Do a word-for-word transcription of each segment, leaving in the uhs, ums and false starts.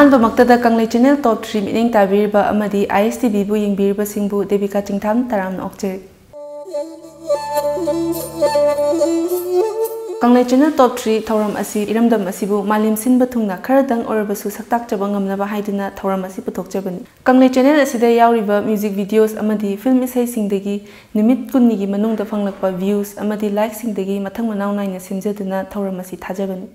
ꯑꯍꯥꯟꯕꯃꯛꯇꯗ ꯀꯪꯂꯩ channel ꯇꯣꯞ three ꯃꯤꯠꯌꯦꯡ ꯇꯥꯕꯤꯔꯤꯕ ꯑꯃꯗꯤ ꯑꯥꯏ ꯑꯦꯁ T ꯚꯤꯕꯨ ꯌꯦꯡꯕꯤꯔꯤꯕꯁꯤꯡꯕꯨ Debika ꯆꯤꯡꯊꯥꯝ ꯇꯔꯥꯝꯅ ꯑꯣꯛꯆꯔꯤ꯫ ꯀꯪꯂꯩ ꯆꯦꯅꯦꯜ ꯇꯣꯞ ꯊ꯭ꯔꯤ ꯊꯧꯔꯝ ꯑꯁꯤ ꯏꯔꯝꯗꯝ ꯑꯁꯤꯕꯨ ꯃꯥꯂꯦꯝ ꯁꯤꯟꯕ ꯊꯨꯡꯅ ꯈꯔꯗꯪ ꯑꯣꯏꯔꯕꯁꯨ ꯁꯛꯇꯥꯛꯆꯕ ꯉꯝꯅꯕ ꯍꯥꯏꯗꯨꯅ ꯊꯧꯔꯝ ꯑꯁꯤ ꯄꯨꯊꯣꯛꯆꯕꯅꯤ꯫ ꯀꯪꯂꯩ ꯆꯦꯅꯦꯜ ꯑꯁꯤꯗ ꯌꯥꯎꯔꯤꯕ ꯃ꯭ꯌꯨꯖꯤꯛ ꯚꯤꯗꯤꯑꯣꯁ ꯑꯃꯗꯤ ꯐꯤꯜꯝ ꯏꯁꯩꯁꯤꯡꯗꯒꯤ ꯅꯨꯃꯤꯠ ꯀꯨꯟꯅꯤꯒꯤ ꯃꯅꯨꯡꯗ ꯐꯪꯂꯛꯄ ꯚ꯭ꯌꯨꯁ ꯑꯃꯗꯤ ꯂꯥꯏꯛꯁꯤꯡꯗꯒꯤ ꯃꯊꯪ ꯃꯅꯥꯎ ꯅꯥꯏꯅ ꯁꯦꯝꯖꯗꯨꯅ ꯊꯧꯔꯝ ꯑꯁꯤ ꯊꯥꯖꯕꯅꯤ꯫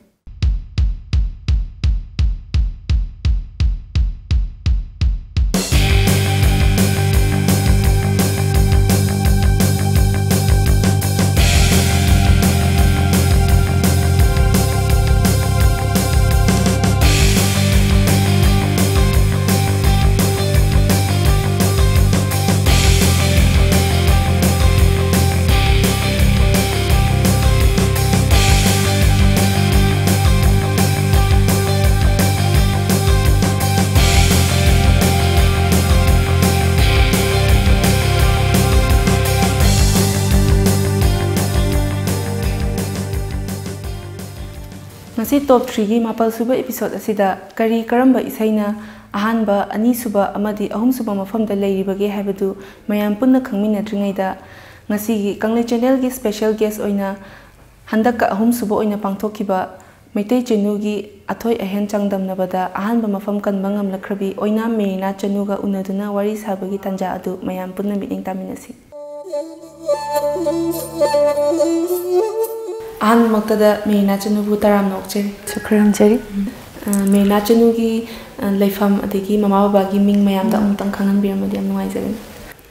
ꯉꯁꯤ ꯇꯣꯞ ꯊ꯭ꯔꯤꯒꯤ ꯃꯥꯄꯜ ꯁꯨꯕ ꯏꯄꯤꯁꯣꯗ ꯑꯁꯤꯗ ꯀꯔꯤ ꯀꯔꯝꯕ ꯏꯁꯩꯅ ꯑꯍꯥꯟꯕ, ꯑꯅꯤꯁꯨꯕ ꯑꯃꯗꯤ ꯑꯍꯨꯝꯁꯨꯕ ꯃꯐꯝꯗ ꯂꯩꯔꯤꯕꯒꯦ ꯍꯥꯏꯕꯗꯨ ꯃꯌꯥꯝ ꯄꯨꯟꯅ ꯈꯪꯃꯤꯟꯅꯗ꯭ꯔꯤꯉꯩꯗ, ꯉꯁꯤꯒꯤ ꯀꯪꯂꯩ ꯆꯦꯅꯦꯜꯒꯤ ꯁ꯭ꯄꯦꯁꯦꯜ ꯒꯦꯁ ꯑꯣꯏꯅ ꯍꯟꯗꯛꯀ ꯑꯍꯨꯝꯁꯨꯕ ꯑꯣꯏꯅ ꯄꯥꯡꯊꯣꯛꯈꯤꯕ ꯃꯩꯇꯩ ꯆꯦꯅꯨꯒꯤ ꯑꯊꯣꯏ ꯑꯍꯦꯟ ꯆꯥꯡꯗꯝꯅꯕꯗ ꯑꯍꯥꯟꯕ ꯃꯐꯝ ꯀꯟꯕ ꯉꯝꯂꯛꯈ꯭ꯔꯕꯤ ꯑꯣꯏꯅꯥꯝ ꯃꯦꯔꯤꯅꯥ ꯆꯅꯨꯒ ꯎꯅꯗꯨꯅ ꯋꯥꯔꯤ ꯁꯥꯕꯒꯤ ꯇꯥꯟꯖꯥ ꯑꯗꯨ ꯃꯌꯥꯝ ꯄꯨꯟꯅ ꯃꯤꯠꯌꯦꯡ ꯇꯥꯃꯤꯟꯅꯁꯤ꯫ ꯑꯍꯥꯟꯕꯃꯛꯇꯗ ꯃꯦꯔꯤꯅꯥ ꯆꯅꯨꯕꯨ ꯇꯔꯥꯝꯅ ꯑꯣꯛꯆꯔꯤ꯫ ꯁꯨ ꯈꯨꯔꯨꯝꯖꯔꯤ꯫ ꯑ, ꯃꯦꯔꯤꯅꯥ ꯆꯅꯨꯒꯤ, ꯑ, ꯂꯩꯐꯝ ꯑꯗꯒꯤ ꯃꯃꯥ ꯕꯕꯥꯒꯤ ꯃꯤꯡ ꯃꯌꯥꯝꯗ ꯑꯃꯨꯛꯇꯪ ꯈꯪꯍꯟꯕꯤꯔꯝꯃꯗꯤ ꯌꯥꯝ ꯅꯨꯡꯉꯥꯏꯖꯒꯅꯤ꯫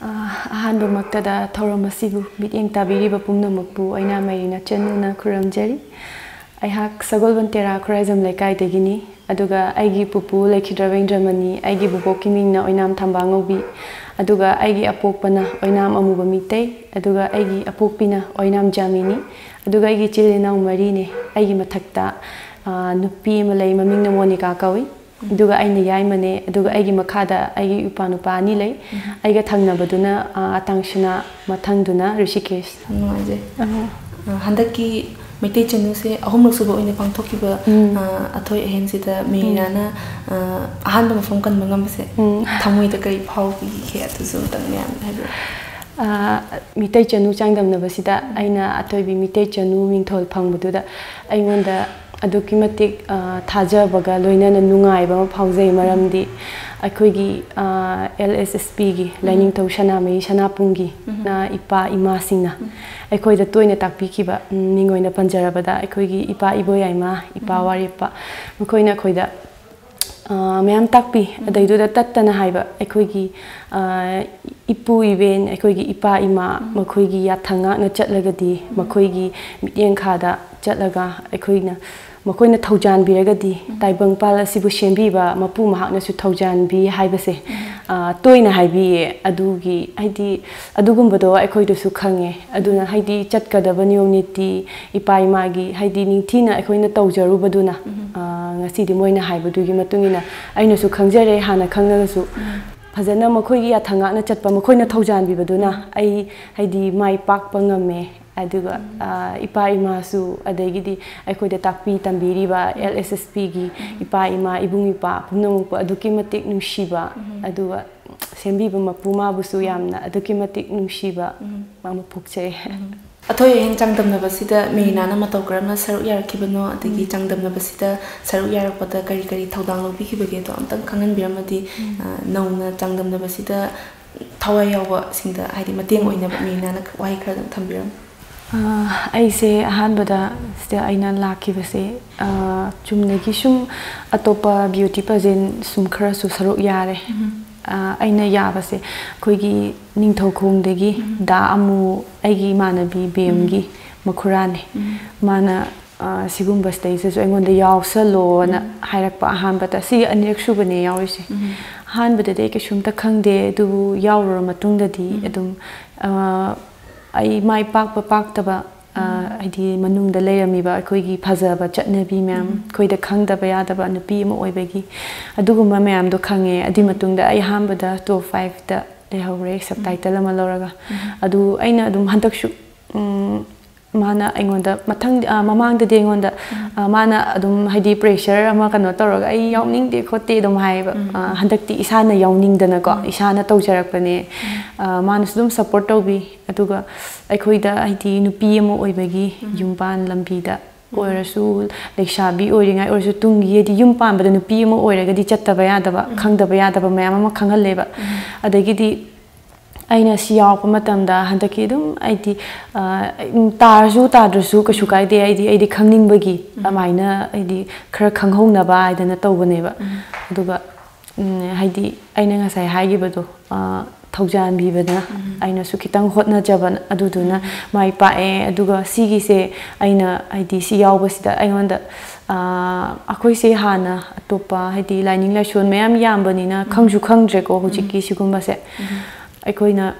ꯑ, ꯑꯍꯥꯟꯕꯃꯛꯇꯗ ꯊꯧꯔꯝ ꯑꯁꯤꯕꯨ ꯃꯤꯠꯌꯦꯡ ꯇꯥꯕꯤꯔꯤꯕ ꯄꯨꯝꯅꯃꯛꯄꯨ ꯑꯩꯅ ꯃꯦꯔꯤꯅꯥ ꯆꯅꯨꯅ ꯈꯨꯔꯨꯝꯖꯔꯤ꯫ ꯑꯩꯍꯥꯛ ꯁꯒꯣꯜꯕꯟ ꯇꯦꯔꯥ ꯈꯨꯔꯥꯏꯖꯝ ꯂꯩꯀꯥꯏꯗꯒꯤꯅꯤ꯫ ꯑꯗꯨꯒ ꯑꯩꯒꯤ ꯄꯨꯄꯨ ꯂꯩꯈꯤꯗ꯭ꯔꯕ ꯏꯟꯗ꯭ꯔꯃꯅꯤ, ꯑꯩꯒꯤ ꯕꯨꯕꯣꯛꯀꯤ ꯃꯤꯡꯅ ꯑꯣꯏꯅꯥꯝ ꯊꯝꯕꯥꯉꯧꯕꯤ, ꯑꯗꯨꯒ ꯑꯩꯒꯤ ꯑꯄꯣꯛꯄꯅ ꯑꯣꯏꯅꯥꯝ ꯑꯃꯨꯕ ꯃꯤꯇꯩ, ꯑꯗꯨꯒ ꯑꯩꯒꯤ ꯑꯄꯣꯛꯄꯤꯅ ꯑꯣꯏꯅꯥꯝ ꯖꯥꯃꯤꯅꯤ, ꯑꯗꯨꯒ ꯑꯩꯒꯤ ꯏꯆꯤꯜ ꯏꯅꯥꯎ ꯃꯔꯤꯅꯦ꯫ ꯑꯩꯒꯤ ꯃꯊꯛꯇ, ꯑ, ꯅꯨꯄꯤ ꯑꯃ ꯂꯩ, ꯃꯃꯤꯡꯅ ꯃꯣꯅꯤꯀꯥ ꯀꯧꯏ꯫ ꯑꯗꯨꯒ ꯑꯩꯅ ꯌꯥꯏꯃꯅꯦ, ꯑꯗꯨꯒ ꯑꯩꯒꯤ ꯃꯈꯥꯗ ꯑꯩꯒꯤ ꯏꯄ꯭ꯋꯥ ꯅꯨꯄꯥ ꯑꯅꯤ ꯂꯩ꯫ ꯑꯩꯒ ꯊꯪꯅꯕꯗꯨꯅ, ꯑ, ꯑꯇꯥꯡꯁꯅꯥ, ꯃꯊꯪꯗꯨꯅ ꯔꯤꯁꯤꯀꯦꯁ꯫ ꯌꯥꯝ ꯅꯨꯡꯉꯥꯏꯖꯩ꯫ ꯑ, ꯍꯟꯗꯛꯀꯤ ꯃꯩꯇꯩ ꯆꯅꯨꯁꯦ ꯑꯍꯨꯝꯂꯛ ꯁꯨꯕ ꯑꯣꯏꯅ ꯄꯥꯡꯊꯣꯛꯈꯤꯕ, ꯎꯝ꯫ ꯑ, ꯑꯊꯣꯏ ꯑꯍꯦꯟꯁꯤꯗ ꯃꯦꯔꯤꯅꯥꯅ, ꯑ, ꯑꯍꯥꯟꯕ ꯃꯐꯝ ꯀꯟꯕ ꯉꯝꯕꯁꯦ, ꯎꯝ꯫ ꯊꯃꯣꯏꯗ ꯀꯔꯤ ꯐꯥꯎꯈꯤꯒꯦ? ꯑꯗꯨꯁꯨ ꯑꯝꯇꯪ ꯃꯌꯥꯝꯗ ꯍꯥꯏꯕꯤꯔꯛꯑꯣ꯫ ꯑ, ꯃꯤꯇꯩ ꯆꯅꯨ ꯆꯥꯡꯗꯝꯅꯕꯁꯤꯗ ꯑꯩꯅ ꯑꯊꯣꯏꯕꯤ ꯃꯤꯇꯩ ꯆꯅꯨ ꯃꯤꯡꯊꯣꯜ ꯐꯪꯕꯗꯨꯗ ꯑꯩꯉꯣꯟꯗ ꯑꯗꯨꯛꯀꯤ ꯃꯇꯤꯛ, ꯑ, ꯊꯥꯖꯕꯒ ꯂꯣꯏꯅꯅ ꯅꯨꯡꯉꯥꯏꯕ ꯑꯃ ꯐꯥꯎꯖꯩ꯫ ꯃꯔꯝꯗꯤ ꯑꯩꯈꯣꯏꯒꯤ, ꯑ, LSSPꯒꯤ, ꯂꯥꯏꯅꯤꯡꯊꯧ ꯁꯅꯥꯃꯍꯤ ꯁꯅꯥꯄꯨꯡꯒꯤ, ꯎꯝ꯫ ꯑ, ꯏꯄꯥ ꯏꯃꯥꯁꯤꯡꯅ ꯎꯝ꯫ ꯑꯩꯈꯣꯏꯗ ꯇꯣꯏꯅ ꯇꯥꯛꯄꯤꯈꯤꯕ, ꯎꯝ, ꯃꯤꯡ ꯑꯣꯏꯅ ꯄꯟꯖꯔꯕꯗ ꯑꯩꯈꯣꯏꯒꯤ ꯏꯄꯥ ꯏꯕꯣꯌꯥꯏꯃ, ꯏꯄꯥ ꯎꯝ꯫ ꯋꯥꯔꯦꯞꯄ, ꯃꯈꯣꯏꯅ ꯑꯩꯈꯣꯏꯗ, ꯑ, ꯃꯌꯥꯝ ꯇꯥꯛꯄꯤ꯫ ꯎꯝ꯫ ꯑꯗꯩꯗꯨꯗ ꯇꯠꯇꯅ ꯍꯥꯏꯕ ꯑꯩꯈꯣꯏꯒꯤ, ꯑ, ꯏꯄꯨ ꯏꯕꯦꯟ, ꯑꯩꯈꯣꯏꯒꯤ ꯏꯄꯥ ꯏꯃꯥ, ꯎꯝ꯫ ꯃꯈꯣꯏꯒꯤ ꯌꯥꯊꯪ ꯉꯥꯛꯅ ꯆꯠꯂꯒꯗꯤ, ꯎꯝ꯫ ꯃꯈꯣꯏꯒꯤ ꯃꯤꯠꯌꯦꯡꯈꯥꯗ ꯆꯠꯂꯒ ꯑꯩꯈꯣꯏꯅ, ꯃꯈꯣꯏꯅ ꯊꯧꯖꯥꯟꯕꯤꯔꯒꯗꯤ ꯎꯝ꯫ ꯇꯥꯏꯕꯪꯄꯥꯜ ꯑꯁꯤꯕꯨ ꯁꯦꯝꯕꯤꯕ ꯃꯄꯨ ꯃꯍꯥꯛꯅꯁꯨ ꯊꯧꯖꯥꯟꯕꯤ ꯍꯥꯏꯕꯁꯦ, ꯎꯝ꯫ ꯑ, ꯇꯣꯏꯅ ꯍꯥꯏꯕꯤꯌꯦ꯫ ꯑꯗꯨꯒꯤ, ꯍꯥꯏꯗꯤ, ꯑꯗꯨꯒꯨꯝꯕꯗꯣ ꯑꯩꯈꯣꯏꯗꯁꯨ ꯈꯪꯉꯦ꯫ ꯑꯗꯨꯅ, ꯍꯥꯏꯗꯤ, ꯆꯠꯀꯗꯕ ꯅꯤꯌꯣꯝ ꯅꯤꯇꯤ, ꯏꯄꯥ ꯏꯃꯥꯒꯤ, ꯍꯥꯏꯗꯤ, ꯅꯤꯡꯊꯤꯅ ꯑꯩꯈꯣꯏꯅ ꯇꯧꯖꯔꯨꯕꯗꯨꯅ, ꯎꯝ꯫ ꯑ, ꯉꯁꯤꯗꯤ ꯃꯣꯏꯅ ꯍꯥꯏꯕꯗꯨꯒꯤ ꯃꯇꯨꯡ ꯏꯟꯅ ꯑꯩꯅꯁꯨ ꯈꯪꯖꯔꯦ, ꯍꯥꯟꯅ ꯈꯪꯂꯒꯁꯨ꯫ ꯎꯝ꯫ ꯐꯖꯅ ꯃꯈꯣꯏꯒꯤ ꯌꯥꯊꯪ ꯉꯥꯛꯅ ꯆꯠꯄ, ꯃꯈꯣꯏꯅ ꯊꯧꯖꯥꯟꯕꯤꯕꯗꯨꯅ ꯎꯝ꯫ ꯑꯩ, ꯍꯥꯏꯗꯤ, ꯃꯥꯏ ꯄꯥꯛꯄ ꯉꯝꯃꯦ꯫ ꯑꯗꯨꯒ, ꯎꯝ꯫ ꯑ, ꯏꯄꯥ ꯏꯃꯥꯁꯨ, ꯑꯗꯒꯤꯗꯤ ꯑꯩꯈꯣꯏꯗ ꯇꯥꯛꯄꯤ ꯇꯝꯕꯤꯔꯤꯕ ꯎꯝ꯫ LSSPꯒꯤ ꯎꯝ꯫ ꯏꯄꯥ ꯏꯃꯥ, ꯏꯕꯨꯡ ꯏꯄ꯭ꯋꯥ ꯄꯨꯝꯅꯃꯛꯄꯨ ꯑꯗꯨꯛꯀꯤ ꯃꯇꯤꯛ ꯅꯨꯡꯁꯤꯕ, ꯎꯝ꯫ ꯑꯗꯨꯒ ꯁꯦꯝꯕꯤꯕ ꯃꯄꯨ ꯃꯥꯕꯨꯁꯨ ꯌꯥꯝꯅ ꯑꯗꯨꯛꯀꯤ ꯃꯇꯤꯛ ꯅꯨꯡꯁꯤꯕ ꯎꯝ꯫ ꯑꯃ ꯄꯣꯛꯆꯩ꯫ ꯎꯝ꯫ ꯑꯊꯣꯏ ꯑꯍꯦꯟ ꯆꯥꯡꯗꯝꯅꯕꯁꯤꯗ ꯃꯦꯔꯤꯅꯥꯅ ꯃꯇꯧ ꯀꯔꯝꯅ ꯁꯔꯨꯛ ꯌꯥꯔꯛꯈꯤꯕꯅꯣ, ꯑꯗꯒꯤ ꯎꯝ꯫ ꯆꯥꯡꯗꯝꯅꯕꯁꯤꯗ ꯁꯔꯨꯛ ꯌꯥꯔꯛꯄꯗ ꯀꯔꯤ ꯀꯔꯤ ꯊꯧꯗꯥꯡ ꯂꯧꯕꯤꯈꯤꯕꯒꯦꯗꯣ ꯑꯝꯇꯪ ꯈꯪꯍꯟꯕꯤꯔꯝꯃꯗꯤ, ꯎꯝ꯫ ꯑ, ꯅꯧꯅ ꯆꯥꯡꯗꯝꯅꯕꯁꯤꯗ ꯊꯋꯥꯏ ꯌꯥꯎꯕꯁꯤꯡꯗ, ꯍꯥꯏꯗꯤ, ꯃꯇꯦꯡ ꯑꯣꯏꯅꯕ ꯃꯦꯔꯤꯅꯥꯅ ꯋꯥꯍꯩ ꯈꯔꯗꯪ ꯊꯝꯕꯤꯔꯝꯃꯨ꯫ ꯑ, ꯑꯩꯁꯦ ꯑꯍꯥꯟꯕꯗ ꯁꯤꯗ ꯑꯩꯅ ꯂꯥꯛꯈꯤꯕꯁꯦ, ꯑ, ꯆꯨꯝꯅꯒꯤ ꯁꯨꯝ ꯑꯇꯣꯞꯄ beauty pageant ꯁꯨꯝ ꯈꯔꯁꯨ ꯁꯔꯨꯛ ꯌꯥꯔꯦ꯫ ꯎꯝ꯫ ꯑ, ꯑꯩꯅ ꯌꯥꯕꯁꯦ ꯑꯩꯈꯣꯏꯒꯤ ꯅꯤꯡꯊꯧꯈꯣꯡꯗꯒꯤ ꯎꯝ꯫ ꯗꯥ ꯑꯃꯨ, ꯑꯩꯒꯤ ꯏꯃꯥꯟꯅꯕꯤ ꯕꯦꯝꯒꯤ ꯎꯝ꯫ ꯃꯈꯨꯔꯥꯅꯦ꯫ ꯎꯝ꯫ ꯃꯥꯅ, ꯑ, ꯁꯤꯒꯨꯝꯕꯁꯤꯗꯩꯁꯤꯁꯨ ꯑꯩꯉꯣꯟꯗ ꯌꯥꯎꯁꯜꯂꯣꯅ ꯎꯝ꯫ ꯍꯥꯏꯔꯛꯄ ꯑꯍꯥꯟꯕꯗ꯫ ꯁꯤ ꯑꯅꯤꯔꯛ ꯁꯨꯕꯅꯦ ꯌꯥꯎꯔꯤꯁꯦ꯫ ꯎꯝ꯫ ꯑꯍꯥꯟꯕꯗꯗꯤ ꯑꯩ ꯀꯩꯁꯨꯝꯇ ꯈꯪꯗꯦ, ꯑꯗꯨꯕꯨ ꯌꯥꯎꯔꯨꯔ ꯃꯇꯨꯡꯗꯗꯤ ꯎꯝ꯫ ꯑꯗꯨꯝ, ꯑ, ꯑꯩ ꯃꯥꯏ ꯄꯥꯛꯄ ꯄꯥꯛꯇꯕ, ꯑ, ꯎꯝ꯫ ꯍꯥꯏꯗꯤ ꯃꯅꯨꯡꯗ ꯂꯩꯔꯝꯃꯤꯕ ꯑꯩꯈꯣꯏꯒꯤ ꯐꯖꯕ ꯆꯠꯅꯕꯤ ꯃꯌꯥꯝ, ꯎꯝ꯫ ꯑꯩꯈꯣꯏꯗ ꯈꯪꯗꯕ ꯌꯥꯗꯕ ꯅꯨꯄꯤ ꯑꯃ ꯑꯣꯏꯕꯒꯤ, ꯑꯗꯨꯒꯨꯝꯕ ꯃꯌꯥꯝꯗꯣ ꯈꯪꯉꯦ꯫ ꯑꯗꯨꯏ ꯃꯇꯨꯡꯗ ꯑꯩ ꯑꯍꯥꯟꯕꯗ top fiveꯇ ꯂꯩꯍꯧꯔꯦ, ꯎꯝ꯫ Subtitle ꯑꯃ ꯂꯧꯔꯒ꯫ ꯎꯝ꯫ ꯑꯗꯨ ꯑꯩꯅ ꯑꯗꯨꯝ ꯍꯟꯗꯛꯁꯨ, ꯎꯝ, ꯃꯥꯅ ꯑꯩꯉꯣꯟꯗ ꯃꯊꯪ ꯑ, ꯃꯃꯥꯡꯗꯗꯤ ꯑꯩꯉꯣꯟꯗ ꯑ, ꯃꯥꯅ ꯑꯗꯨꯝ ꯍꯥꯏꯗꯤ pressure ꯑꯃ ꯀꯩꯅꯣ ꯇꯧꯔꯒ ꯑꯩ ꯌꯥꯎꯅꯤꯡꯗꯦ ꯈꯣꯠꯇꯦ ꯑꯗꯨꯝ ꯍꯥꯏꯌꯦꯕ꯫ ꯑ, ꯍꯟꯗꯛꯇꯤ ꯏꯁꯥꯅ ꯌꯥꯎꯅꯤꯡꯗꯅꯀꯣ, ꯏꯁꯥꯅ ꯇꯧꯖꯔꯛꯄꯅꯦ꯫ ꯑ, ꯃꯥꯅꯁꯨ ꯑꯗꯨꯝ support ꯇꯧꯕꯤ꯫ ꯑꯗꯨꯒ ꯑꯩꯈꯣꯏꯗ ꯍꯥꯏꯗꯤ ꯅꯨꯄꯤ ꯑꯃ ꯑꯣꯏꯕꯒꯤ ꯌꯨꯝ ꯄꯥꯟ ꯂꯝꯕꯤꯗ ꯑꯣꯏꯔꯁꯨ, ꯂꯩꯁꯥꯕꯤ ꯑꯣꯏꯔꯤꯉꯥꯏ ꯑꯣꯏꯔꯁꯨ, ꯇꯨꯡꯒꯤ ꯍꯥꯏꯗꯤ ꯌꯨꯝ ꯄꯥꯟꯕꯗ ꯅꯨꯄꯤ ꯑꯃ ꯑꯣꯏꯔꯒꯗꯤ ꯆꯠꯇꯕ ꯌꯥꯗꯕ, ꯈꯪꯗꯕ ꯌꯥꯗꯕ ꯃꯌꯥꯝ ꯑꯃ ꯈꯪꯍꯜꯂꯦꯕ꯫ ꯑꯗꯒꯤꯗꯤ ꯑꯩꯅ ꯁꯤ ꯌꯥꯎꯔꯛꯄ ꯃꯇꯝꯗ ꯍꯟꯗꯛꯀꯤ ꯑꯗꯨꯝ ꯑꯩꯗꯤ ꯑ, ꯇꯥꯔꯁꯨ ꯇꯥꯗ꯭ꯔꯁꯨ ꯀꯩꯁꯨ ꯀꯥꯏꯗꯦ, ꯑꯩꯗꯤ ꯑꯩꯗꯤ ꯈꯪꯅꯤꯡꯕꯒꯤ ꯑꯗꯨꯃꯥꯏꯅ ꯑꯩꯗꯤ ꯈꯔ ꯈꯪꯍꯧꯅꯕ ꯍꯥꯏꯗꯅ ꯇꯧꯕꯅꯦꯕ꯫ ꯑꯗꯨꯒ ꯎꯝ, ꯍꯥꯏꯗꯤ ꯑꯩꯅ ꯉꯁꯥꯏ ꯍꯥꯏꯈꯤꯕꯗꯣ, ꯑ, ꯊꯧꯖꯥꯟꯕꯤꯕꯅ ꯑꯩꯅꯁꯨ ꯈꯤꯇꯪ ꯍꯣꯠꯅꯖꯕ ꯑꯗꯨꯗꯨꯅ ꯃꯥꯏ ꯄꯥꯛꯑꯦ꯫ ꯑꯗꯨꯒ ꯁꯤꯒꯤꯁꯦ ꯑꯩꯅ ꯍꯥꯏꯗꯤ ꯁꯤ ꯌꯥꯎꯕꯁꯤꯗ ꯑꯩꯉꯣꯟꯗ, ꯑ, ꯑꯩꯈꯣꯏꯁꯦ ꯍꯥꯟꯅ ꯑꯇꯣꯞꯄ ꯍꯥꯏꯗꯤ ꯂꯥꯏꯅꯤꯡ ꯂꯥꯏꯁꯣꯟ ꯃꯌꯥꯝ ꯌꯥꯝꯕꯅꯤꯅ ꯈꯪꯁꯨ ꯈꯪꯗ꯭ꯔꯦꯀꯣ ꯍꯧꯖꯤꯛꯀꯤ ꯁꯤꯒꯨꯝꯕꯁꯦ꯫ ꯑꯩꯈꯣꯏꯅ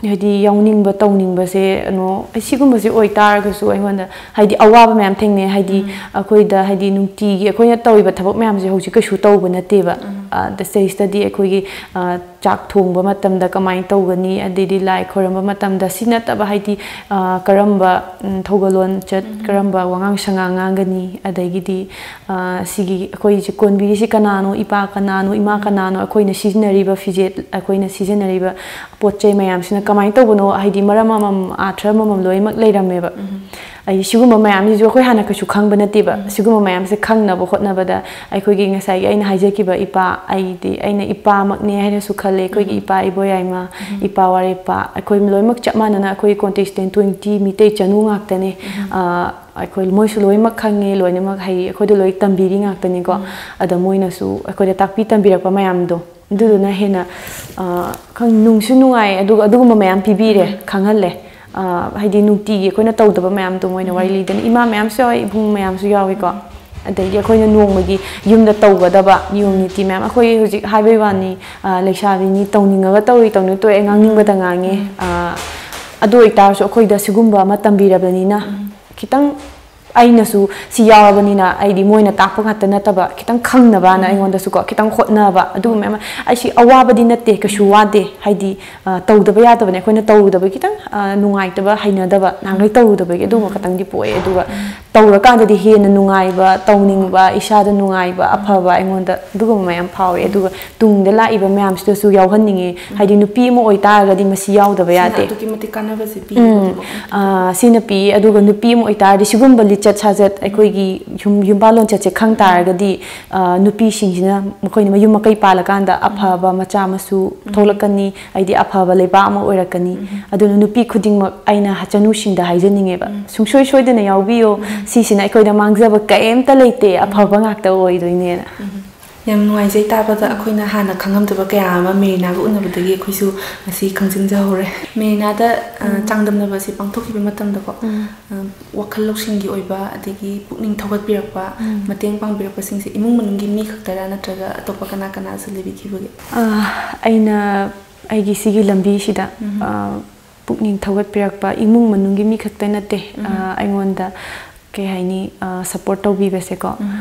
ꯍꯥꯏꯗꯤ ꯌꯥꯎꯅꯤꯡꯕ ꯇꯧꯅꯤꯡꯕꯁꯦ ꯀꯩꯅꯣ ꯁꯤꯒꯨꯝꯕꯁꯦ ꯑꯣꯏꯇꯥꯔꯒꯁꯨ ꯑꯩꯉꯣꯟꯗ ꯍꯥꯏꯗꯤ ꯑꯋꯥꯕ ꯃꯌꯥꯝ ꯊꯦꯡꯅꯩ꯫ ꯍꯥꯏꯗꯤ ꯑꯩꯈꯣꯏꯗ ꯍꯥꯏꯗꯤ ꯅꯨꯡꯇꯤꯒꯤ ꯑꯩꯈꯣꯏꯅ ꯇꯧꯔꯤꯕ ꯊꯕꯛ ꯃꯌꯥꯝꯁꯦ ꯍꯧꯖꯤꯛ ꯀꯩꯁꯨ ꯇꯧꯕ ꯅꯠꯇꯦꯕ꯫ ꯑ, ꯁꯤꯗꯩꯁꯤꯗꯗꯤ ꯑꯩꯈꯣꯏꯒꯤ, ꯑ, ꯆꯥꯛ ꯊꯣꯡꯕ ꯃꯇꯝꯗ ꯀꯃꯥꯏꯅ ꯇꯧꯒꯅꯤ, ꯑꯗꯩꯗꯤ ꯂꯥꯏ ꯈꯣꯏꯔꯝꯕ ꯃꯇꯝꯗ ꯁꯤ ꯅꯠꯇꯕ ꯍꯥꯏꯗꯤ, ꯑ, ꯀꯔꯝꯕ, ꯎꯝ, ꯊꯧꯒꯜꯂꯣꯟꯆꯠ, ꯀꯔꯝꯕ ꯋꯥꯉꯥꯡ ꯁꯉꯥꯡ ꯉꯥꯡꯒꯅꯤ, ꯑꯗꯒꯤꯗꯤ ꯑ, ꯁꯤꯒꯤ ꯑꯩꯈꯣꯏꯁꯦ ꯀꯣꯟꯕꯤꯔꯤꯁꯤ ꯀꯅꯥꯅꯣ, ꯏꯄꯥ ꯀꯅꯥꯅꯣ, ꯏꯃꯥ ꯀꯅꯥꯅꯣ, ꯑꯩꯈꯣꯏꯅ ꯁꯤꯖꯤꯟꯅꯔꯤꯕ ꯐꯤꯖꯦꯠ, ꯑꯩꯈꯣꯏꯅ ꯁꯤꯖꯤꯟꯅꯔꯤꯕ ꯄꯣꯠ ꯆꯩ ꯃꯌꯥꯝꯁꯤꯅ ꯀꯃꯥꯏꯅ ꯇꯧꯕꯅꯣ, ꯍꯥꯏꯗꯤ ꯃꯔꯝ ꯑꯃꯃꯝ, ꯑꯥꯔꯊ ꯑꯃꯃꯝ ꯂꯣꯏꯅꯃꯛ ꯂꯩꯔꯝꯃꯦꯕ꯫ ꯍꯥꯏꯗꯤ ꯁꯤꯒꯨꯝꯕ ꯃꯌꯥꯝꯁꯤꯁꯨ ꯑꯩꯈꯣꯏ ꯍꯥꯟꯅ ꯀꯩꯁꯨ ꯈꯪꯕ ꯅꯠꯇꯦꯕ꯫ ꯁꯤꯒꯨꯝꯕ ꯃꯌꯥꯝꯁꯦ ꯈꯪꯅꯕ ꯍꯣꯠꯅꯕꯗ ꯑꯩꯈꯣꯏꯒꯤ ꯉꯁꯥꯏꯒꯤ ꯑꯩꯅ ꯍꯥꯏꯖꯈꯤꯕ ꯏꯄꯥ, ꯑꯩꯗꯤ ꯑꯩꯅ ꯏꯄꯥꯃꯛꯅꯦ ꯍꯥꯏꯅꯁꯨ ꯈꯜꯂꯦ, ꯑꯩꯈꯣꯏꯒꯤ ꯏꯄꯥ ꯏꯕꯣꯌꯥꯏꯃ, ꯏꯄꯥ ꯋꯥꯔꯦꯞꯄ, ꯑꯩꯈꯣꯏ ꯂꯣꯏꯅꯃꯛ ꯆꯞ ꯃꯥꯟꯅꯅ ꯑꯩꯈꯣꯏ contestant twenty ꯃꯤꯇꯩ ꯆꯅꯨ ꯉꯥꯛꯇꯅꯦ꯫ ꯑ, ꯑꯩꯈꯣꯏ ꯃꯣꯏꯁꯨ ꯂꯣꯏꯅꯃꯛ ꯈꯪꯉꯦ, ꯂꯣꯏꯅꯃꯛ ꯍꯩ, ꯑꯩꯈꯣꯏꯗ ꯂꯣꯏ ꯇꯝꯕꯤꯔꯤ ꯉꯥꯛꯇꯅꯤꯀꯣ꯫ ꯑꯗ ꯃꯣꯏꯅꯁꯨ ꯑꯩꯈꯣꯏꯗ ꯇꯥꯛꯄꯤ ꯇꯝꯕꯤꯔꯛꯄ ꯃꯌꯥꯝꯗꯣ ꯑꯗꯨꯗꯨꯅ ꯍꯦꯟꯅ, ꯑ, ꯈꯪ-, ꯅꯨꯡꯁꯨ ꯅꯨꯡꯉꯥꯏ, ꯑꯗꯨꯒ ꯑꯗꯨꯒꯨꯝꯕ ꯃꯌꯥꯝ ꯄꯤꯕꯤꯔꯦ, ꯈꯪꯍꯜꯂꯦ꯫ ꯑ, ꯍꯥꯏꯗꯤ ꯅꯨꯡꯇꯤꯒꯤ ꯑꯩꯈꯣꯏꯅ ꯇꯧꯗꯕ ꯃꯌꯥꯝꯗꯣ ꯃꯣꯏꯅ ꯋꯥꯔꯤ ꯂꯤꯗꯅ, ꯏꯃꯥ ꯃꯌꯥꯝꯁꯨ ꯌꯥꯎꯋꯦ, ꯏꯕꯨꯡ ꯃꯌꯥꯝꯁꯨ ꯌꯥꯎꯋꯤꯀꯣ꯫ ꯑꯗꯒꯤ ꯑꯩꯈꯣꯏꯅ ꯅꯣꯡꯃꯒꯤ ꯌꯨꯝꯗ ꯇꯧꯒꯗꯕ ꯅꯤꯌꯣꯝ ꯅꯤꯇꯤ ꯃꯌꯥꯝ, ꯑꯩꯈꯣꯏ ꯍꯧꯖꯤꯛ ꯍꯥꯏꯕꯩ ꯋꯥꯅꯤ, ꯑ, ꯂꯩꯁꯥꯕꯤꯅꯤ, ꯇꯧꯅꯤꯡꯉꯒ ꯇꯧꯔꯤ, ꯇꯧꯅꯤꯡ ꯇꯣꯛꯑꯦ, ꯉꯥꯡꯅꯤꯡꯕꯗ ꯉꯥꯡꯉꯦ꯫ ꯑ, ꯑꯗꯨ ꯑꯣꯏꯇꯥꯔꯁꯨ ꯑꯩꯈꯣꯏꯗ ꯁꯤꯒꯨꯝꯕ ꯑꯃ ꯇꯝꯕꯤꯔꯕꯅꯤꯅ ꯈꯤꯇꯪ ꯑꯩꯅꯁꯨ ꯁꯤ ꯌꯥꯎꯔꯕꯅꯤꯅ ꯑꯩꯗꯤ ꯃꯣꯏꯅ ꯇꯥꯛꯄ ꯉꯥꯛꯇ ꯅꯠꯇꯕ ꯈꯤꯇꯪ ꯈꯪꯅꯕꯅ ꯑꯩꯉꯣꯟꯗꯁꯨꯀꯣ ꯈꯤꯇꯪ ꯍꯣꯠꯅꯕ ꯑꯗꯨꯒꯨꯝꯕ ꯃꯌꯥꯝ ꯑꯃ꯫ ꯑꯩꯁꯤ ꯑꯋꯥꯕꯗꯤ ꯅꯠꯇꯦ, ꯀꯩꯁꯨ ꯋꯥꯗꯦ, ꯍꯥꯏꯗꯤ ꯑ, ꯇꯧꯗꯕ ꯌꯥꯗꯕꯅꯦ, ꯑꯩꯈꯣꯏꯅ ꯇꯧꯔꯨꯗꯕꯒꯤ ꯈꯤꯇꯪ ꯑ, ꯅꯨꯡꯉꯥꯏꯇꯕ, ꯍꯩꯅꯗꯕ ꯅꯍꯥꯟꯈꯩ ꯇꯧꯔꯨꯗꯕꯒꯤ ꯑꯗꯨꯒꯨꯝꯕ ꯈꯤꯇꯪꯗꯤ ꯄꯣꯛꯑꯦ꯫ ꯑꯗꯨꯒ ꯇꯧꯔꯀꯥꯟꯗꯗꯤ ꯍꯦꯟꯅ ꯅꯨꯡꯉꯥꯏꯕ, ꯇꯧꯅꯤꯡꯕ, ꯏꯁꯥꯗ ꯅꯨꯡꯉꯥꯏꯕ, ꯑꯐꯕ ꯑꯩꯉꯣꯟꯗ ꯑꯗꯨꯒꯨꯝꯕ ꯃꯌꯥꯝ ꯐꯥꯎꯋꯦ꯫ ꯑꯗꯨꯒ ꯇꯨꯡꯗ ꯂꯥꯛꯏꯕ ꯃꯌꯥꯝꯁꯤꯗꯁꯨ ꯌꯥꯎꯍꯟꯅꯤꯡꯉꯦ꯫ ꯍꯥꯏꯗꯤ ꯅꯨꯄꯤ ꯑꯃ ꯑꯣꯏꯇꯥꯔꯒꯗꯤ ꯃꯁꯤ ꯌꯥꯎꯗꯕ ꯁꯤꯅ ꯌꯥꯗꯦ꯫ ꯑꯗꯨꯛꯀꯤ ꯃꯇꯤꯛ ꯀꯥꯟꯅꯕꯁꯦ ꯎꯝ꯫ ꯄꯤꯌꯦꯕꯀꯣ꯫ ꯑ, ꯁꯤꯅ ꯄꯤ꯫ ꯑꯗꯨꯒ ꯅꯨꯄꯤ ꯑꯃ ꯑꯣꯏꯇꯥꯔꯗꯤ ꯁꯤꯒꯨꯝꯕ ꯂꯤꯆꯠ ꯁꯥꯖꯠ ꯑꯩꯈꯣꯏꯒꯤ ꯌꯨꯝ, ꯌꯨꯝꯕꯥꯜ ꯂꯣꯟꯆꯠꯁꯦ ꯈꯪ ꯇꯥꯔꯒꯗꯤ ꯑ, ꯅꯨꯄꯤꯁꯤꯡꯁꯤꯅ ꯃꯈꯣꯏꯅ ꯃꯌꯨꯝ ꯃꯀꯩ ꯄꯥꯜꯂꯀꯥꯟꯗ ꯑꯐꯕ ꯃꯆꯥ ꯃꯁꯨ ꯊꯣꯛꯂꯛꯀꯅꯤ, ꯍꯥꯏꯗꯤ ꯑꯐꯕ ꯂꯩꯕꯥꯛ ꯑꯃ ꯑꯣꯏꯔꯛꯀꯅꯤ꯫ ꯑꯗꯨꯅ ꯅꯨꯄꯤ ꯈꯨꯗꯤꯡꯃꯛ ꯑꯩꯅ ꯍꯥꯆꯅꯨꯁꯤꯡꯗ ꯍꯥꯏꯖꯅꯤꯡꯉꯦꯕ, ꯁꯨꯡꯁꯣꯏ ꯁꯣꯏꯗꯅ ꯌꯥꯎꯕꯤꯌꯣ꯫ ꯁꯤꯁꯤꯅ ꯑꯩꯈꯣꯏꯗ ꯃꯥꯡꯖꯕ ꯀꯔꯤꯝꯇ ꯂꯩꯇꯦ, ꯑꯐꯕ ꯉꯥꯛꯇ ꯑꯣꯏꯗꯣꯏꯅꯦꯅ꯫ ꯌꯥꯝ ꯅꯨꯡꯉꯥꯏꯖꯩ ꯇꯥꯕꯗ꯫ ꯑꯩꯈꯣꯏꯅ ꯍꯥꯟꯅ ꯈꯪꯉꯝꯗꯕ ꯀꯌꯥ ꯑꯃ ꯃꯦꯔꯤꯅꯥꯒ ꯎꯅꯕꯗꯒꯤ ꯑꯩꯈꯣꯏꯁꯨ ꯉꯁꯤ ꯈꯪꯖꯤꯟꯖꯍꯧꯔꯦ꯫ ꯃꯦꯔꯤꯅꯥꯗ, ꯑ, ꯆꯥꯡꯗꯝꯅꯕ ꯑꯁꯤ ꯄꯥꯡꯊꯣꯛꯈꯤꯕ ꯃꯇꯝꯗꯀꯣ, ꯑ, ꯋꯥꯈꯜ ꯂꯧꯁꯤꯡꯒꯤ ꯑꯣꯏꯕ ꯑꯗꯒꯤ ꯄꯨꯛꯅꯤꯡ ꯊꯧꯒꯠꯄꯤꯔꯛꯄ, ꯃꯇꯦꯡ ꯄꯥꯡꯕꯤꯔꯛꯄꯁꯤꯡꯁꯦ ꯏꯃꯨꯡ ꯃꯅꯨꯡꯒꯤ ꯃꯤ ꯈꯛꯇꯔꯥ ꯅꯠꯇ꯭ꯔꯒ ꯑꯇꯣꯞꯄ ꯀꯅꯥ ꯀꯅꯥꯁꯨ ꯂꯩꯕꯤꯈꯤꯕꯒꯦ? ꯑ, ꯑꯩꯅ ꯑꯩꯒꯤ ꯁꯤꯒꯤ ꯂꯝꯕꯤꯁꯤꯗ, ꯑ, ꯄꯨꯛꯅꯤꯡ ꯊꯧꯒꯠꯄꯤꯔꯛꯄ ꯏꯃꯨꯡ ꯃꯅꯨꯡꯒꯤ ꯃꯤ ꯈꯛꯇ ꯅꯠꯇꯦ, ꯑ, ꯑꯩꯉꯣꯟꯗ ꯀꯩ ꯍꯥꯏꯅꯤ, ꯑ, support ꯇꯧꯕꯤꯕꯁꯦꯀꯣ꯫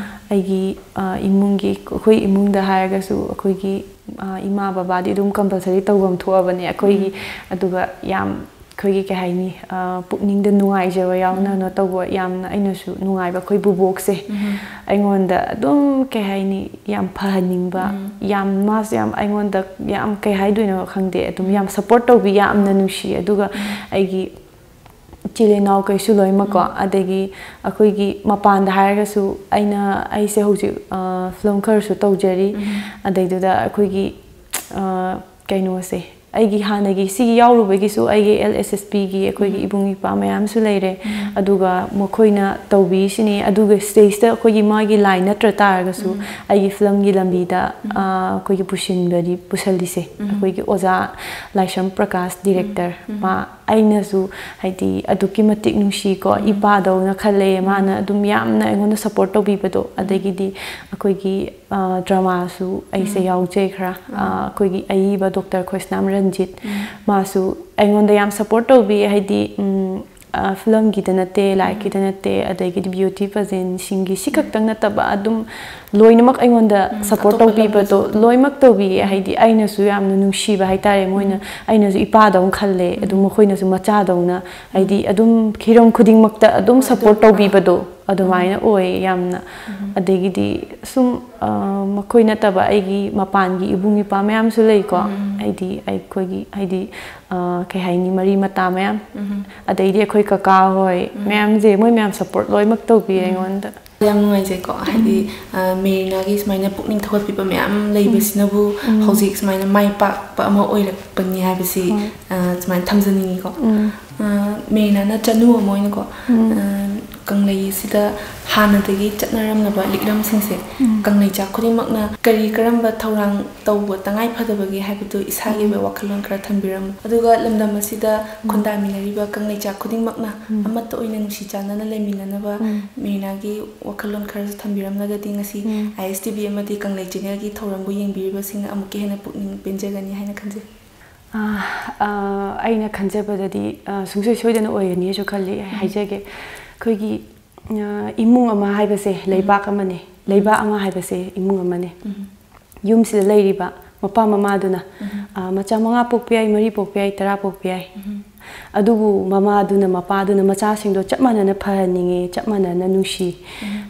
ꯑꯩꯒꯤ, ꯑ, ꯏꯃꯨꯡꯒꯤ, ꯑꯩꯈꯣꯏ ꯏꯃꯨꯡꯗ ꯍꯥꯏꯔꯒꯁꯨ ꯑꯩꯈꯣꯏꯒꯤ, ꯑ, ꯏꯃꯥ ꯕꯕꯥꯗꯤ ꯑꯗꯨꯝ compulsory ꯇꯧꯐꯝ ꯊꯣꯛꯑꯕꯅꯦ ꯑꯩꯈꯣꯏꯒꯤ꯫ ꯑꯗꯨꯒ ꯌꯥꯝ ꯑꯩꯈꯣꯏꯒꯤ ꯀꯩ ꯍꯥꯏꯅꯤ, ꯑ, ꯄꯨꯛꯅꯤꯡꯗ ꯅꯨꯡꯉꯥꯏꯖꯕ ꯌꯥꯎꯅ ꯀꯩꯅꯣ ꯇꯧꯕ ꯌꯥꯝꯅ ꯑꯩꯅꯁꯨ ꯅꯨꯡꯉꯥꯏꯕ ꯑꯩꯈꯣꯏ ꯕꯨꯕꯣꯛꯁꯦ꯫ ꯑꯩꯉꯣꯟꯗ ꯑꯗꯨꯝ ꯀꯩ ꯍꯥꯏꯅꯤ, ꯌꯥꯝ ꯐꯍꯟꯅꯤꯡꯕ, ꯌꯥꯝ, ꯃꯥꯁꯦ ꯌꯥꯝ ꯑꯩꯉꯣꯟꯗ ꯌꯥꯝ ꯀꯩ ꯍꯥꯏꯗꯣꯏꯅꯣ ꯈꯪꯗꯦ, ꯑꯗꯨꯝ ꯌꯥꯝ support ꯇꯧꯕꯤ, ꯌꯥꯝꯅ ꯅꯨꯡꯁꯤ꯫ ꯑꯗꯨꯒ ꯑꯩꯒꯤ ꯏꯆꯤꯜ ꯏꯅꯥꯎꯈꯩꯁꯨ ꯂꯣꯏꯅꯃꯛꯀꯣ, ꯑꯗꯒꯤ ꯑꯩꯈꯣꯏꯒꯤ ꯃꯄꯥꯟꯗ ꯍꯥꯏꯔꯒꯁꯨ ꯑꯩꯅ, ꯑꯩꯁꯦ ꯍꯧꯖꯤꯛ, ꯑ, film ꯈꯔꯁꯨ ꯇꯧꯖꯔꯤ꯫ ꯑꯗꯩꯗꯨꯗ ꯑꯩꯈꯣꯏꯒꯤ, ꯑ, ꯀꯩꯅꯣꯁꯦ, ꯑꯩꯒꯤ ꯍꯥꯟꯅꯒꯤ ꯁꯤꯒꯤ ꯌꯥꯎꯔꯨꯕꯒꯤꯁꯨ ꯑꯩꯒꯤ L S S P ꯒꯤ ꯑꯩꯈꯣꯏꯒꯤ ꯏꯕꯨꯡ ꯏꯄ꯭ꯋꯥ ꯃꯌꯥꯝꯁꯨ ꯂꯩꯔꯦ꯫ ꯑꯗꯨꯒ ꯃꯈꯣꯏꯅ ꯇꯧꯕꯤꯔꯤꯁꯤꯅꯤ꯫ ꯑꯗꯨꯒ stage ꯇ ꯑꯩꯈꯣꯏꯒꯤ ꯃꯥꯒꯤ line ꯅꯠꯇ꯭ꯔ ꯇꯥꯔꯒꯁꯨ ꯑꯩꯒꯤ film ꯒꯤ ꯂꯝꯕꯤꯗ, ꯑ, ꯑꯩꯈꯣꯏꯒꯤ ꯄꯨꯁꯤꯟꯕꯗꯤ ꯄꯨꯁꯜꯂꯤꯁꯦ꯫ ꯑꯩꯈꯣꯏꯒꯤ ꯑꯣꯖꯥ ꯂꯥꯏꯁ꯭ꯔꯝ ꯄ꯭ꯔꯀꯥꯁ, director, ꯃꯥ ꯑꯩꯅꯁꯨ ꯍꯥꯏꯗꯤ ꯑꯗꯨꯛꯀꯤ ꯃꯇꯤꯛ ꯅꯨꯡꯁꯤꯀꯣ, ꯏꯄꯥꯗꯧꯅ ꯈꯜꯂꯦ꯫ ꯃꯥꯅ ꯑꯗꯨꯝ ꯌꯥꯝꯅ ꯑꯩꯉꯣꯟꯗ support ꯇꯧꯕꯤꯕꯗꯣ, ꯑꯗꯒꯤꯗꯤ ꯑꯩꯈꯣꯏꯒꯤ, ꯑ, drama ꯁꯨ ꯑꯩꯁꯦ ꯌꯥꯎꯖꯩ ꯈꯔ꯫ ꯑ, ꯑꯩꯈꯣꯏꯒꯤ ꯑꯏꯕ Doctor ꯈꯣꯏꯁꯅꯥꯝ ꯔꯟꯖꯤꯠ, ꯃꯥꯁꯨ ꯑꯩꯉꯣꯟꯗ ꯌꯥꯝ support ꯇꯧꯕꯤ, ꯍꯥꯏꯗꯤ, ꯎꯝ, ꯐꯤꯂꯝꯒꯤꯗ ꯅꯠꯇꯦ, ꯂꯥꯏꯔꯤꯛꯀꯤꯗ ꯅꯠꯇꯦ, ꯑꯗꯒꯤꯗꯤ ꯕ꯭ꯌꯨꯇꯤ ꯄꯦꯖꯦꯟꯁꯤꯡꯒꯤ ꯁꯤ ꯈꯛꯇꯪ ꯅꯠꯇꯕ, ꯑꯗꯨꯝ ꯂꯣꯏꯅꯃꯛ ꯑꯩꯉꯣꯟꯗ ꯁꯄꯣꯔꯠ ꯇꯧꯕꯤꯕꯗꯣ ꯂꯣꯏꯅꯃꯛ ꯇꯧꯕꯤꯌꯦ꯫ ꯍꯥꯏꯗꯤ ꯑꯩꯅꯁꯨ ꯌꯥꯝꯅ ꯅꯨꯡꯁꯤꯕ ꯍꯥꯏꯇꯥꯔꯦ, ꯃꯣꯏꯅ ꯑꯩꯅꯁꯨ ꯏꯄꯥꯗꯧꯅ ꯈꯜꯂꯦ, ꯑꯗꯨ ꯃꯈꯣꯏꯅꯁꯨ ꯃꯆꯥꯗꯧꯅ, ꯍꯥꯏꯗꯤ ꯑꯗꯨꯝ ꯍꯤꯔꯝ ꯈꯨꯗꯤꯡꯃꯛꯇ ꯑꯗꯨꯝ ꯁꯄꯣꯔꯠ ꯇꯧꯕꯤꯕꯗꯣ ꯑꯗꯨꯃꯥꯏꯅ ꯑꯣꯏ ꯌꯥꯝꯅ꯫ ꯑꯗꯒꯤꯗꯤ ꯁꯨꯝ ꯃꯈꯣꯏ ꯅꯠꯇꯕ ꯑꯩꯒꯤ ꯃꯄꯥꯟꯒꯤ ꯏꯕꯨꯡ ꯏꯄ꯭ꯋꯥ ꯃꯌꯥꯝꯁꯨ ꯂꯩꯀꯣ꯫ ꯍꯥꯏꯗꯤ ꯑꯩꯈꯣꯏꯒꯤ, ꯍꯥꯏꯗꯤ ꯀꯩ ꯍꯥꯏꯅꯤ, ꯃꯔꯤ ꯃꯇꯥ ꯃꯌꯥꯝ, ꯑꯗꯩꯗꯤ ꯑꯩꯈꯣꯏ ꯀꯀꯥ ꯍꯣꯏ ꯃꯌꯥꯝꯁꯦ, ꯃꯣꯏ ꯃꯌꯥꯝ ꯁꯄꯣꯔꯠ ꯂꯣꯏꯅꯃꯛ ꯇꯧꯕꯤꯌꯦ ꯑꯩꯉꯣꯟꯗ꯫ ꯌꯥꯝ ꯅꯨꯡꯉꯥꯏꯖꯩꯀꯣ, ꯍꯥꯏꯗꯤ ꯃꯦꯔꯤꯅꯥꯒꯤ ꯁꯨꯃꯥꯏꯅ ꯄꯨꯛꯅꯤꯡ ꯊꯧꯒꯠꯄꯤꯕ ꯃꯌꯥꯝ ꯂꯩꯕꯁꯤꯅꯕꯨ ꯍꯧꯖꯤꯛ ꯁꯨꯃꯥꯏꯅ ꯃꯥꯏ ꯄꯥꯛꯄ ꯑꯃ ꯑꯣꯏꯔꯛꯄꯅꯤ ꯍꯥꯏꯕꯁꯤ ꯁꯨꯃꯥꯏꯅ ꯊꯝꯖꯅꯤꯡꯉꯤꯀꯣ꯫ ꯃꯦꯔꯤꯅꯥꯅ ꯆꯅꯨ ꯑꯃ ꯑꯣꯏꯅꯀꯣ, ꯀꯪꯂꯩꯁꯤꯗ ꯍꯥꯟꯅꯗꯒꯤ ꯆꯠꯅꯔꯝꯂꯕ ꯂꯤꯛꯂꯝꯁꯤꯡꯁꯦ ꯀꯪꯂꯩꯆꯥ ꯈꯨꯗꯤꯡꯃꯛꯅ ꯀꯔꯤ ꯀꯔꯝꯕ ꯊꯧꯔꯥꯡ ꯇꯧꯕ ꯇꯉꯥꯏ ꯐꯗꯕꯒꯦ ꯍꯥꯏꯕꯗꯨ ꯏꯁꯥꯒꯤ ꯑꯣꯏꯕ ꯋꯥꯈꯜꯂꯣꯟ ꯈꯔ ꯊꯝꯕꯤꯔꯝꯃꯨ꯫ ꯑꯗꯨꯒ ꯂꯝꯗꯝ ꯑꯁꯤꯗ ꯈꯨꯟꯗꯥꯃꯤꯟꯅꯔꯤꯕ ꯀꯪꯂꯩꯆꯥ ꯈꯨꯗꯤꯡꯃꯛꯅ ꯑꯃꯠꯇ ꯑꯣꯏꯅ ꯅꯨꯡꯁꯤ ꯆꯥꯟꯅꯅ ꯂꯩꯃꯤꯟꯅꯅꯕ ꯃꯦꯔꯤꯅꯥꯒꯤ ꯋꯥꯈꯜꯂꯣꯟ ꯈꯔꯁꯨ ꯊꯝꯕꯤꯔꯝꯂꯒꯗꯤ ꯉꯁꯤ ꯑꯥꯏ ꯑꯦꯁ ꯇꯤ ꯚꯤ ꯑꯃꯗꯤ ꯀꯪꯂꯩ ꯆꯦꯅꯦꯜꯒꯤ ꯊꯧꯔꯝꯕꯨ ꯌꯦꯡꯕꯤꯔꯤꯕꯁꯤꯡꯅ ꯑꯃꯨꯛꯀ ꯍꯦꯟꯅ ꯄꯨꯛꯅꯤꯡ ꯄꯦꯟꯖꯒꯅꯤ ꯍꯥꯏꯅ ꯈꯟꯖꯩ꯫ ꯑꯩꯅ ꯈꯟꯖꯕꯗꯗꯤ ꯁꯨꯡꯁꯣꯏ ꯁꯣꯏꯗꯅ ꯑꯣꯏꯒꯅꯤꯁꯨ ꯈꯜꯂꯤ꯫ ꯍꯥꯏꯖꯒꯦ, ꯑꯩꯈꯣꯏꯒꯤ ꯏꯃꯨꯡ ꯑꯃ ꯍꯥꯏꯕꯁꯦ ꯂꯩꯕꯥꯛ ꯑꯃꯅꯤ꯫ ꯂꯩꯕꯥꯛ ꯑꯃ ꯍꯥꯏꯕꯁꯦ ꯏꯃꯨꯡ ꯑꯃꯅꯤ꯫ ꯌꯨꯝꯁꯤꯗ ꯂꯩꯔꯤꯕ ꯃꯄꯥ ꯃꯃꯥꯗꯨꯅ ꯃꯆꯥ ꯃꯉꯥ ꯄꯣꯛꯄ ꯌꯥꯏ, ꯃꯔꯤ ꯄꯣꯛꯄ ꯌꯥꯏ, ꯇꯔꯥ ꯄꯣꯛꯄ ꯌꯥꯏ꯫ ꯑꯗꯨꯕꯨ ꯃꯃꯥꯗꯨꯅ, ꯃꯄꯥꯗꯨꯅ ꯃꯆꯥꯁꯤꯡꯗꯣ ꯆꯞ ꯃꯥꯟꯅꯅ ꯐꯍꯟꯅꯤꯡꯉꯦ, ꯆꯞ ꯃꯥꯟꯅꯅ ꯅꯨꯡꯁꯤ꯫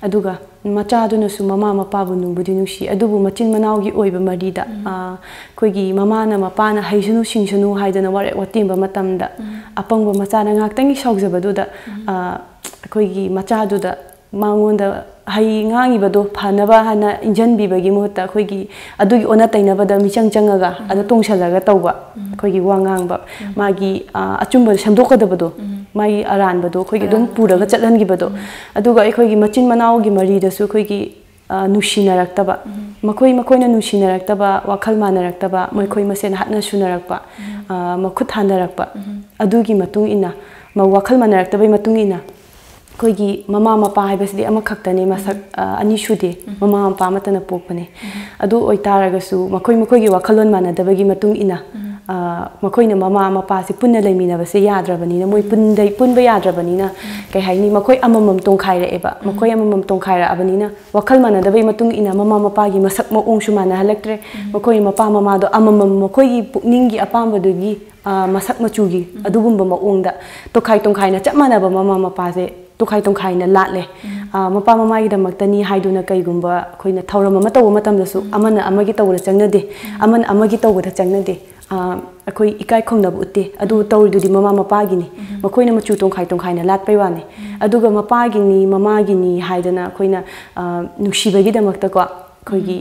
ꯑꯗꯨꯒ ꯃꯆꯥꯗꯨꯅꯁꯨ ꯃꯃꯥ ꯃꯄꯥꯕꯨ ꯅꯨꯡꯕꯨꯗꯤ ꯅꯨꯡꯁꯤ, ꯑꯗꯨꯕꯨ ꯃꯆꯤꯟ ꯃꯅꯥꯎꯒꯤ ꯑꯣꯏꯕ ꯃꯔꯤꯗ, ꯑꯩꯈꯣꯏꯒꯤ ꯃꯃꯥꯅ ꯃꯄꯥꯅ ꯍꯩꯁꯅꯨ ꯁꯤꯡꯁꯅꯨ ꯍꯥꯏꯗꯅ ꯋꯥꯔꯦꯞ ꯋꯥꯇꯦꯝꯕ ꯃꯇꯝꯗ, ꯑꯄꯪꯕ ꯃꯆꯥꯅ ꯉꯥꯏꯍꯥꯛꯇꯪꯒꯤ ꯁꯥꯎꯖꯕꯗꯨꯗ, ꯑꯩꯈꯣꯏꯒꯤ ꯃꯆꯥꯗꯨꯗ ꯃꯉꯣꯟꯗ ꯍꯩ ꯉꯥꯡꯉꯤꯕꯗꯣ ꯐꯅꯕ ꯍꯥꯏꯅ ꯏꯟꯖꯟꯕꯤꯕꯒꯤ ꯃꯍꯨꯠꯇ ꯑꯩꯈꯣꯏꯒꯤ ꯑꯗꯨꯒꯤ ꯑꯣꯟꯅ ꯇꯩꯅꯕꯗ ꯃꯤꯆꯪ ꯆꯪꯉꯒ ꯑꯗ ꯇꯣꯡꯁꯜꯂꯒ ꯇꯧꯕ, ꯑꯩꯈꯣꯏꯒꯤ ꯋꯥ ꯉꯥꯡꯕ, ꯃꯥꯒꯤ ꯑꯆꯨꯝꯕ ꯁꯦꯝꯗꯣꯛꯀꯗꯕꯗꯣ, ꯃꯥꯒꯤ ꯑꯔꯥꯟꯕꯗꯣ ꯑꯩꯈꯣꯏꯒꯤ ꯑꯗꯨꯝ ꯄꯨꯔꯒ ꯆꯠꯍꯟꯈꯤꯕꯗꯣ꯫ ꯑꯗꯨꯒ ꯑꯩꯈꯣꯏꯒꯤ ꯃꯆꯤꯟ ꯃꯅꯥꯎꯒꯤ ꯃꯔꯤꯗꯁꯨ ꯑꯩꯈꯣꯏꯒꯤ ꯅꯨꯡꯁꯤꯅꯔꯛꯇꯕ, ꯃꯈꯣꯏ ꯃꯈꯣꯏꯅ ꯅꯨꯡꯁꯤꯅꯔꯛꯇꯕ, ꯋꯥꯈꯜ ꯃꯥꯟꯅꯔꯛꯇꯕ, ꯃꯈꯣꯏ ꯃꯁꯦꯟ ꯍꯥꯠꯅ ꯁꯨꯅꯔꯛꯄ, ꯃꯈꯨꯠ ꯍꯥꯟꯅꯔꯛꯄ, ꯑꯗꯨꯒꯤ ꯃꯇꯨꯡ ꯏꯟꯅ, ꯋꯥꯈꯜ ꯃꯥꯟꯅꯔꯛꯇꯕꯒꯤ ꯃꯇꯨꯡ ꯏꯟꯅ ꯑꯩꯈꯣꯏꯒꯤ ꯃꯃꯥ ꯃꯄꯥ ꯍꯥꯏꯕꯁꯤꯗꯤ ꯑꯃꯈꯛꯇꯅꯦ, ꯃꯁꯛ ꯑꯅꯤ ꯁꯨꯗꯦ, ꯃꯃꯥ ꯃꯄꯥ ꯑꯃꯠꯇꯅ ꯄꯣꯛꯄꯅꯦ꯫ ꯑꯗꯨ ꯑꯣꯏꯇꯥꯔꯒꯁꯨ ꯃꯈꯣꯏ ꯃꯈꯣꯏꯒꯤ ꯋꯥꯈꯜꯂꯣꯟ ꯃꯥꯟꯅꯗꯕꯒꯤ ꯃꯇꯨꯡ ꯏꯟꯅ ꯃꯈꯣꯏꯅ ꯃꯃꯥ ꯃꯄꯥꯁꯦ ꯄꯨꯟꯅ ꯂꯩꯃꯤꯟꯅꯕꯁꯦ ꯌꯥꯗ꯭ꯔꯕꯅꯤꯅ, ꯃꯣꯏ ꯄꯨꯟꯕ ꯌꯥꯗ꯭ꯔꯕꯅꯤꯅ, ꯀꯩ ꯍꯥꯏꯅꯤ, ꯃꯈꯣꯏ ꯑꯃꯃꯝ ꯇꯣꯡꯈꯥꯏꯔꯛꯑꯦꯕ꯫ ꯃꯈꯣꯏ ꯑꯃꯃꯝ ꯇꯣꯡꯈꯥꯏꯔꯛꯑꯕꯅꯤꯅ ꯋꯥꯈꯜ ꯃꯥꯟꯅꯗꯕꯩ ꯃꯇꯨꯡ ꯏꯟꯅ ꯃꯃꯥ ꯃꯄꯥꯒꯤ ꯃꯁꯛ ꯃꯑꯣꯡꯁꯨ ꯃꯥꯟꯅꯍꯜꯂꯛꯇ꯭ꯔꯦ꯫ ꯃꯈꯣꯏ ꯃꯄꯥ ꯃꯃꯥꯗꯣ ꯑꯃꯃꯝ ꯃꯈꯣꯏꯒꯤ ꯄꯨꯛꯅꯤꯡꯒꯤ ꯑꯄꯥꯝꯕꯗꯨꯒꯤ ꯃꯁꯛ ꯃꯆꯨꯒꯤ ꯑꯗꯨꯒꯨꯝꯕ ꯃꯑꯣꯡꯗ ꯇꯣꯈꯥꯏ ꯇꯣꯡꯈꯥꯏꯅ ꯆꯞ ꯃꯥꯟꯅꯕ ꯃꯃꯥ ꯃꯄꯥꯁꯦ ꯇꯣꯈꯥꯏ ꯇꯣꯡꯈꯥꯏꯅ ꯂꯥꯠꯂꯦ꯫ ꯃꯄꯥ ꯃꯃꯥꯒꯤꯗꯃꯛꯇꯅꯤ ꯍꯥꯏꯗꯨꯅ ꯀꯩꯒꯨꯝꯕ ꯑꯩꯈꯣꯏꯅ ꯊꯧꯔꯝ ꯑꯃ ꯇꯧꯕ ꯃꯇꯝꯗꯁꯨ ꯑꯃꯅ ꯑꯃꯒꯤ ꯇꯧꯕꯗ ꯆꯪꯅꯗꯦ, ꯑꯃꯅ ꯑꯃꯒꯤ ꯇꯧꯕꯗ ꯆꯪꯅꯗꯦ꯫ ꯑꯩꯈꯣꯏ ꯏꯀꯥꯏ ꯈꯨꯝꯅꯕ ꯎꯠꯇꯦ꯫ ꯑꯗꯨ ꯇꯧꯔꯤꯗꯨꯗꯤ ꯃꯃꯥ ꯃꯄꯥꯒꯤꯅꯤ꯫ ꯃꯈꯣꯏꯅ ꯃꯆꯨ ꯇꯣꯡꯈꯥꯏ ꯇꯣꯡꯈꯥꯏꯅ ꯂꯥꯠꯄꯩ ꯋꯥꯅꯤ꯫ ꯑꯗꯨꯒ ꯃꯄꯥꯒꯤꯅꯤ, ꯃꯃꯥꯒꯤꯅꯤ ꯍꯥꯏꯗꯅ ꯑꯩꯈꯣꯏꯅ ꯅꯨꯡꯁꯤꯕꯒꯤꯗꯃꯛꯇꯀꯣ ꯑꯩꯈꯣꯏꯒꯤ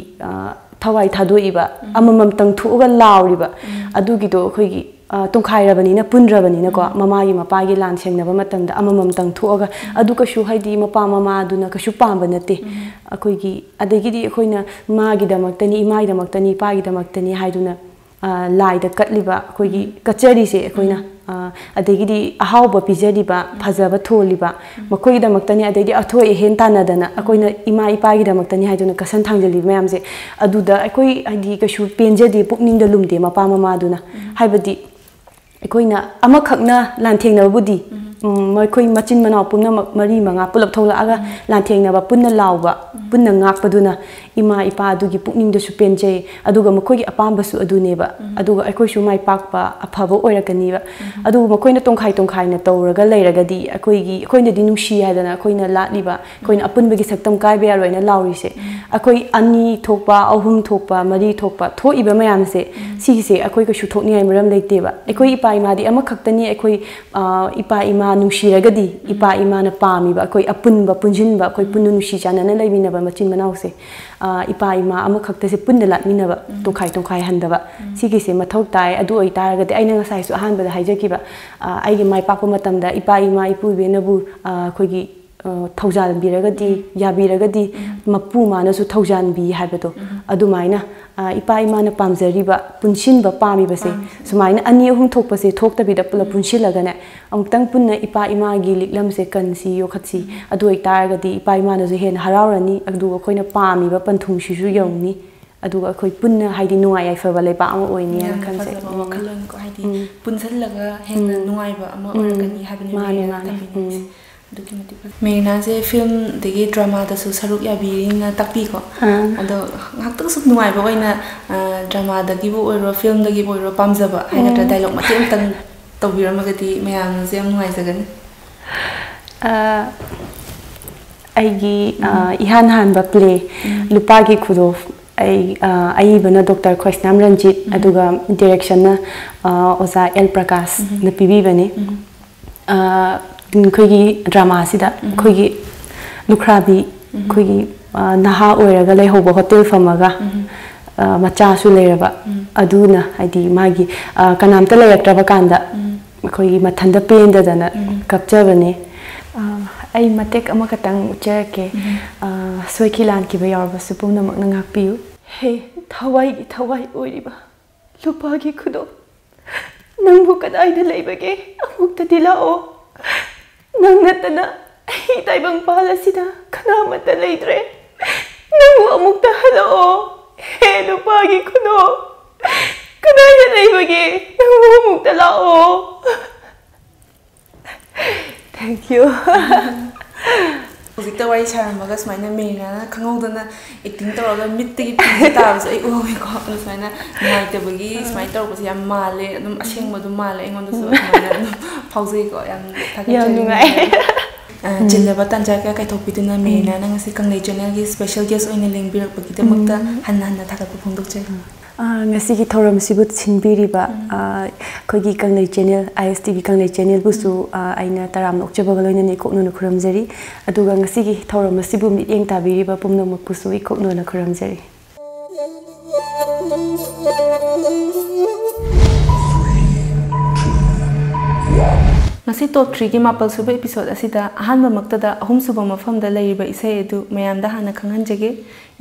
ꯊꯋꯥꯏ ꯊꯥꯗꯣꯛꯏꯕ, ꯑꯃꯃꯝꯇꯪ ꯊꯣꯛꯑꯒ ꯂꯥꯎꯔꯤꯕ, ꯑꯗꯨꯒꯤꯗꯣ ꯑꯩꯈꯣꯏꯒꯤ ꯇꯣꯡꯈꯥꯏꯔꯕꯅꯤꯅ, ꯄꯨꯟꯗ꯭ꯔꯕꯅꯤꯅꯀꯣ, ꯃꯃꯥꯒꯤ ꯃꯄꯥꯒꯤ ꯂꯥꯟ ꯁꯦꯡꯅꯕ ꯃꯇꯝꯗ ꯑꯃꯃꯝꯇꯪ ꯊꯣꯛꯑꯒ, ꯑꯗꯨ ꯀꯩꯁꯨ, ꯍꯥꯏꯗꯤ, ꯃꯄꯥ ꯃꯃꯥꯗꯨꯅ ꯀꯩꯁꯨ ꯄꯥꯝꯕ ꯅꯠꯇꯦ꯫ ꯑꯩꯈꯣꯏꯒꯤ, ꯑꯗꯒꯤꯗꯤ ꯑꯩꯈꯣꯏꯅ ꯃꯥꯒꯤꯗꯃꯛꯇꯅꯤ, ꯏꯃꯥꯒꯤꯗꯃꯛꯇꯅꯤ, ꯏꯄꯥꯒꯤꯗꯃꯛꯇꯅꯤ ꯍꯥꯏꯗꯨꯅ ꯂꯥꯏꯗ ꯀꯠꯂꯤꯕ, ꯑꯩꯈꯣꯏꯒꯤ ꯀꯠꯆꯔꯤꯁꯦ ꯑꯩꯈꯣꯏꯅ, ꯑꯗꯒꯤꯗꯤ ꯑꯍꯥꯎꯕ ꯄꯤꯖꯔꯤꯕ, ꯐꯖꯕ ꯊꯣꯜꯂꯤꯕ, ꯃꯈꯣꯏꯒꯤꯗꯃꯛꯇꯅꯤ, ꯑꯗꯩꯗꯤ ꯑꯊꯣꯏ ꯑꯍꯦꯟ ꯇꯥꯟꯅꯗꯅ ꯑꯩꯈꯣꯏꯅ ꯏꯃꯥ ꯏꯄꯥꯒꯤꯗꯃꯛꯇꯅꯤ ꯍꯥꯏꯗꯨꯅ ꯀꯠꯁꯟ ꯊꯥꯡꯖꯜꯂꯤꯕ ꯃꯌꯥꯝꯁꯦ, ꯑꯗꯨꯗ ꯑꯩꯈꯣꯏ, ꯍꯥꯏꯗꯤ, ꯀꯩꯁꯨ ꯄꯦꯟꯖꯗꯦ ꯄꯨꯛꯅꯤꯡꯗ ꯂꯨꯝꯗꯦ ꯃꯄꯥ ꯃꯃꯥꯗꯨꯅ꯫ ꯍꯥꯏꯕꯗꯤ ꯑꯩꯈꯣꯏꯅ ꯑꯃꯈꯛꯅ ꯂꯥꯟꯊꯦꯡꯅꯕꯕꯨꯗꯤ, ꯃꯈꯣꯏ ꯃꯆꯤꯟ ꯃꯅꯥꯎ ꯄꯨꯝꯅꯃꯛ ꯃꯔꯤ ꯃꯉꯥ ꯄꯨꯂꯞ ꯊꯣꯛꯂꯛꯑꯒ ꯂꯥꯟꯊꯦꯡꯅꯕ, ꯄꯨꯟꯅ ꯂꯥꯎꯕ, ꯄꯨꯟꯅ ꯉꯥꯛꯄꯗꯨꯅ ꯏꯃꯥ ꯏꯄꯥ ꯑꯗꯨꯒꯤ ꯄꯨꯛꯅꯤꯡꯗꯁꯨ ꯄꯦꯟꯖꯩ, ꯑꯗꯨꯒ ꯃꯈꯣꯏꯒꯤ ꯑꯄꯥꯝꯕꯁꯨ ꯑꯗꯨꯅꯦꯕ꯫ ꯑꯗꯨꯒ ꯑꯩꯈꯣꯏꯁꯨ ꯃꯥꯏ ꯄꯥꯛꯄ, ꯑꯐꯕ ꯑꯣꯏꯔꯛꯀꯅꯤꯕ꯫ ꯑꯗꯨꯕꯨ ꯃꯈꯣꯏꯅ ꯇꯣꯡꯈꯥꯏ ꯇꯣꯡꯈꯥꯏꯅ ꯇꯧꯔꯒ ꯂꯩꯔꯒꯗꯤ, ꯑꯩꯈꯣꯏꯒꯤ, ꯑꯩꯈꯣꯏꯅꯗꯤ ꯅꯨꯡꯁꯤ ꯍꯥꯏꯗꯅ ꯑꯩꯈꯣꯏꯅ ꯂꯥꯠꯂꯤꯕ, ꯑꯩꯈꯣꯏꯅ ꯑꯄꯨꯟꯕꯒꯤ ꯁꯛꯇꯝ ꯀꯥꯏꯕ ꯌꯥꯔꯣꯏꯅ ꯂꯥꯎꯔꯤꯁꯦ, ꯑꯩꯈꯣꯏ ꯑꯅꯤ ꯊꯣꯛꯄ, ꯑꯍꯨꯝ ꯊꯣꯛꯄ, ꯃꯔꯤ ꯊꯣꯛꯄ ꯊꯣꯛꯏꯕ ꯃꯌꯥꯝꯁꯦ, ꯁꯤꯒꯤꯁꯦ ꯑꯩꯈꯣꯏ ꯀꯩꯁꯨ ꯊꯣꯛꯅꯤꯡꯉꯥꯏ ꯃꯔꯝ ꯂꯩꯇꯦꯕ꯫ ꯑꯩꯈꯣꯏ ꯏꯄꯥ ꯏꯃꯥꯗꯤ ꯑꯃꯈꯛꯇꯅꯤ꯫ ꯑꯩꯈꯣꯏ ꯏꯄꯥ ꯏꯃꯥ ꯅꯨꯡꯁꯤꯔꯒꯗꯤ, ꯏꯄꯥ ꯏꯃꯥꯅ ꯄꯥꯝꯃꯤꯕ, ꯑꯩꯈꯣꯏ ꯑꯄꯨꯟꯕ ꯄꯨꯟꯁꯤꯟꯕ, ꯑꯩꯈꯣꯏ ꯄꯨꯟꯅ ꯅꯨꯡꯁꯤ ꯆꯥꯟꯅꯅ ꯂꯩꯃꯤꯟꯅꯕ ꯃꯆꯤꯟ ꯃꯅꯥꯎꯁꯦ, ꯏꯄꯥ ꯏꯃꯥ ꯑꯃꯈꯛꯇꯁꯦ ꯄꯨꯟꯅ ꯂꯥꯠꯃꯤꯟꯅꯕ, ꯇꯣꯈꯥꯏ ꯇꯣꯈꯥꯏ ꯍꯟꯗꯕ, ꯁꯤꯒꯤꯁꯦ ꯃꯊꯧ ꯇꯥꯏ꯫ ꯑꯗꯨ ꯑꯣꯏꯇꯥꯔꯒꯗꯤ, ꯑꯩꯅ ꯉꯁꯥꯏꯁꯨ ꯑꯍꯥꯟꯕꯗ ꯍꯥꯏꯖꯈꯤꯕ, ꯑꯩꯒꯤ ꯃꯥꯏ ꯄꯥꯛꯄ ꯃꯇꯝꯗ ꯏꯄꯥ ꯏꯃꯥ ꯏꯄꯨ ꯏꯕꯦꯟꯅꯕꯨ ꯑꯩꯈꯣꯏꯒꯤ ꯊꯧꯖꯥꯟꯕꯤꯔꯒꯗꯤ, ꯌꯥꯕꯤꯔꯒꯗꯤ, ꯃꯄꯨ ꯃꯥꯅꯁꯨ ꯊꯧꯖꯥꯟꯕꯤ ꯍꯥꯏꯕꯗꯣ, ꯑꯗꯨꯃꯥꯏꯅ ꯏꯄꯥ ꯏꯃꯥꯅ ꯄꯥꯝꯖꯔꯤꯕ, ꯄꯨꯟꯁꯤꯟꯕ ꯄꯥꯝꯃꯤꯕꯁꯦ, ꯁꯨꯃꯥꯏꯅ ꯑꯅꯤ ꯑꯍꯨꯝ ꯊꯣꯛꯄꯁꯦ ꯊꯣꯛꯇꯕꯤꯗ ꯄꯨꯂꯞ ꯄꯨꯟꯁꯤꯜꯂꯒꯅꯦ, ꯑꯃꯨꯛꯇꯪ ꯄꯨꯟꯅ ꯏꯄꯥ ꯏꯃꯥꯒꯤ ꯂꯤꯛꯂꯝꯁꯦ ꯀꯟꯁꯤ, ꯌꯣꯛꯈꯠꯁꯤ꯫ ꯑꯗꯨ ꯑꯣꯏꯇꯥꯔꯒꯗꯤ ꯏꯄꯥ ꯏꯃꯥꯅꯁꯨ ꯍꯦꯟꯅ ꯍꯔꯥꯎꯔꯅꯤ, ꯑꯗꯨꯒ ꯑꯩꯈꯣꯏꯅ ꯄꯥꯝꯃꯤꯕ ꯄꯟꯊꯨꯡꯁꯤꯁꯨ ꯌꯧꯅꯤ꯫ ꯑꯗꯨꯒ ꯑꯩꯈꯣꯏ ꯄꯨꯟꯅ ꯍꯥꯏꯗꯤ ꯅꯨꯡꯉꯥꯏ ꯌꯥꯏꯐꯕ ꯂꯩꯕꯥꯛ ꯑꯃ ꯑꯣꯏꯅꯤ ꯍꯥꯏꯅ ꯌꯥꯝꯅ ꯈꯟꯖꯩ꯫ ꯐꯖꯕ ꯎꯝ꯫ ꯋꯥꯈꯜꯂꯣꯟꯀꯣ, ꯍꯥꯏꯗꯤ ꯎꯝ꯫ ꯄꯨꯟꯁꯤꯜꯂꯒ ꯍꯦꯟꯅ ꯎꯝ꯫ ꯅꯨꯡꯉꯥꯏꯕ ꯑꯃ ꯎꯝ꯫ ꯑꯣꯏꯔꯛꯀꯅꯤ ꯍꯥꯏꯕꯅꯤ ꯃꯥꯅꯦ, ꯃꯦꯔꯤꯅꯥꯅ ꯃꯥꯅꯦ꯫ ꯊꯝꯕꯤꯅꯤꯡꯉꯤꯁꯦ꯫ ꯎꯝ꯫ ꯑꯗꯨꯛꯀꯤ ꯃꯇꯤꯛ ꯐꯖꯩ꯫ ꯃꯦꯔꯤꯅꯥꯁꯦ ꯐꯤꯂꯝ ꯑꯗꯒꯤ ꯗ꯭ꯔꯃꯥꯗꯁꯨ ꯁꯔꯨꯛ ꯌꯥꯕꯤꯔꯤꯅ ꯇꯥꯛꯄꯤꯀꯣ꯫ ꯑꯥ꯫ ꯑꯗꯣ ꯉꯥꯏꯍꯥꯛꯇꯪ ꯁꯨꯝ ꯅꯨꯡꯉꯥꯏꯕ ꯑꯣꯏꯅ, ꯑ, ꯗ꯭ꯔꯃꯥꯗꯒꯤꯕꯨ ꯑꯣꯏꯔꯣ, ꯐꯤꯂꯝꯗꯒꯤꯕꯨ ꯑꯣꯏꯔꯣ, ꯄꯥꯝꯖꯕ ꯍꯥꯏꯒꯗ꯭ꯔꯥ, ꯎꯝ꯫ ꯗꯥꯏꯂꯣꯛ ꯃꯇꯦꯛ ꯑꯃꯇꯪ ꯇꯧꯕꯤꯔꯝꯃꯒꯗꯤ ꯃꯌꯥꯝꯅꯁꯨ ꯌꯥꯝ ꯅꯨꯡꯉꯥꯏꯖꯒꯅꯤ꯫ ꯑ, ꯑꯩꯒꯤ, ꯑ, ꯏꯍꯥꯟ ꯍꯥꯟꯕ ꯄ꯭ꯂꯦ, ꯎꯝ꯫ ꯂꯨꯄꯥꯒꯤ ꯈꯨꯗꯣꯞ, ꯑꯩ, ꯑ, ꯑꯏꯕꯅ ꯗꯣꯛꯇꯔ ꯈꯣꯏꯁꯅꯥꯝ ꯔꯟꯖꯤꯠ, ꯎꯝ꯫ ꯑꯗꯨꯒ ꯗꯤꯔꯦꯛꯁꯟꯅ, ꯑ, ꯑꯣꯖꯥ ꯑꯦꯜ ꯄ꯭ꯔꯀꯥꯁꯅ ꯎꯝ꯫ ꯄꯤꯕꯤꯕꯅꯤ꯫ ꯎꯝ꯫ ꯑ, ꯑꯩꯈꯣꯏꯒꯤ ꯗ꯭ꯔꯃꯥꯁꯤꯗ ꯎꯝ꯫ ꯑꯩꯈꯣꯏꯒꯤ ꯂꯨꯈ꯭ꯔꯥꯕꯤ, ꯎꯝ꯫ ꯑꯩꯈꯣꯏꯒꯤ, ꯑ, ꯅꯍꯥ ꯑꯣꯏꯔꯒ ꯂꯩꯍꯧꯕ ꯍꯣꯇꯦꯜ ꯐꯝꯃꯒ, ꯎꯝ꯫ ꯑ, ꯃꯆꯥꯁꯨ ꯂꯩꯔꯕ, ꯎꯝ꯫ ꯑꯗꯨꯅ ꯍꯥꯏꯗꯤ ꯃꯥꯒꯤ, ꯑ, ꯀꯅꯥꯝꯇ ꯂꯩꯔꯛꯇ꯭ꯔꯕ ꯀꯥꯟꯗ ꯎꯝ꯫ ꯑꯩꯈꯣꯏꯒꯤ ꯃꯊꯟꯇ ꯄꯦꯟꯗꯗꯅ ꯎꯝ꯫ ꯀꯞꯆꯕꯅꯦ꯫ ꯑ, ꯑꯩ ꯃꯇꯦꯛ ꯑꯃꯈꯛꯇꯪ ꯎꯠꯆꯔꯛꯀꯦ꯫ ꯎꯝ꯫ ꯑ, ꯁꯣꯏꯈꯤ ꯂꯥꯟꯈꯤꯕ ꯌꯥꯎꯔꯕꯁꯨ ꯄꯨꯝꯅꯃꯛꯅ ꯉꯥꯛꯄꯤꯌꯨ꯫ ꯍꯦ, ꯊꯋꯥꯏꯒꯤ ꯊꯋꯥꯏ ꯑꯣꯏꯔꯤꯕ ꯂꯨꯄꯥꯒꯤ ꯈꯨꯗꯣꯞ, ꯅꯪꯕꯨ ꯀꯗꯥꯏꯗ ꯂꯩꯕꯒꯦ? ꯑꯃꯨꯛꯇꯗꯤ ꯂꯥꯛꯑꯣ꯫ ꯅꯪ ꯅꯠꯇꯅ ꯑꯩ ꯇꯥꯏꯕꯪꯄꯥꯜ ꯑꯁꯤꯗ ꯀꯅꯥꯃꯠꯇ ꯂꯩꯇ꯭ꯔꯦ꯫ ꯅꯪꯕꯨ ꯑꯃꯨꯛꯇ ꯍꯜꯂꯛꯑꯣ꯫ ꯍꯦ ꯂꯨꯄꯥꯒꯤ ꯈꯨꯗꯣꯞ, ꯀꯗꯥꯏꯗ ꯂꯩꯕꯒꯦ? ꯅꯪꯕꯨ ꯑꯃꯨꯛꯇ ꯂꯥꯛꯑꯣ꯫ Thank you꯫ ꯍꯧꯖꯤꯛꯇ ꯋꯥꯔꯤ ꯁꯥꯔꯝꯃꯒ ꯁꯨꯃꯥꯏꯅ ꯃꯦꯔꯤꯅꯥꯅ ꯈꯪꯍꯧꯗꯅ ꯑꯦꯛꯇꯤꯡ ꯇꯧꯔꯒ ꯃꯤꯠꯇꯒꯤ ꯄꯤꯁꯦ ꯇꯥꯕꯁꯨ ꯑꯩ ꯎꯍꯧꯋꯦꯀꯣ꯫ ꯑꯗꯣ ꯁꯨꯃꯥꯏꯅ ꯅꯨꯡꯉꯥꯏꯇꯕꯒꯤ ꯁꯨꯃꯥꯏꯅ ꯇꯧꯔꯛꯄꯁꯦ ꯌꯥꯝ ꯃꯥꯜꯂꯦ, ꯑꯗꯨꯝ ꯑꯁꯦꯡꯕ ꯑꯗꯨꯝ ꯃꯥꯜꯂꯦ, ꯑꯩꯉꯣꯟꯗꯁꯨ ꯑꯗꯨꯃꯥꯏꯅ ꯑꯗꯨꯝ ꯐꯥꯎꯖꯩꯀꯣ꯫ ꯌꯥꯝ ꯊꯥꯒꯠꯆꯔꯤ ꯌꯥꯝ ꯅꯨꯡꯉꯥꯏ꯫ ꯃꯦꯔꯤꯅꯥ꯫ ꯑ, ꯆꯤꯜꯂꯕ ꯇꯥꯟꯖꯥ ꯀꯌꯥ ꯀꯥꯏꯊꯣꯛꯄꯤꯗꯨꯅ ꯃꯦꯔꯤꯅꯥꯅ ꯉꯁꯤ ꯀꯪꯂꯩ ꯆꯦꯅꯦꯜꯒꯤ ꯁ꯭ꯄꯦꯁꯦꯜ ꯒꯦꯁ ꯑꯣꯏꯅ ꯂꯦꯡꯕꯤꯔꯛꯄꯒꯤꯗꯃꯛꯇ ꯍꯟꯅ ꯍꯟꯅ ꯊꯥꯒꯠꯄ ꯐꯣꯡꯗꯣꯛꯆꯔꯤ꯫ ꯑ, ꯉꯁꯤꯒꯤ ꯊꯧꯔꯝ ꯑꯁꯤꯕꯨ ꯁꯤꯟꯕꯤꯔꯤꯕ, ꯑ, ꯑꯩꯈꯣꯏꯒꯤ ꯀꯪꯂꯩ ꯆꯦꯅꯦꯜ, ꯑꯥꯏ ꯑꯦꯁ ꯇꯤ ꯚꯤ ꯀꯪꯂꯩ ꯆꯦꯅꯦꯜꯕꯨꯁꯨ, ꯑ, ꯑꯩꯅ ꯇꯔꯥꯝꯅ ꯑꯣꯛꯆꯕꯒ ꯂꯣꯏꯅꯅ ꯏꯀꯣꯛꯅꯅ ꯈꯨꯔꯨꯝꯖꯔꯤ꯫ ꯑꯗꯨꯒ ꯉꯁꯤꯒꯤ ꯊꯧꯔꯝ ꯑꯁꯤꯕꯨ ꯃꯤꯠꯌꯦꯡ ꯇꯥꯕꯤꯔꯤꯕ ꯄꯨꯝꯅꯃꯛꯄꯨꯁꯨ ꯏꯀꯣꯛꯅꯅ ꯈꯨꯔꯨꯝꯖꯔꯤ꯫ ꯉꯁꯤ ꯇꯣꯞ ꯊ꯭ꯔꯤꯒꯤ ꯃꯥꯄꯜ ꯁꯨꯕ ꯏꯄꯤꯁꯣꯗ ꯑꯁꯤꯗ ꯑꯍꯥꯟꯕꯃꯛꯇꯗ ꯑꯍꯨꯝꯁꯨꯕ ꯃꯐꯝꯗ ꯂꯩꯔꯤꯕ ꯏꯁꯩ ꯑꯗꯨ ꯃꯌꯥꯝꯗ ꯍꯥꯟꯅ ꯈꯪꯍꯟꯖꯒꯦ꯫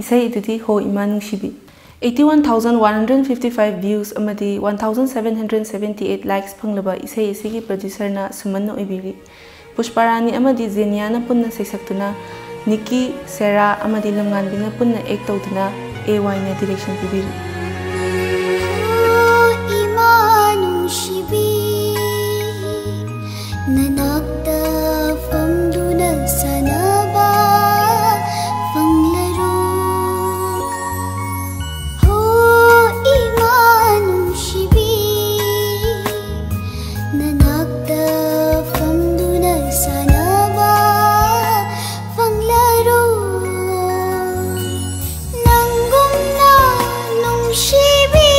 ꯏꯁꯩ ꯑꯗꯨꯗꯤ ꯍꯣ ꯏꯃꯥ ꯅꯨꯡꯁꯤꯕꯤ꯫ Eighty one thousand one hundred fifty five views ꯑꯃꯗꯤ one thousand seven hundred seventy eight likes ꯐꯪꯂꯕ ꯏꯁꯩ ꯑꯁꯤꯒꯤ ꯄ꯭ꯔꯣꯗ꯭ꯌꯨꯁꯔꯅ ꯁꯨꯃꯟꯅ ꯑꯣꯏꯕꯤꯔꯤ꯫ ꯄꯨꯁꯄꯥꯔꯥꯅꯤ ꯑꯃꯗꯤ ꯖꯦꯅꯤꯌꯥꯅ ꯄꯨꯟꯅ ꯁꯩꯁꯛꯇꯨꯅ, ꯅꯤꯛꯀꯤ, ꯁꯦꯔꯥ ꯑꯃꯗꯤ ꯂꯝꯉꯥꯟꯕꯤꯅ ꯄꯨꯟꯅ ꯑꯦꯛ ꯇꯧꯗꯨꯅ ꯑꯦ ꯋꯥꯏꯅ ꯗꯤꯔꯦꯛꯁꯟ ꯄꯤꯕꯤꯔꯤ꯫ ꯑꯣ ꯏꯃꯥ ꯅꯨꯡꯁꯤꯕꯤ, ꯅꯅꯥꯛꯇ ꯐꯝꯗꯨꯅ ꯁꯥꯟꯅꯕ ꯐꯪꯂꯔꯣꯏ꯫ ꯍꯣ ꯏꯃꯥ ꯅꯨꯡꯁꯤꯕꯤ, ꯅꯅꯥꯛꯇ ꯐꯝꯗꯨꯅ ꯁꯥꯟꯅꯕ ꯐꯪꯂꯔꯣꯏ꯫ ꯅꯪꯒꯨꯝꯅ ꯅꯨꯡꯁꯤꯕꯤ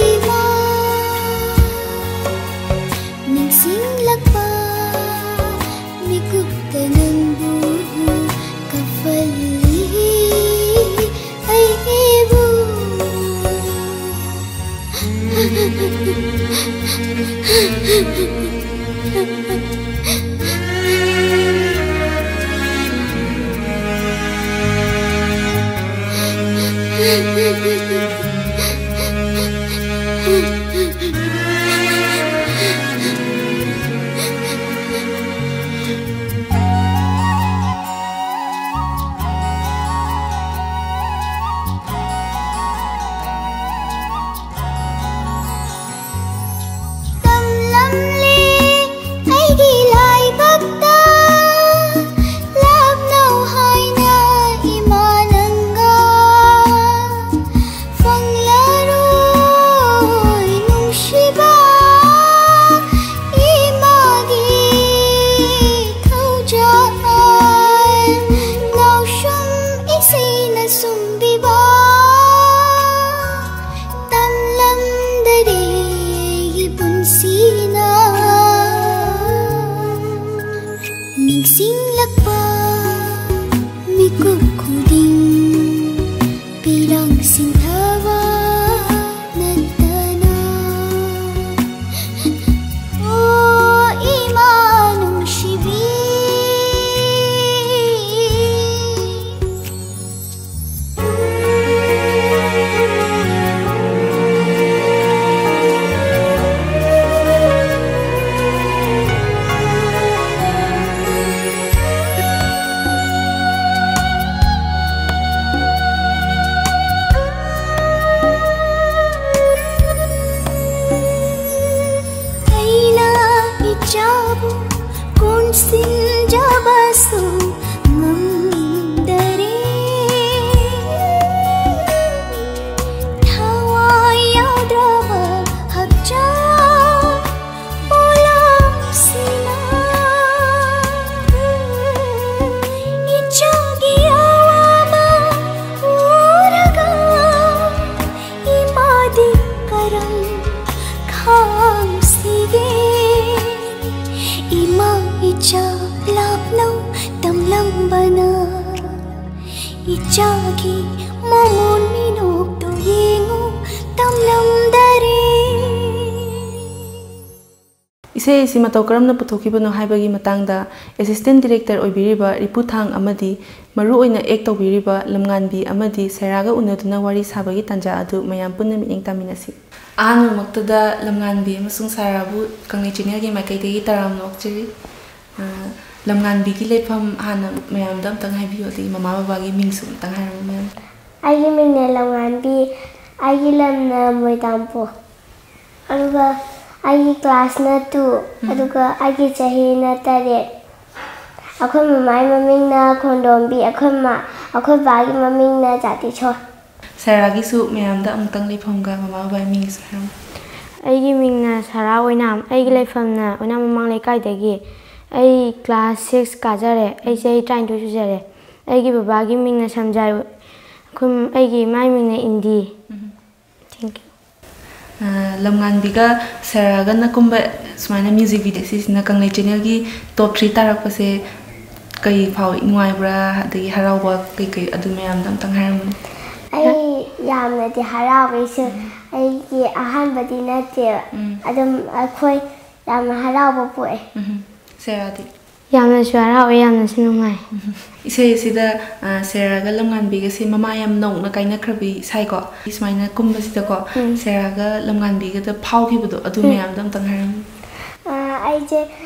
ꯏꯃꯥ, ꯅꯤꯡꯁꯤꯡꯂꯛꯄ ꯃꯤꯀꯨꯞꯇ ꯅꯪꯕꯨ ꯀꯞꯍꯜꯂꯤ ꯑꯩꯕꯨ꯫ ꯆꯤꯟꯖꯕꯁꯨ ꯉꯝꯗꯔꯦ꯫ ꯊꯋꯥꯏ ꯌꯥꯎꯗ꯭ꯔꯕ ꯍꯛꯆꯥꯡ ꯄꯣꯂꯥꯡꯁꯤꯅ ꯏꯆꯥꯒꯤ ꯑꯋꯥꯕ ꯎꯔꯒ ꯏꯃꯥꯗꯤ ꯀꯔꯝ ꯈꯥꯡꯁꯤꯒꯦ? ꯏꯃꯥ ꯏꯆꯥ ꯂꯥꯞꯅꯧ ꯇꯝꯂꯝꯕꯅ ꯏꯆꯥꯒꯤ ꯃꯃꯣꯟ ꯃꯤꯅꯣꯛꯇꯣ ꯌꯦꯡꯉꯨ ꯇꯝꯂꯝꯗꯔꯦ꯫ ꯏꯁꯩ ꯑꯁꯤ ꯃꯇꯧ ꯀꯔꯝꯅ ꯄꯨꯊꯣꯛꯈꯤꯕꯅꯣ ꯍꯥꯏꯕꯒꯤ ꯃꯇꯥꯡꯗ ꯑꯦꯁꯤꯁꯇꯦꯟ ꯗꯤꯔꯦꯛꯇꯔ ꯑꯣꯏꯕꯤꯔꯤꯕ ꯔꯤꯄꯨ ꯊꯥꯡ ꯑꯃꯗꯤ ꯃꯔꯨꯑꯣꯏꯅ ꯑꯦꯛ ꯇꯧꯕꯤꯔꯤꯕ ꯂꯝꯉꯥꯟꯕꯤ ꯑꯃꯗꯤ ꯁꯦꯔꯥꯒ ꯎꯅꯗꯨꯅ ꯋꯥꯔꯤ ꯁꯥꯕꯒꯤ ꯇꯥꯟꯖꯥ ꯑꯗꯨ ꯃꯌꯥꯝ ꯄꯨꯟꯅ ꯃꯤꯠꯌꯦꯡ ꯇꯥꯃꯤꯟꯅꯁꯤ꯫ ꯑꯍꯥꯟꯕꯃꯛꯇꯗ ꯂꯝꯉꯥꯟꯕꯤ ꯑꯃꯁꯨꯡ ꯁꯥꯔꯥꯕꯨ ꯀꯪꯂꯩ ꯆꯦꯅꯦꯜꯒꯤ ꯃꯥꯏꯀꯩꯗꯒꯤ ꯇꯔꯥꯝꯅ ꯑꯣꯛꯆꯔꯤ꯫ ꯑ, ꯂꯝꯉꯥꯟꯕꯤꯒꯤ ꯂꯩꯐꯝ ꯍꯥꯟꯅ ꯃꯌꯥꯝꯗ ꯑꯝꯇꯪ ꯍꯥꯏꯕꯤꯌꯨ, ꯑꯗꯒꯤ ꯃꯃꯥ ꯕꯕꯥꯒꯤ ꯃꯤꯡꯁꯨ ꯑꯝꯇꯪ ꯍꯥꯏꯔꯝꯃꯨ ꯃꯌꯥꯝ꯫ ꯑꯩꯒꯤ ꯃꯤꯡꯅ ꯂꯝꯉꯥꯟꯕꯤ, ꯑꯩꯒꯤ ꯂꯝꯅ ꯃꯣꯏꯗꯥꯡꯄꯣꯛ, ꯑꯗꯨꯒ ꯑꯩꯒꯤ ꯀ꯭ꯂꯥꯁꯅ ꯇꯨ, ꯎꯝ꯫ ꯑꯗꯨꯒ ꯑꯩꯒꯤ ꯆꯍꯤꯅ ꯇꯔꯦꯠ꯫ ꯑꯩꯈꯣꯏ ꯃꯃꯥꯒꯤ ꯃꯃꯤꯡꯅ ꯈꯣꯟꯗꯣꯝꯕꯤ, ꯑꯩꯈꯣꯏ ꯃꯥ-, ꯑꯩꯈꯣꯏ ꯕꯥꯒꯤ ꯃꯃꯤꯡꯅ ꯖꯥꯇꯤꯁꯣꯔ꯫ ꯁꯦꯔꯥꯒꯤꯁꯨ ꯃꯌꯥꯝꯗ ꯑꯃꯨꯛꯇꯪ ꯂꯩꯐꯝꯒ ꯃꯃꯥ ꯕꯕꯥꯒꯤ ꯃꯤꯡꯒꯁꯨ ꯍꯥꯏꯔꯝꯃꯨ꯫ ꯑꯩꯒꯤ ꯃꯤꯡꯅ ꯁꯔꯥ ꯑꯣꯏꯅꯥꯝ, ꯑꯩꯒꯤ ꯂꯩꯐꯝꯅ ꯑꯣꯏꯅꯥꯝ ꯃꯃꯥꯡ ꯂꯩꯀꯥꯏꯗꯒꯤ꯫ ꯑꯩ ꯀ꯭ꯂꯥꯁ ꯁꯤꯛꯁ ꯀꯥꯖꯔꯦ꯫ ꯑꯩ ꯆꯍꯤ ꯇꯔꯥꯅꯤꯊꯣꯏ ꯁꯨꯖꯔꯦ꯫ ꯑꯩꯒꯤ ꯕꯕꯥꯒꯤ ꯃꯤꯡꯅ ꯁꯝꯖꯥꯏ꯫ ꯑꯩꯈꯣꯏ, ꯑꯩꯒꯤ ꯏꯃꯥꯒꯤ ꯃꯤꯡꯅ ꯏꯟꯗꯤ꯫ ꯎꯝ꯫ Thank you꯫ ꯑ, ꯂꯝꯉꯥꯟꯕꯤꯒ ꯁꯦꯔꯥꯒꯅ ꯀꯨꯝꯕ ꯁꯨꯃꯥꯏꯅ ꯃ꯭ꯌꯨꯖꯤꯛ ꯚꯤꯗꯤꯑꯣ ꯁꯤꯁꯤꯅ ꯀꯪꯂꯩ ꯆꯦꯅꯦꯜꯒꯤ ꯇꯣꯞ ꯊ꯭ꯔꯤ ꯇꯥꯔꯛꯄꯁꯦ ꯀꯩ ꯐꯥꯎꯏ? ꯅꯨꯡꯉꯥꯏꯕ꯭ꯔꯥ? ꯑꯗꯒꯤ ꯍꯔꯥꯎꯕ ꯀꯩꯀꯩ, ꯑꯗꯨ ꯃꯌꯥꯝꯗꯣ ꯑꯝꯇꯪ ꯍꯥꯏꯔꯝꯃꯨꯅꯦ꯫ ꯑꯩ ꯌꯥꯝꯅꯗꯤ ꯍꯔꯥꯎꯋꯦ, ꯁꯨꯝ ꯎꯝ꯫ ꯑꯩꯒꯤ ꯑꯍꯥꯟꯕꯗꯤ ꯅꯠꯇꯦꯕ꯫ ꯎꯝ꯫ ꯑꯗꯨꯝ ꯑꯩꯈꯣꯏ ꯌꯥꯝꯅ ꯍꯔꯥꯎꯕ ꯄꯣꯛꯑꯦ꯫ ꯎꯝ꯫ ꯁꯦꯔꯥꯗꯤ? ꯌꯥꯝꯅꯁꯨ ꯍꯔꯥꯎꯋꯦ, ꯌꯥꯝꯅꯁꯨ ꯅꯨꯡꯉꯥꯏ꯫ ꯏꯁꯩ ꯑꯁꯤꯗ, ꯑ, ꯁꯦꯔꯥꯒ ꯂꯝꯉꯥꯟꯕꯤꯒꯁꯦ ꯃꯃꯥ ꯌꯥꯝ ꯅꯧꯅ ꯀꯥꯏꯅꯈ꯭ꯔꯕꯤ ꯁꯥꯏꯀꯣ꯫ ꯁꯨꯃꯥꯏꯅ ꯀꯨꯝꯕꯁꯤꯗꯀꯣ, ꯎꯝ꯫ ꯁꯦꯔꯥꯒ ꯂꯝꯉꯥꯟꯕꯤꯒꯗ ꯐꯥꯎꯈꯤꯕꯗꯣ, ꯑꯗꯨ ꯎꯝ꯫ ꯃꯌꯥꯝꯗꯣ ꯑꯝꯇꯪ ꯍꯥꯏꯔꯝꯃꯨ꯫ ꯑ, ꯑꯩꯁꯦ,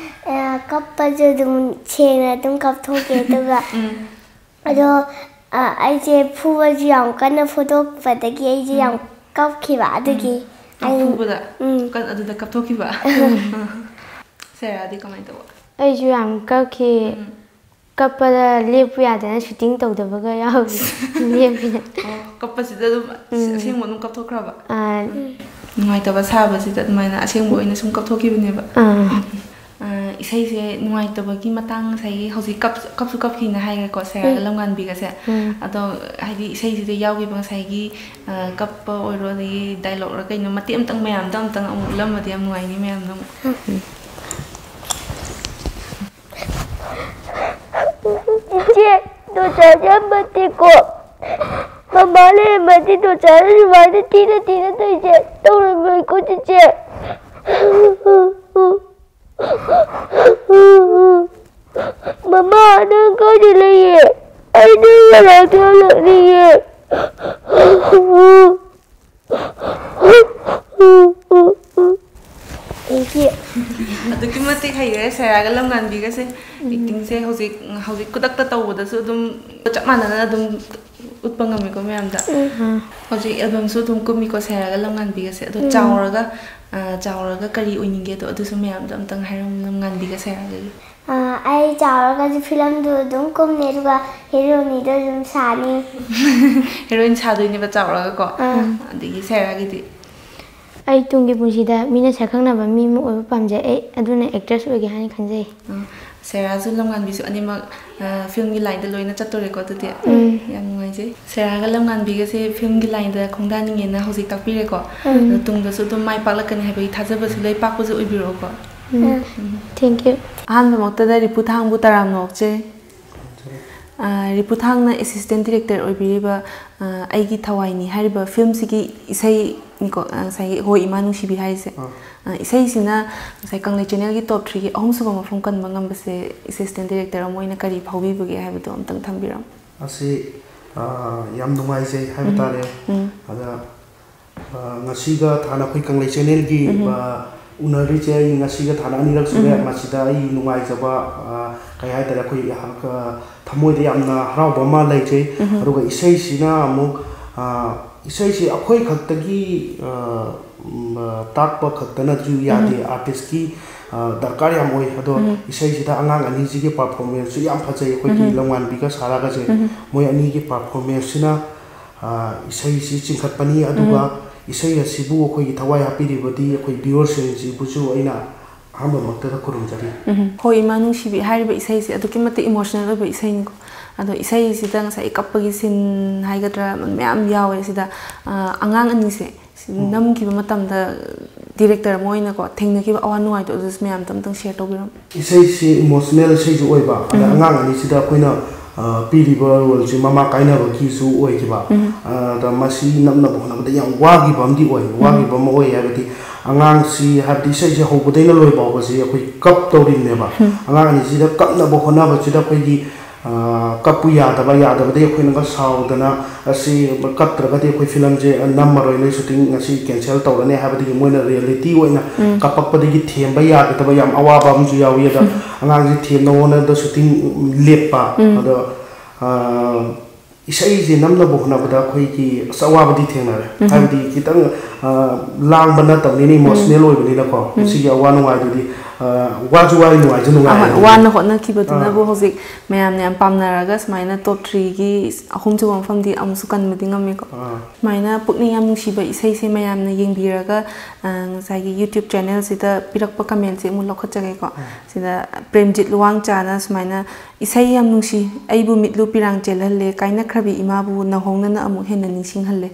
ꯑ, ꯀꯞꯄꯁꯨ ꯑꯗꯨꯝ ꯁꯦꯡꯅ ꯑꯗꯨꯝ ꯀꯞꯊꯣꯛꯀꯦ, ꯑꯗꯨꯒ ꯎꯝ꯫ ꯑꯗꯣ, ꯑ, ꯑꯩꯁꯦ ꯐꯨꯕꯁꯨ ꯌꯥꯝ ꯀꯟꯅ ꯐꯨꯗꯣꯛꯄꯗꯒꯤ ꯑꯩꯁꯦ ꯎꯝ꯫ ꯌꯥꯝ ꯀꯞꯈꯤꯕ, ꯑꯗꯨꯒꯤ ꯎꯝ꯫ ꯑꯩ ꯐꯨꯕꯗ? ꯎꯝ꯫ ꯀꯟ-, ꯑꯗꯨꯗ ꯀꯞꯊꯣꯛꯈꯤꯕ? ꯎꯝ꯫ ꯁꯦꯔꯥꯗꯤ ꯀꯃꯥꯏꯅ ꯇꯧꯕ? ꯑꯩꯁꯨ ꯌꯥꯝ ꯀꯞꯈꯤ꯫ ꯀꯞꯄꯗ ꯂꯦꯞꯄꯨ ꯌꯥꯗꯅ ꯁꯨꯇꯤꯡ ꯇꯧꯗꯕꯒ ꯌꯥꯎꯈꯤ꯫ ꯂꯦꯞꯄꯤꯅ꯫ ꯑꯣ, ꯀꯞꯄꯁꯤꯗ ꯑꯗꯨꯝ ꯑꯁꯦꯡꯕ ꯑꯗꯨꯝ ꯀꯞꯊꯣꯛꯈ꯭ꯔꯕ? ꯅꯨꯡꯉꯥꯏꯇꯕ ꯁꯥꯕꯁꯤꯗ ꯑꯗꯨꯃꯥꯏꯅ ꯑꯁꯦꯡꯕ ꯑꯣꯏꯅ ꯁꯨꯝ ꯀꯞꯊꯣꯛꯈꯤꯕꯅꯦꯕ꯫ ꯑ, ꯏꯁꯩꯁꯦ ꯅꯨꯡꯉꯥꯏꯇꯕꯒꯤ ꯃꯇꯥꯡ ꯉꯁꯥꯏꯒꯤ ꯍꯧꯖꯤꯛ ꯀꯞ ꯀꯞꯁꯨ ꯀꯞꯈꯤꯅ ꯍꯥꯏꯈ꯭ꯔꯦꯀꯣ, ꯁꯦꯔꯥꯒ ꯂꯝꯉꯥꯟꯕꯤꯒꯁꯦ꯫ ꯑꯗꯣ ꯍꯥꯏꯗꯤ ꯏꯁꯩꯁꯤꯗ ꯌꯥꯎꯈꯤꯕ ꯉꯁꯥꯏꯒꯤ ꯑ, ꯀꯞꯄ ꯑꯣꯏꯔꯣ, ꯑꯗꯒꯤ ꯗꯥꯏꯂꯣꯛꯔ ꯀꯩꯅꯣ ꯃꯇꯦꯛ ꯑꯝꯇꯪ ꯃꯌꯥꯝꯗ ꯑꯝꯇꯪ ꯑꯃꯨꯛ ꯎꯠꯂꯝꯃꯗꯤ ꯌꯥꯝ ꯅꯨꯡꯉꯥꯏꯅꯤ ꯃꯌꯥꯝꯗꯣ ꯑꯃꯨꯛ꯫ ꯏꯆꯦ, ꯅꯣꯆꯥꯁꯦ ꯌꯥꯝ ꯐꯠꯇꯦꯀꯣ꯫ ꯃꯃꯥ ꯂꯩꯔꯝꯃꯗꯤ ꯅꯣꯆꯥꯅ ꯁꯨꯃꯥꯏꯅ ꯊꯤꯅ ꯊꯤꯅ ꯇꯧꯔꯤꯁꯦ ꯇꯧꯔꯝꯃꯣꯏꯀꯣ ꯆꯤꯆꯦ꯫ ꯃꯃꯥ, ꯅꯪ ꯀꯥꯏꯗ ꯂꯩꯌꯦ? ꯑꯩ ꯅꯪ ꯃꯅꯥꯛꯇ ꯍꯜꯂꯛꯅꯤꯡꯉꯦ꯫ ꯑꯗꯨꯛꯀꯤ ꯃꯇꯤꯛ ꯍꯩꯈ꯭ꯔꯦ ꯁꯦꯔꯥꯒ ꯂꯝꯉꯥꯟꯕꯤꯒꯁꯦ꯫ ꯑꯦꯛꯇꯤꯡꯁꯦ ꯍꯧꯖꯤꯛ, ꯍꯧꯖꯤꯛ ꯈꯨꯗꯛꯇ ꯇꯧꯕꯗꯁꯨ ꯑꯗꯨꯝ ꯆꯞ ꯃꯥꯟꯅꯅ ꯑꯗꯨꯝ ꯎꯠꯄ ꯉꯝꯃꯤꯀꯣ ꯃꯌꯥꯝꯗ꯫ ꯍꯧꯖꯤꯛ ꯑꯦꯜꯕꯝꯁꯨ ꯑꯗꯨꯝ ꯀꯨꯝꯃꯤꯀꯣ ꯁꯦꯔꯥꯒ ꯂꯝꯉꯥꯟꯕꯤꯒꯁꯦ꯫ ꯑꯗꯣ ꯎꯝ꯫ ꯆꯥꯎꯔꯒ, ꯑ, ꯆꯥꯎꯔꯒ ꯀꯔꯤ ꯑꯣꯏꯅꯤꯡꯒꯦꯗꯣ ꯑꯗꯨꯁꯨ ꯃꯌꯥꯝꯗꯣ ꯑꯝꯇꯪ ꯍꯥꯏꯔꯝꯃꯨ, ꯂꯝꯉꯥꯟꯕꯤꯒ ꯁꯦꯔꯥꯒꯒꯤ꯫ ꯑ, ꯑꯩ ꯆꯥꯎꯔꯒꯁꯨ ꯐꯤꯂꯝꯗꯨ ꯑꯗꯨꯝ ꯀꯨꯝꯅꯤ, ꯑꯗꯨꯒ ꯍꯦꯔꯣꯅꯤꯗꯣ ꯑꯗꯨꯝ ꯁꯥꯅꯤ꯫ ꯍꯦꯔꯣꯏꯟ ꯁꯥꯗꯣꯏꯅꯦꯕ ꯆꯥꯎꯔꯒꯀꯣ꯫ ꯑꯥ꯫ ꯑꯗꯒꯤ ꯁꯦꯔꯥꯒꯤꯗꯤ? ꯑꯩ ꯇꯨꯡꯒꯤ ꯄꯨꯟꯁꯤꯗ ꯃꯤꯅ ꯁꯛꯈꯪꯅꯕ ꯃꯤ ꯑꯃ ꯑꯣꯏꯕ ꯄꯥꯝꯖꯩ꯫ ꯑꯩ ꯑꯗꯨꯅ ꯑꯦꯛꯇ꯭ꯔꯦꯁ ꯑꯣꯏꯒꯦ ꯍꯥꯏꯅ ꯈꯟꯖꯩ꯫ ꯑ, ꯁꯦꯔꯥꯁꯨ ꯂꯝꯉꯥꯟꯕꯤꯁꯨ ꯑꯅꯤꯃꯛ, ꯑ, ꯐꯤꯂꯝꯒꯤ ꯂꯥꯏꯟꯗ ꯂꯣꯏꯅ ꯆꯠꯇꯣꯔꯦꯀꯣ ꯑꯗꯨꯗꯤ? ꯎꯝ꯫ ꯌꯥꯝ ꯅꯨꯡꯉꯥꯏꯖꯩ꯫ ꯁꯦꯔꯥꯒ ꯂꯝꯉꯥꯟꯕꯤꯒꯁꯦ ꯐꯤꯂꯝꯒꯤ ꯂꯥꯏꯟꯗ ꯈꯣꯡꯗꯥꯅꯤꯡꯉꯦꯅ ꯍꯧꯖꯤꯛ ꯇꯥꯛꯄꯤꯔꯦꯀꯣ꯫ ꯎꯝ꯫ ꯑꯗꯣ ꯇꯨꯡꯗꯁꯨ ꯑꯗꯨꯝ ꯃꯥꯏ ꯄꯥꯛꯂꯛꯀꯅꯤ ꯍꯥꯏꯕꯒꯤ ꯊꯥꯖꯕꯁꯨ ꯂꯩ, ꯄꯥꯛꯄꯁꯨ ꯑꯣꯏꯕꯤꯔꯛꯑꯣꯀꯣ꯫ ꯎꯝ꯫ ꯎꯝ꯫ Thank you꯫ ꯑꯍꯥꯟꯕꯃꯛꯇꯗ ꯔꯤꯄꯨ ꯊꯥꯡꯕꯨ ꯇꯔꯥꯝꯅ ꯑꯣꯛꯆꯔꯤ꯫ ꯑ, ꯔꯤꯄꯨ ꯊꯥꯡꯅ assistant director ꯑꯣꯏꯕꯤꯔꯤꯕ, ꯑ, ꯑꯩꯒꯤ ꯊꯋꯥꯏꯅꯤ ꯍꯥꯏꯔꯤꯕ ꯐꯤꯂꯝꯁꯤꯒꯤ ꯏꯁꯩꯅꯤꯀꯣ, ꯑ, ꯉꯁꯥꯏꯒꯤ ꯍꯣꯏ ꯏꯃꯥ ꯅꯨꯡꯁꯤꯕꯤ ꯍꯥꯏꯔꯤꯁꯦ꯫ ꯑꯥ꯫ ꯑ, ꯏꯁꯩꯁꯤꯅ ꯉꯁꯥꯏ ꯀꯪꯂꯩ channelꯒꯤ top threeꯒꯤ ꯑꯍꯨꯝꯁꯨꯕ ꯃꯐꯝ ꯀꯟꯕ ꯉꯝꯕꯁꯦ assistant director ꯑꯃ ꯑꯣꯏꯅ ꯀꯔꯤ ꯐꯥꯎꯕꯤꯕꯒꯦ ꯍꯥꯏꯕꯗꯣ ꯑꯝꯇꯪ ꯊꯝꯕꯤꯔꯝꯃꯨ꯫ ꯑꯁꯤ, ꯑ, ꯌꯥꯝ ꯅꯨꯡꯉꯥꯏꯖꯩ ꯍꯥꯏꯕ ꯎꯝ꯫ ꯇꯥꯔꯦ꯫ ꯎꯝ꯫ ꯑꯗ ꯑ, ꯉꯁꯤꯒ ꯊꯥꯅ ꯑꯩꯈꯣꯏ ꯀꯪꯂꯩ channelꯒꯤ, ꯎꯝꯍꯨꯝ꯫ ꯑ, ꯎꯅꯔꯤꯁꯦ ꯑꯩ ꯉꯁꯤꯒ ꯊꯥꯅ ꯑꯅꯤꯔꯛ ꯁꯨꯔꯦ꯫ ꯎꯝꯍꯨꯝ꯫ ꯃꯁꯤꯗ ꯑꯩ ꯅꯨꯡꯉꯥꯏꯖꯕ, ꯑ, ꯀꯩ ꯍꯥꯏꯇꯥꯔꯦ, ꯑꯩꯈꯣꯏ, ꯑ, ꯊꯃꯣꯏꯗ ꯌꯥꯝꯅ ꯍꯔꯥꯎꯕ ꯑꯃ ꯂꯩꯖꯩ꯫ ꯎꯝꯍꯨꯝ꯫ ꯑꯗꯨꯒ ꯏꯁꯩꯁꯤꯅ ꯑꯃꯨꯛ, ꯑ, ꯏꯁꯩꯁꯤ ꯑꯩꯈꯣꯏ ꯈꯛꯇꯒꯤ, ꯑ, ꯎꯝ, ꯑ, ꯇꯥꯛꯄ ꯈꯛꯇꯅꯁꯨ ꯌꯥꯗꯦ, ꯑꯥꯔꯇꯤꯁꯀꯤ, ꯑ, ꯗꯔꯀꯥꯔ ꯌꯥꯝ ꯑꯣꯏ꯫ ꯑꯗꯣ ꯏꯁꯩꯁꯤꯗ ꯑꯉꯥꯡ ꯑꯅꯤꯁꯤꯒꯤ ꯄꯔꯐꯣꯔꯃꯦꯟꯁꯁꯨ ꯌꯥꯝ ꯐꯖꯩ, ꯑꯩꯈꯣꯏꯒꯤ ꯂꯝꯉꯥꯟꯕꯤꯒ ꯁꯥꯔꯥꯒꯁꯦ꯫ ꯃꯣꯏ ꯑꯅꯤꯒꯤ ꯄꯔꯐꯣꯔꯃꯦꯟꯁꯁꯤꯅ, ꯑ, ꯏꯁꯩꯁꯤ ꯆꯤꯡꯈꯠꯄꯅꯤ꯫ ꯑꯗꯨꯒ ꯏꯁꯩ ꯑꯁꯤꯕꯨ ꯑꯩꯈꯣꯏꯒꯤ ꯊꯋꯥꯏ ꯍꯥꯞꯄꯤꯔꯤꯕꯗꯤ ꯑꯩꯈꯣꯏ ꯚꯤꯌꯨꯋꯔꯁꯤꯡꯁꯤꯕꯨꯁꯨ ꯑꯩꯅ ꯑꯍꯥꯟꯕꯃꯛꯇꯗ ꯈꯨꯔꯨꯝꯖꯔꯤ꯫ ꯎꯝ꯫ ꯍꯣꯏ, ꯏꯃꯥ ꯅꯨꯡꯁꯤꯕꯤ ꯍꯥꯏꯔꯤꯕ ꯏꯁꯩꯁꯦ ꯑꯗꯨꯛꯀꯤ ꯃꯇꯤꯛ ꯏꯃꯣꯁꯅꯦꯜ ꯑꯣꯏꯕ ꯏꯁꯩꯅꯤꯀꯣ꯫ ꯑꯗꯣ ꯏꯁꯩꯁꯤꯗ ꯉꯁꯥꯏꯒꯤ ꯀꯞꯄꯒꯤ ꯁꯤꯟ ꯍꯥꯏꯒꯗ꯭ꯔꯥ, ꯃꯌꯥꯝ ꯌꯥꯎꯋꯦ ꯁꯤꯗ꯫ ꯑ, ꯑꯉꯥꯡ ꯑꯅꯤꯁꯦ ꯁꯤ ꯅꯝꯈꯤꯕ ꯃꯇꯝꯗ ꯗꯤꯔꯦꯛꯇꯔ ꯑꯃ ꯑꯣꯏꯅꯀꯣ, ꯊꯦꯡꯅꯈꯤꯕ ꯑꯋꯥ ꯅꯨꯡꯉꯥꯏꯗꯣ ꯑꯗꯨꯁꯨ ꯃꯌꯥꯝꯗ ꯑꯝꯇꯪ ꯁꯤꯌꯔ ꯇꯧꯕꯤꯔꯝꯃꯨ꯫ ꯏꯁꯩꯁꯤ ꯏꯃꯣꯁꯅꯦꯜ ꯏꯁꯩꯁꯨ ꯑꯣꯏꯕ, ꯑꯗ ꯑꯉꯥꯡ ꯑꯅꯤꯁꯤꯗ ꯑꯩꯈꯣꯏꯅ, ꯑ, ꯄꯤꯔꯤꯕ ꯔꯣꯜꯁꯤ ꯃꯃꯥ ꯀꯥꯏꯅꯕꯒꯤꯁꯨ ꯑꯣꯏꯈꯤꯕ꯫ ꯑꯗ ꯃꯁꯤ ꯅꯝꯅꯕ ꯍꯣꯠꯅꯕꯗ ꯌꯥꯝ ꯋꯥꯈꯤꯕ ꯑꯃꯗꯤ ꯑꯣꯏ, ꯋꯥꯈꯤꯕ ꯑꯃ ꯑꯣꯏ ꯍꯥꯏꯕꯗꯤ ꯑꯉꯥꯡꯁꯤ, ꯍꯥꯏꯕꯗꯤ ꯏꯁꯩꯁꯦ ꯍꯧꯕꯗꯩꯅ ꯂꯣꯏ ꯐꯥꯎꯕꯁꯤ ꯑꯩꯈꯣꯏ ꯀꯞ ꯇꯧꯔꯤꯕꯅꯦꯕ꯫ ꯑꯉꯥꯡ ꯑꯅꯤꯁꯤꯗ ꯀꯞꯅꯕ ꯍꯣꯠꯅꯕꯁꯤꯗ ꯑꯩꯈꯣꯏꯒꯤ, ꯑ, ꯀꯞꯄꯨ ꯌꯥꯗꯕ, ꯌꯥꯗꯕꯗꯒꯤ ꯑꯩꯈꯣꯏꯅꯒ ꯁꯥꯎꯗꯅ, "ꯑꯁꯤ ꯀꯞꯇ꯭ꯔꯒꯗꯤ ꯑꯩꯈꯣꯏ ꯐꯤꯂꯝꯁꯦ ꯅꯝꯃꯔꯣꯏ, ꯅꯣꯏ ꯁꯨꯇꯤꯡ ꯉꯁꯤ ꯀꯦꯟꯁꯦꯜ ꯇꯧꯔꯅꯤ" ꯍꯥꯏꯕꯗꯒꯤ ꯃꯣꯏꯅ ꯔꯤꯌꯦꯂꯤꯇꯤ ꯑꯣꯏꯅ ꯀꯞꯄꯛꯄꯗꯒꯤ ꯊꯦꯝꯕ ꯌꯥꯒꯗꯕ ꯌꯥꯝ ꯑꯋꯥꯕ ꯑꯃꯁꯨ ꯌꯥꯎꯏ꯫ ꯑꯗ ꯑꯉꯥꯡꯁꯤ ꯊꯦꯝꯅꯕ ꯍꯣꯠꯅꯕꯗ ꯁꯨꯇꯤꯡ ꯂꯦꯞꯄ꯫ ꯑꯗꯣ, ꯑ, ꯏꯁꯩꯁꯦ ꯅꯝꯅꯕ ꯍꯣꯠꯅꯕꯗ ꯑꯩꯈꯣꯏꯒꯤ ꯑꯁ ꯑꯋꯥꯕꯗꯤ ꯊꯦꯡꯅꯔꯦ꯫ ꯍꯥꯏꯕꯗꯤ ꯈꯤꯇꯪ, ꯑ, ꯂꯥꯡꯕ ꯅꯠꯇꯕꯅꯤꯅ, ꯏꯃꯣꯁꯅꯦꯜ ꯑꯣꯏꯕꯅꯤꯅꯀꯣ꯫ ꯁꯤꯒꯤ ꯑꯋꯥ ꯅꯨꯡꯉꯥꯏꯗꯨꯗꯤ, ꯑ, ꯋꯥꯁꯨ ꯋꯥꯏ, ꯅꯨꯡꯉꯥꯏꯁꯨ ꯅꯨꯡꯉꯥꯏ ꯑꯍꯣꯏ, ꯍꯥꯏꯕꯗꯤ꯫ ꯋꯥꯅ ꯍꯣꯠꯅꯈꯤꯕꯗꯨꯅꯕꯨ ꯍꯧꯖꯤꯛ ꯃꯌꯥꯝꯅ ꯌꯥꯝ ꯄꯥꯝꯅꯔꯒ ꯁꯨꯃꯥꯏꯅ ꯇꯣꯞ ꯊ꯭ꯔꯤꯒꯤ ꯑꯍꯨꯝꯁꯨꯕ ꯃꯐꯝꯗꯤ ꯑꯃꯨꯛꯁꯨ ꯀꯟꯕꯗꯤ ꯉꯝꯃꯤꯀꯣ꯫ ꯑꯥ꯫ ꯁꯨꯃꯥꯏꯅ ꯄꯨꯛꯅꯤꯡ ꯌꯥꯝ ꯅꯨꯡꯁꯤꯕ ꯏꯁꯩꯁꯦ ꯃꯌꯥꯝꯅ ꯌꯦꯡꯕꯤꯔꯒ, ꯑ, ꯉꯁꯥꯏꯒꯤ YouTube ꯆꯦꯅꯦꯜꯁꯤꯗ ꯄꯤꯔꯛꯄ ꯀꯃꯦꯟꯁꯦ ꯑꯃꯨꯛ ꯂꯧꯈꯠꯆꯒꯦꯀꯣ꯫ ꯁꯤꯗ ꯄ꯭ꯔꯦꯝꯖꯤꯠ ꯂꯨꯋꯥꯡꯆꯥꯅ ꯁꯨꯃꯥꯏꯅ, "ꯏꯁꯩ ꯌꯥꯝ ꯅꯨꯡꯁꯤ, ꯑꯩꯕꯨ ꯃꯤꯠꯂꯨ ꯄꯤꯔꯥꯡ ꯆꯦꯜꯍꯜꯂꯦ, ꯀꯥꯏꯅꯈ꯭ꯔꯕꯤ ꯏꯃꯥꯕꯨ ꯅꯧꯍꯧꯅꯅ ꯑꯃꯨꯛ ꯍꯦꯟꯅ ꯅꯤꯡꯁꯤꯡꯍꯜꯂꯦ"꯫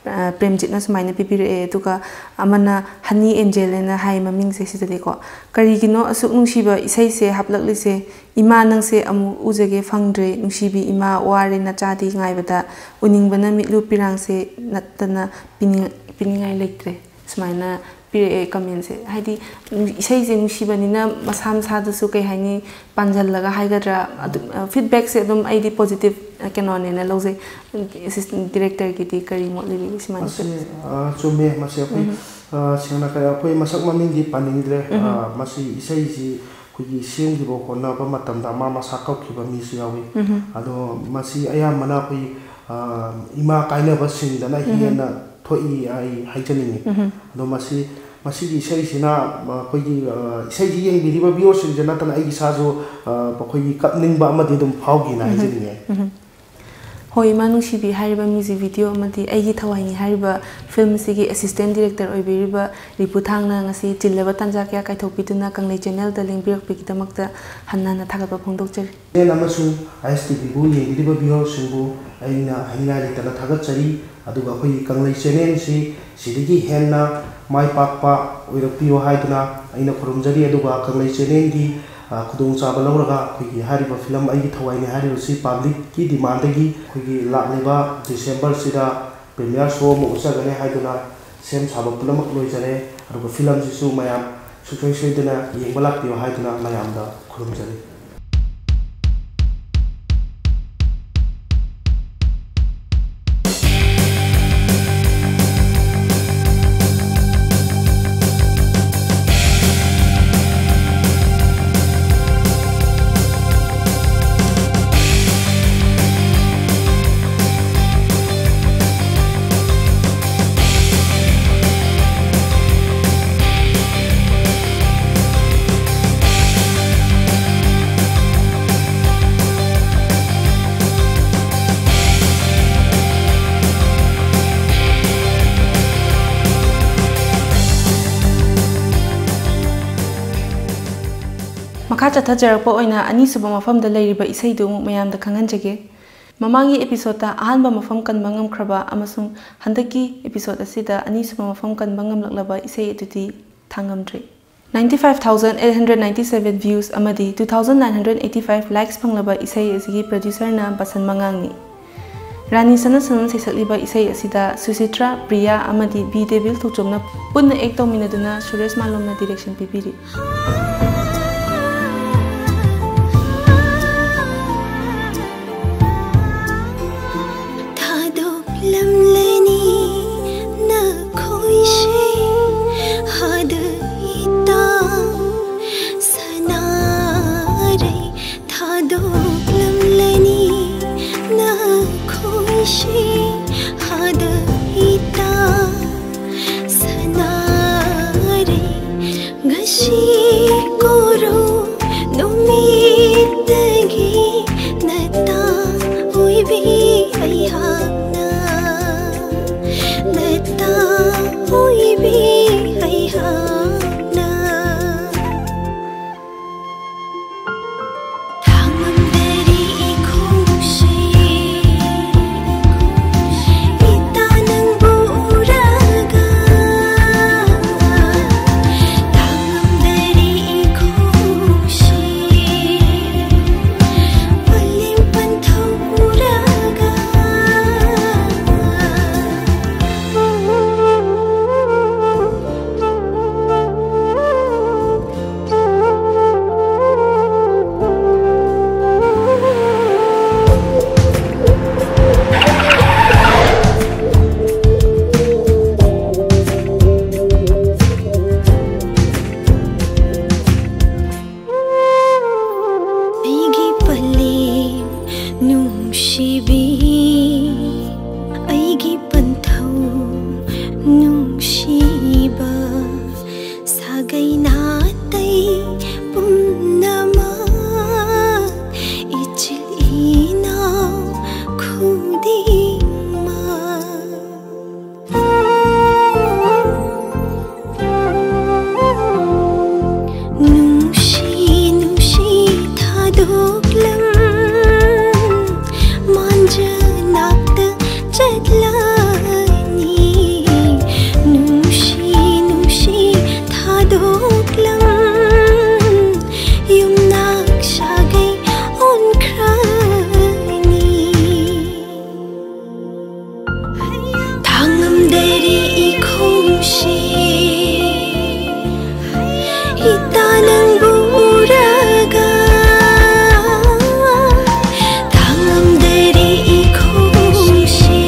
ꯑ, ꯄ꯭ꯔꯦꯝꯖꯤꯠꯅ ꯁꯨꯃꯥꯏꯅ ꯄꯤꯕꯤꯔꯛꯑꯦ꯫ ꯑꯗꯨꯒ ꯑꯃꯅ ꯍꯅꯤ ꯑꯦꯟꯖꯦꯜ ꯍꯥꯏꯅ ꯍꯥꯏ ꯃꯃꯤꯡꯁꯦ ꯁꯤꯗꯗꯤꯀꯣ꯫ "ꯀꯔꯤꯒꯤꯅꯣ ꯑꯁꯨꯛ ꯅꯨꯡꯁꯤꯕ ꯏꯁꯩꯁꯦ ꯍꯥꯞꯂꯛꯂꯤꯁꯦ? ꯏꯃꯥ ꯅꯪꯁꯦ ꯑꯃꯨꯛ ꯎꯖꯒꯦ ꯐꯪꯗ꯭ꯔꯦ, ꯅꯨꯡꯁꯤꯕꯤ ꯏꯃꯥ, ꯋꯥꯔꯦ ꯅꯆꯥꯗꯤ ꯉꯥꯏꯕꯗ, ꯎꯅꯤꯡꯕꯅ ꯃꯤꯠꯂꯨ ꯄꯤꯔꯥꯡꯁꯦ ꯅꯠꯇꯅ ꯄꯤꯅꯤꯡ-, ꯄꯤꯅꯤꯡꯉꯥꯏ ꯂꯩꯇ꯭ꯔꯦ"꯫ ꯁꯨꯃꯥꯏꯅ ꯄꯤꯔꯛꯑꯦ ꯀꯃꯦꯟꯁꯦ꯫ ꯍꯥꯏꯗꯤ, ꯏꯁꯩꯁꯦ ꯅꯨꯡꯁꯤꯕꯅꯤꯅ ꯃꯁꯥ ꯃꯁꯥꯗꯁꯨ, ꯀꯩ ꯍꯥꯏꯅꯤ, ꯄꯥꯟꯁꯤꯜꯂꯒ ꯍꯥꯏꯒꯗ꯭ꯔꯥ, ꯑꯗꯨꯝ, ꯑ, ꯐꯤꯗꯕꯦꯛꯁꯦ ꯑꯗꯨꯝ ꯑꯩꯗꯤ ꯄꯣꯖꯤꯇꯤꯚ, ꯑ, ꯀꯩꯅꯣꯅꯦꯅ ꯂꯧꯖꯩ꯫ ꯑꯦꯁꯤꯁꯇꯦꯟ ꯗꯤꯔꯦꯛꯇꯔꯒꯤꯗꯤ ꯀꯔꯤ ꯃꯣꯠ ꯂꯩꯕꯤꯒꯦ ꯁꯨꯃꯥꯏꯅ? ꯃꯁꯤ, ꯑ, ꯆꯨꯝꯃꯦ꯫ ꯃꯁꯤ ꯑꯩꯈꯣꯏ, ꯑ, ꯁꯦꯡꯅ ꯍꯥꯏꯔ ꯑꯩꯈꯣꯏ ꯃꯁꯛ ꯃꯃꯤꯡꯗꯤ ꯄꯟꯅꯤꯡꯗ꯭ꯔꯦ꯫ ꯑ, ꯃꯁꯤ ꯏꯁꯩꯁꯤ ꯑꯩꯈꯣꯏꯒꯤ ꯁꯦꯝꯈꯤꯕ ꯍꯣꯠꯅꯕ ꯃꯇꯝꯗ ꯃꯥ ꯃꯁꯥ ꯀꯞꯈꯤꯕ ꯃꯤꯁꯨ ꯌꯥꯎꯏ꯫ ꯑꯗꯣ ꯃꯁꯤ ꯑꯌꯥꯝꯕꯅ ꯑꯩꯈꯣꯏ, ꯑ, ꯏꯃꯥ ꯀꯥꯏꯅꯕꯁꯤꯡꯗꯅ ꯍꯦꯟꯅ ꯊꯣꯛꯏ ꯑꯩ ꯍꯥꯏꯖꯅꯤꯡꯉꯤ꯫ ꯑꯗꯣ ꯃꯁꯤ, ꯃꯁꯤꯒꯤ ꯏꯁꯩꯁꯤꯅ, ꯑ, ꯑꯩꯈꯣꯏꯒꯤ, ꯑ, ꯏꯁꯩꯁꯤ ꯌꯦꯡꯕꯤꯔꯤꯕ viewerꯁꯤꯡꯁꯦ ꯅꯠꯇꯅ ꯑꯩꯒꯤ ꯏꯁꯥꯁꯨ, ꯑ, ꯑꯩꯈꯣꯏꯒꯤ ꯀꯞꯅꯤꯡꯕ ꯑꯃꯗꯤ ꯑꯗꯨꯝ ꯐꯥꯎꯈꯤꯅ ꯍꯥꯏꯖꯅꯤꯡꯉꯤ꯫ ꯍꯣꯏ, ꯏꯃꯥ ꯅꯨꯡꯁꯤꯕꯤ ꯍꯥꯏꯔꯤꯕ music video ꯑꯃꯗꯤ ꯑꯩꯒꯤ ꯊꯋꯥꯏꯅꯤ ꯍꯥꯏꯔꯤꯕ filmꯁꯤꯒꯤ assistant director ꯑꯣꯏꯕꯤꯔꯤꯕ ꯔꯤꯄꯨ ꯊꯥꯡꯅ ꯉꯁꯤ ꯆꯤꯜꯂꯕ ꯇꯥꯟꯖꯥ ꯀꯌꯥ ꯀꯥꯏꯊꯣꯛꯄꯤꯗꯨꯅ ꯀꯪꯂꯩ channelꯗ ꯂꯦꯡꯕꯤꯔꯛꯄꯒꯤꯗꯃꯛꯇ ꯍꯟꯅ ꯍꯟꯅ ꯊꯥꯒꯠꯄ ꯐꯣꯡꯗꯣꯛꯆꯔꯤ꯫ Channel ꯑꯃꯁꯨꯡ ISTVꯕꯨ ꯌꯦꯡꯕꯤꯔꯤꯕ viewerꯁꯤꯡꯕꯨ ꯑꯩꯅ ꯍꯥꯏꯅꯤꯡꯉꯥꯏ ꯂꯩꯇꯅ ꯊꯥꯒꯠꯆꯔꯤ꯫ ꯑꯗꯨꯒ ꯑꯩꯈꯣꯏꯒꯤ ꯀꯪꯂꯩ channelꯁꯤ ꯁꯤꯗꯒꯤ ꯍꯦꯟꯅ ꯃꯥꯏ ꯄꯥꯛꯄ ꯑꯣꯏꯔꯛꯄꯤꯌꯣ ꯍꯥꯏꯗꯨꯅ ꯑꯩꯅ ꯈꯨꯔꯨꯝꯖꯔꯤ꯫ ꯑꯗꯨꯒ ꯀꯪꯂꯩ channelꯒꯤ, ꯑ, ꯈꯨꯗꯣꯡꯆꯥꯕ ꯂꯧꯔꯒ ꯑꯩꯈꯣꯏꯒꯤ ꯍꯥꯏꯔꯤꯕ film ꯑꯩꯒꯤ ꯊꯋꯥꯏꯅꯤ ꯍꯥꯏꯔꯤꯕꯁꯤ publicꯀꯤ demandꯗꯒꯤ ꯑꯩꯈꯣꯏꯒꯤ ꯂꯥꯛꯂꯤꯕ Decemberꯁꯤꯗ premiere show ꯑꯃ ꯎꯠꯆꯒꯅꯤ ꯍꯥꯏꯗꯨꯅ ꯁꯦꯝ ꯁꯥꯕ ꯄꯨꯝꯅꯃꯛ ꯂꯣꯏꯖꯔꯦ꯫ ꯑꯗꯨꯒ filmꯁꯤꯁꯨ ꯃꯌꯥꯝ ꯁꯨꯡꯁꯣꯏ ꯁꯣꯏꯗꯅ ꯌꯦꯡꯕ ꯂꯥꯛꯄꯤꯌꯨ ꯍꯥꯏꯗꯨꯅ ꯃꯌꯥꯝꯗ ꯈꯨꯔꯨꯝꯖꯔꯤ꯫ ꯃꯈꯥ ꯆꯠꯊꯖꯔꯛꯄ ꯑꯣꯏꯅ ꯑꯅꯤꯁꯨꯕ ꯃꯐꯝꯗ ꯂꯩꯔꯤꯕ ꯏꯁꯩꯗꯨ ꯑꯃꯨꯛ ꯃꯌꯥꯝꯗ ꯈꯪꯍꯟꯖꯒꯦ꯫ ꯃꯃꯥꯡꯒꯤ episodeꯇ ꯑꯍꯥꯟꯕ ꯃꯐꯝ ꯀꯟꯕ ꯉꯝꯈ꯭ꯔꯕ ꯑꯃꯁꯨꯡ ꯍꯟꯗꯛꯀꯤ episode ꯑꯁꯤꯗ ꯑꯅꯤꯁꯨꯕ ꯃꯐꯝ ꯀꯟꯕ ꯉꯝꯂꯛꯂꯕ ꯏꯁꯩ ꯑꯗꯨꯗꯤ ꯊꯥꯡꯉꯝꯗ꯭ꯔꯤ꯫ Ninety five thousand eight hundred ninety seven views ꯑꯃꯗꯤ two thousand nine hundred eighty five likes ꯐꯪꯂꯕ ꯏꯁꯩ ꯑꯁꯤꯒꯤ producerꯅ ꯕꯁꯟ ꯃꯉꯥꯡꯅꯤ꯫ ꯔꯥꯅꯤ ꯁꯅꯥ ꯁꯅꯥꯅ ꯁꯩꯁꯛꯂꯤꯕ ꯏꯁꯩ ꯑꯁꯤꯗ ꯁꯨꯁꯤꯇ꯭ꯔꯥ, ꯄ꯭ꯔꯤꯌꯥ ꯑꯃꯗꯤ ꯕꯤ ꯗꯦꯕꯤꯜ ꯊꯣꯛꯆꯣꯝꯅ ꯄꯨꯟꯅ act ꯇꯧꯃꯤꯟꯅꯗꯨꯅ ꯁꯨꯔꯦꯁ ꯃꯥꯂꯣꯝꯅ direction ꯄꯤꯕꯤꯔꯤ꯫ ꯊꯥꯗꯣꯛꯂꯝꯂꯅꯤ ꯅꯈꯣꯏꯁꯦ ꯍꯥꯗ ꯏꯇꯥ ꯁꯅꯥꯔꯩ꯫ ꯊꯥꯗꯣꯛꯂꯝꯂꯅꯤ ꯅꯈꯣꯏꯁꯦ ꯍꯥꯗ ꯏꯇꯥ ꯁꯥꯒꯩ ꯅꯥꯇꯩ ꯄꯨꯝꯅꯃꯛ, ꯏꯆꯤꯜ ꯏꯅꯥꯎ ꯈꯨꯗꯤꯡꯃꯛ꯫ ꯅꯨꯡꯁꯤ ꯅꯨꯡꯁꯤ ꯊꯥꯗꯣꯛꯂꯝ, ꯃꯥꯟꯖꯅꯥꯛꯇ ꯆꯠꯂꯅꯤ꯫ ꯅꯨꯡꯁꯤ ꯅꯨꯡꯁꯤ ꯊꯥꯗꯣꯛꯂꯝ, ꯌꯨꯝꯅꯥꯛ ꯁꯥꯒꯩ ꯑꯣꯟꯈ꯭ꯔꯅꯤ꯫ ꯊꯥꯡꯉꯝꯗꯔꯦ ꯏꯈꯣꯡꯁꯤ, ꯏꯇꯥ ꯅꯪꯕꯨ ꯎꯔꯒ꯫ ꯊꯥꯡꯉꯝꯗꯔꯦ ꯏꯈꯣꯡꯁꯤ,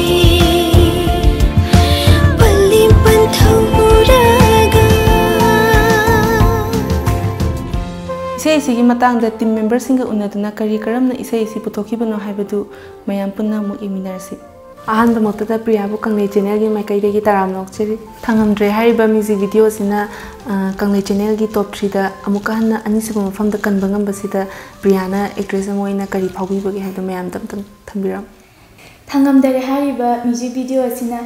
ꯄꯜꯂꯤ ꯄꯟꯊꯧ ꯎꯔꯒ꯫ ꯏꯁꯩ ꯑꯁꯤꯒꯤ ꯃꯇꯥꯡꯗ team memberꯁꯤꯡꯒ ꯎꯅꯗꯨꯅ ꯀꯔꯤ ꯀꯔꯝꯅ ꯏꯁꯩ ꯑꯁꯤ ꯄꯨꯊꯣꯛꯈꯤꯕꯅꯣ ꯍꯥꯏꯕꯗꯨ ꯃꯌꯥꯝ ꯄꯨꯟꯅ ꯑꯃꯨꯛ ꯌꯦꯡꯃꯤꯟꯅꯔꯁꯤ꯫ ꯑꯍꯥꯟꯕꯃꯛꯇꯗ ꯄ꯭ꯔꯤꯌꯥꯕꯨ ꯀꯪꯂꯩ channelꯒꯤ ꯃꯥꯏꯀꯩꯗꯒꯤ ꯇꯔꯥꯝꯅ ꯑꯣꯛꯆꯔꯤ꯫ ꯊꯥꯡꯉꯝꯗ꯭ꯔꯦ ꯍꯥꯏꯔꯤꯕ music videoꯁꯤꯅ, ꯑ, ꯀꯪꯂꯩ channelꯒꯤ top threeꯗ ꯑꯃꯨꯛꯀ ꯍꯟꯅ ꯑꯅꯤꯁꯨꯕ ꯃꯐꯝꯗ ꯀꯟꯕ ꯉꯝꯕꯁꯤꯗ ꯄ꯭ꯔꯤꯌꯥꯅ actress ꯑꯃ ꯑꯣꯏꯅ ꯀꯔꯤ ꯐꯥꯎꯕꯤꯕꯒꯦ ꯍꯥꯏꯕꯗꯨ ꯃꯌꯥꯝꯗ ꯑꯝꯇꯪ ꯊꯝꯕꯤꯔꯝꯃꯨ꯫ ꯊꯥꯡꯉꯝꯗꯔꯦ ꯍꯥꯏꯔꯤꯕ music video ꯑꯁꯤꯅ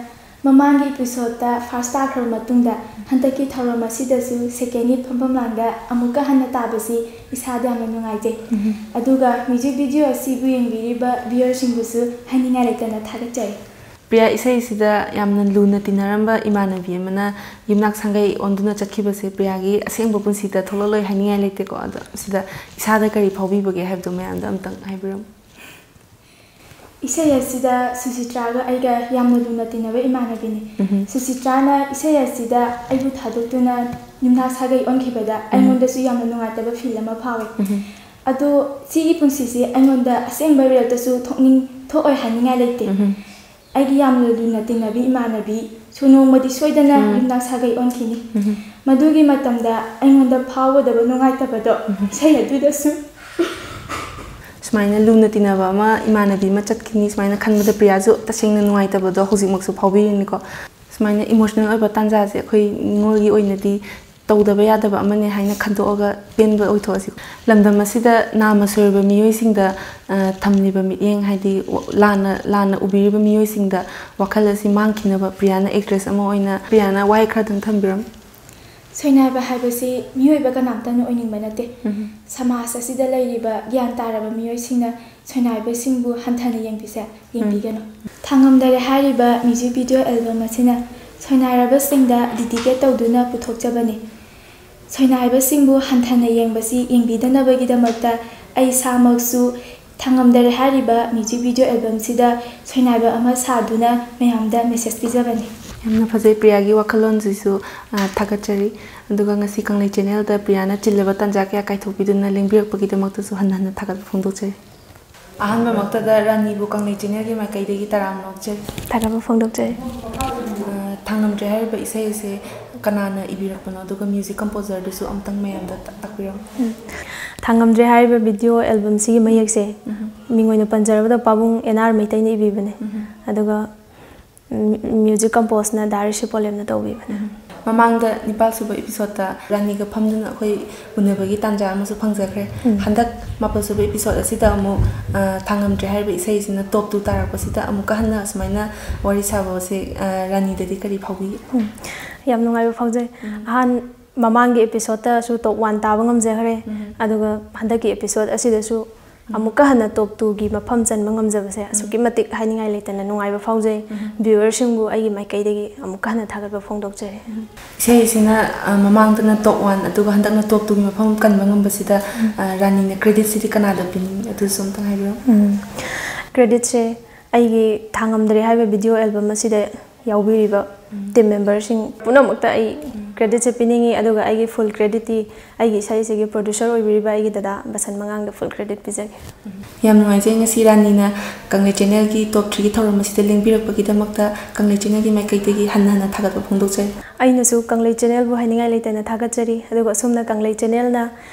ꯃꯃꯥꯡꯒꯤ episodeꯇ first ꯇꯥꯈ꯭ꯔꯕ ꯃꯇꯨꯡꯗ ꯍꯟꯗꯛꯀꯤ ꯊꯧꯔꯝ ꯑꯁꯤꯗꯁꯨ secondꯒꯤ ꯐꯝꯐꯝ ꯂꯥꯡꯗ ꯑꯃꯨꯛꯀ ꯍꯟꯅ ꯇꯥꯕꯁꯤ ꯏꯁꯥꯗ ꯌꯥꯝꯅ ꯅꯨꯡꯉꯥꯏꯖꯩ꯫ ꯎꯝ꯫ ꯑꯗꯨꯒ music video ꯑꯁꯤꯕꯨ ꯌꯦꯡꯕꯤꯔꯤꯕ viewerꯁꯤꯡꯕꯨꯁꯨ ꯍꯥꯏꯅꯤꯡꯉꯥꯏ ꯂꯩꯇꯅ ꯊꯥꯒꯠꯆꯔꯤ꯫ ꯄ꯭ꯔꯤꯌꯥ, ꯏꯁꯩꯁꯤꯗ ꯌꯥꯝꯅ ꯂꯨꯅ ꯇꯤꯟꯅꯔꯝꯕ ꯏꯃꯥꯟꯅꯕꯤ ꯑꯃꯅ ꯌꯨꯝꯅꯥꯛ ꯁꯥꯒꯩ ꯑꯣꯟꯗꯨꯅ ꯆꯠꯈꯤꯕꯁꯦ ꯄ꯭ꯔꯤꯌꯥꯒꯤ ꯑꯁꯦꯡꯕ ꯄꯨꯟꯁꯤꯗ ꯊꯣꯛꯂꯛꯂꯣꯏ ꯍꯥꯏꯅꯤꯡꯉꯥꯏ ꯂꯩꯇꯦꯀꯣ꯫ ꯑꯗꯣ ꯁꯤꯗ ꯏꯁꯥꯗ ꯀꯔꯤ ꯐꯥꯎꯕꯤꯕꯒꯦ ꯍꯥꯏꯕꯗꯣ ꯃꯌꯥꯝꯗ ꯑꯝꯇꯪ ꯍꯥꯏꯕꯤꯔꯝꯃꯨ꯫ ꯏꯁꯩ ꯑꯁꯤꯗ ꯁꯨꯆꯤꯇ꯭ꯔꯥꯒ ꯑꯩꯒ ꯌꯥꯝꯅ ꯂꯨꯅ ꯇꯤꯟꯅꯕ ꯏꯃꯥꯟꯅꯕꯤꯅꯤ꯫ ꯎꯝꯍꯨꯝ꯫ ꯁꯨꯆꯤꯇ꯭ꯔꯥꯅ ꯏꯁꯩ ꯑꯁꯤꯗ ꯑꯩꯕꯨ ꯊꯥꯗꯣꯛꯇꯨꯅ ꯌꯨꯝꯅꯥꯛ ꯁꯥꯒꯩ ꯑꯣꯟꯈꯤꯕꯗ ꯎꯝ꯫ ꯑꯩꯉꯣꯟꯗꯁꯨ ꯌꯥꯝꯅ ꯅꯨꯡꯉꯥꯏꯇꯕ feel ꯑꯃ ꯐꯥꯎꯏ꯫ ꯎꯝꯍꯨꯝ꯫ ꯑꯗꯣ ꯁꯤꯒꯤ ꯄꯨꯟꯁꯤꯁꯦ ꯑꯩꯉꯣꯟꯗ ꯑꯁꯦꯡꯕ realꯇꯁꯨ ꯊꯣꯛꯅꯤꯡ-, ꯊꯣꯛꯑꯣꯏ ꯍꯥꯏꯅꯤꯡꯉꯥꯏ ꯂꯩꯇꯦ꯫ ꯎꯝꯍꯨꯝ꯫ ꯑꯩꯒꯤ ꯌꯥꯝꯅ ꯂꯨꯅ ꯇꯤꯟꯅꯕꯤ ꯏꯃꯥꯟꯅꯕꯤꯁꯨ ꯅꯣꯡꯃꯗꯤ ꯁꯣꯏꯗꯅ ꯎꯝ꯫ ꯌꯨꯝꯅꯥꯛ ꯁꯥꯒꯩ ꯑꯣꯟꯈꯤꯅꯤ꯫ ꯎꯝꯍꯨꯝ꯫ ꯃꯗꯨꯒꯤ ꯃꯇꯝꯗ ꯑꯩꯉꯣꯟꯗ ꯐꯥꯎꯒꯗꯕ ꯅꯨꯡꯉꯥꯏꯇꯕꯗꯣ ꯎꯝꯍꯨꯝ꯫ ꯏꯁꯩ ꯑꯗꯨꯗꯁꯨ꯫ ꯁꯨꯃꯥꯏꯅ ꯂꯨꯅ ꯇꯤꯟꯅꯕ ꯑꯃ, ꯏꯃꯥꯟꯅꯕꯤ ꯑꯃ ꯆꯠꯈꯤꯅꯤ ꯁꯨꯃꯥꯏꯅ ꯈꯟꯕꯗ ꯄ꯭ꯔꯤꯌꯥꯁꯨ ꯇꯁꯦꯡꯅ ꯅꯨꯡꯉꯥꯏꯇꯕꯗꯣ ꯍꯧꯖꯤꯛꯃꯛꯁꯨ ꯐꯥꯎꯕꯤꯔꯤꯅꯤꯀꯣ꯫ ꯁꯨꯃꯥꯏꯅ emotional ꯑꯣꯏꯕ ꯇꯥꯟꯖꯥꯁꯦ ꯑꯩꯈꯣꯏ ꯅꯤꯉꯣꯜꯒꯤ ꯑꯣꯏꯅꯗꯤ ꯇꯧꯗꯕ ꯌꯥꯗꯕ ꯑꯃꯅꯦ ꯍꯥꯏꯅ ꯈꯟꯗꯣꯛꯑꯒ ꯄꯦꯟꯕ ꯑꯣꯏꯊꯣꯛꯑꯁꯤ꯫ ꯂꯝꯗꯝ ꯑꯁꯤꯗ ꯅꯥꯃ ꯁꯣꯏꯔꯕ ꯃꯤꯑꯣꯏꯁꯤꯡꯗ, ꯑ, ꯊꯝꯂꯤꯕ ꯃꯤꯠꯌꯦꯡ, ꯍꯥꯏꯗꯤ ꯋ-, ꯂꯥꯟꯅ, ꯂꯥꯟꯅ ꯎꯕꯤꯔꯤꯕ ꯃꯤꯑꯣꯏꯁꯤꯡꯗ ꯋꯥꯈꯜ ꯑꯁꯤ ꯃꯥꯡꯈꯤꯅꯕ ꯄ꯭ꯔꯤꯌꯥꯅ actress ꯑꯃ ꯑꯣꯏꯅ ꯄ꯭ꯔꯤꯌꯥꯅ ꯋꯥꯍꯩ ꯈꯔꯗꯪ ꯊꯝꯕꯤꯔꯝꯃꯨ꯫ ꯁꯣꯏꯅꯥꯏꯕ ꯍꯥꯏꯕꯁꯤ ꯃꯤꯑꯣꯏꯕ ꯀꯅꯥꯝꯇꯅ ꯑꯣꯏꯅꯤꯡꯕ ꯅꯠꯇꯦ꯫ ꯎꯝ꯫ ꯁꯃꯥꯖ ꯑꯁꯤꯗ ꯂꯩꯔꯤꯕ ꯒ꯭ꯌꯥꯟ ꯇꯥꯔꯕ ꯃꯤꯑꯣꯏꯁꯤꯡꯅ ꯁꯣꯏꯅꯥꯏꯕꯁꯤꯡꯕꯨ ꯍꯟꯊꯅ ꯌꯦꯡꯕꯤꯁꯦ, ꯌꯦꯡꯕꯤꯒꯅꯨ꯫ ꯊꯥꯉꯝꯗꯔꯦ ꯍꯥꯏꯔꯤꯕ music video album ꯑꯁꯤꯅ ꯁꯣꯏꯅꯥꯏꯔꯕꯁꯤꯡꯗ dedicate ꯇꯧꯗꯨꯅ ꯄꯨꯊꯣꯛꯆꯕꯅꯤ꯫ ꯁꯣꯏꯅꯥꯏꯕꯁꯤꯡꯕꯨ ꯍꯟꯊꯅ ꯌꯦꯡꯕꯁꯤ ꯌꯦꯡꯕꯤꯗꯅꯕꯒꯤꯗꯃꯛꯇ ꯑꯩ ꯏꯁꯥꯃꯛꯁꯨ ꯊꯥꯉꯝꯗꯔꯦ ꯍꯥꯏꯔꯤꯕ music video albumꯁꯤꯗ ꯁꯣꯏꯅꯥꯏꯕ ꯑꯃ ꯁꯥꯗꯨꯅ ꯃꯌꯥꯝꯗ message ꯄꯤꯖꯕꯅꯤ꯫ ꯌꯥꯝꯅ ꯐꯖꯩ ꯄ꯭ꯔꯤꯌꯥꯒꯤ ꯋꯥꯈꯜꯂꯣꯟꯁꯤꯁꯨ, ꯑ, ꯊꯥꯒꯠꯆꯔꯤ꯫ ꯑꯗꯨꯒ ꯉꯁꯤ ꯀꯪꯂꯩ channelꯗ ꯄ꯭ꯔꯤꯌꯥꯅ ꯆꯤꯜꯂꯕ ꯇꯥꯟꯖꯥ ꯀꯌꯥ ꯀꯥꯏꯊꯣꯛꯄꯤꯗꯨꯅ ꯂꯦꯡꯕꯤꯔꯛꯄꯒꯤꯗꯃꯛꯇꯁꯨ ꯍꯟꯅ ꯍꯟꯅ ꯊꯥꯒꯠꯄ ꯐꯣꯡꯗꯣꯛꯆꯔꯤ꯫ ꯑꯍꯥꯟꯕꯃꯛꯇꯗ ꯔꯥꯅꯤꯕꯨ ꯀꯪꯂꯩ channelꯒꯤ ꯃꯥꯏꯀꯩꯗꯒꯤ ꯇꯔꯥꯝꯅ ꯑꯣꯛꯆꯔꯤ꯫ ꯊꯥꯒꯠꯄ ꯐꯣꯡꯗꯣꯛꯆꯔꯤ꯫ ꯑ, ꯊꯥꯉꯝꯗ꯭ꯔꯦ ꯍꯥꯏꯔꯤꯕ ꯏꯁꯩ ꯑꯁꯦ ꯀꯅꯥꯅ ꯏꯕꯤꯔꯛꯄꯅꯣ? ꯑꯗꯨꯒ music composerꯗꯨꯁꯨ ꯑꯝꯇꯪ ꯃꯌꯥꯝꯗ ꯇ-, ꯇꯥꯛꯄꯤꯔꯝꯃꯨ꯫ ꯎꯝ꯫ ꯊꯥꯉꯝꯗ꯭ꯔꯦ ꯍꯥꯏꯔꯤꯕ video albumꯁꯤꯒꯤ ꯃꯌꯦꯛꯁꯦ ꯎꯝ꯫ ꯃꯤꯡ ꯑꯣꯏꯅ ꯄꯟꯖꯔꯕꯗ ꯄꯥꯕꯨꯡ ꯑꯦꯟ ꯑꯥꯔ ꯃꯩꯇꯩꯅ ꯏꯕꯤꯕꯅꯦ꯫ ꯎꯝ꯫ ꯑꯗꯨꯒ, ꯎꯝ, music composeꯅ ꯗꯥ ꯔꯤꯁꯤ ꯄꯣꯂꯦꯝꯅ ꯇꯧꯕꯤꯕꯅꯦ꯫ ꯎꯝ꯫ ꯃꯃꯥꯡꯗ ꯅꯤꯄꯥꯜ ꯁꯨꯕ episodeꯇ ꯔꯥꯅꯤꯒ ꯐꯝꯗꯨꯅ ꯑꯩꯈꯣꯏ ꯎꯅꯕꯒꯤ ꯇꯥꯟꯖꯥ ꯑꯃꯁꯨ ꯐꯪꯖꯈ꯭ꯔꯦ꯫ ꯎꯝ꯫ ꯍꯟꯗꯛ ꯃꯥꯄꯜ ꯁꯨꯕ episode ꯑꯁꯤꯗ ꯑꯃꯨꯛ, ꯑ, ꯊꯥꯉꯝꯗ꯭ꯔꯦ ꯍꯥꯏꯔꯤꯕ ꯏꯁꯩꯁꯤꯅ top two ꯇꯥꯔꯛꯄꯁꯤꯗ ꯑꯃꯨꯛꯀ ꯍꯟꯅ ꯑꯁꯨꯃꯥꯏꯅ ꯋꯥꯔꯤ ꯁꯥꯕꯁꯦ, ꯑ, ꯔꯥꯅꯤꯗꯗꯤ ꯀꯔꯤ ꯐꯥꯎꯕꯤꯒꯦ? ꯎꯝ꯫ ꯌꯥꯝ ꯅꯨꯡꯉꯥꯏꯕ ꯐꯥꯎꯖꯩ꯫ ꯎꯝ꯫ ꯑꯍꯥꯟ-, ꯃꯃꯥꯡꯒꯤ episodeꯇꯁꯨ top one ꯇꯥꯕ ꯉꯝꯖꯈ꯭ꯔꯦ꯫ ꯎꯝ꯫ ꯑꯗꯨꯒ ꯍꯟꯗꯛꯀꯤ episode ꯑꯁꯤꯗꯁꯨ ꯎꯝ꯫ ꯑꯃꯨꯛꯀ ꯍꯟꯅ top twoꯒꯤ ꯃꯐꯝ ꯆꯟꯕ ꯉꯝꯖꯕꯁꯦ ꯎꯝ꯫ ꯑꯁꯨꯛꯀꯤ ꯃꯇꯤꯛ ꯍꯥꯏꯅꯤꯡꯉꯥꯏ ꯂꯩꯇꯅ ꯅꯨꯡꯉꯥꯏꯕ ꯐꯥꯎꯖꯩ꯫ ꯎꯝ꯫ Viewerꯁꯤꯡꯕꯨ ꯑꯩꯒꯤ ꯃꯥꯏꯀꯩꯗꯒꯤ ꯑꯃꯨꯛꯀ ꯍꯟꯅ ꯊꯥꯒꯠꯄ ꯐꯣꯡꯗꯣꯛꯆꯔꯤ꯫ ꯎꯝ꯫ ꯏꯁꯩ ꯑꯁꯤꯅ, ꯑ, ꯃꯃꯥꯡꯗꯅ top one, ꯑꯗꯨꯒ ꯍꯟꯗꯛꯅ top twoꯒꯤ ꯃꯐꯝ ꯀꯟꯕ ꯉꯝꯕꯁꯤꯗ, ꯎꯝ꯫ ꯑ, ꯔꯥꯅꯤꯅ creditꯁꯤꯗꯤ ꯀꯅꯥꯗ ꯄꯤꯅꯤꯡꯉꯤ? ꯑꯗꯨꯁꯨ ꯑꯝꯇꯪ ꯍꯥꯏꯕꯤꯔꯝꯃꯨ꯫ ꯎꯝ꯫ Creditꯁꯦ ꯑꯩꯒꯤ ꯊꯥꯉꯝꯗ꯭ꯔꯦ ꯍꯥꯏꯕ video album ꯑꯁꯤꯗ ꯌꯥꯎꯕꯤꯔꯤꯕ ꯎꯝ꯫ Team memberꯁꯤꯡ ꯄꯨꯝꯅꯃꯛꯇ ꯑꯩ ꯎꯝ꯫ Creditꯁꯦ ꯄꯤꯅꯤꯡꯉꯤ, ꯑꯗꯨꯒ ꯑꯩꯒꯤ full creditꯇꯤ ꯑꯩꯒꯤ ꯏꯁꯩꯁꯤꯒꯤ producer ꯑꯣꯏꯕꯤꯔꯤꯕ ꯑꯩꯒꯤ ꯗꯗꯥ ꯕꯁꯟ ꯃꯉꯥꯡꯗ full credit ꯄꯤꯖꯒꯦ꯫ ꯎꯝ꯫ ꯌꯥꯝ ꯅꯨꯡꯉꯥꯏꯖꯩ ꯉꯁꯤ ꯔꯥꯅꯤꯅ ꯀꯪꯂꯩ channelꯒꯤ top threeꯒꯤ ꯊꯧꯔꯝ ꯑꯁꯤꯗ ꯂꯦꯡꯕꯤꯔꯛꯄꯒꯤꯗꯃꯛꯇ ꯀꯪꯂꯩ channelꯒꯤ ꯃꯥꯏꯀꯩꯗꯒꯤ ꯍꯟꯅ ꯍꯟꯅ ꯊꯥꯒꯠꯄ ꯐꯣꯡꯗꯣꯛꯆꯔꯤ꯫ ꯑꯩꯅꯁꯨ ꯀꯪꯂꯩ channelꯕꯨ ꯍꯥꯏꯅꯤꯡꯉꯥꯏ ꯂꯩꯇꯅ ꯊꯥꯒꯠꯆꯔꯤ, ꯑꯗꯨꯒ ꯑꯁꯨꯝꯅ ꯀꯪꯂꯩ channelꯅ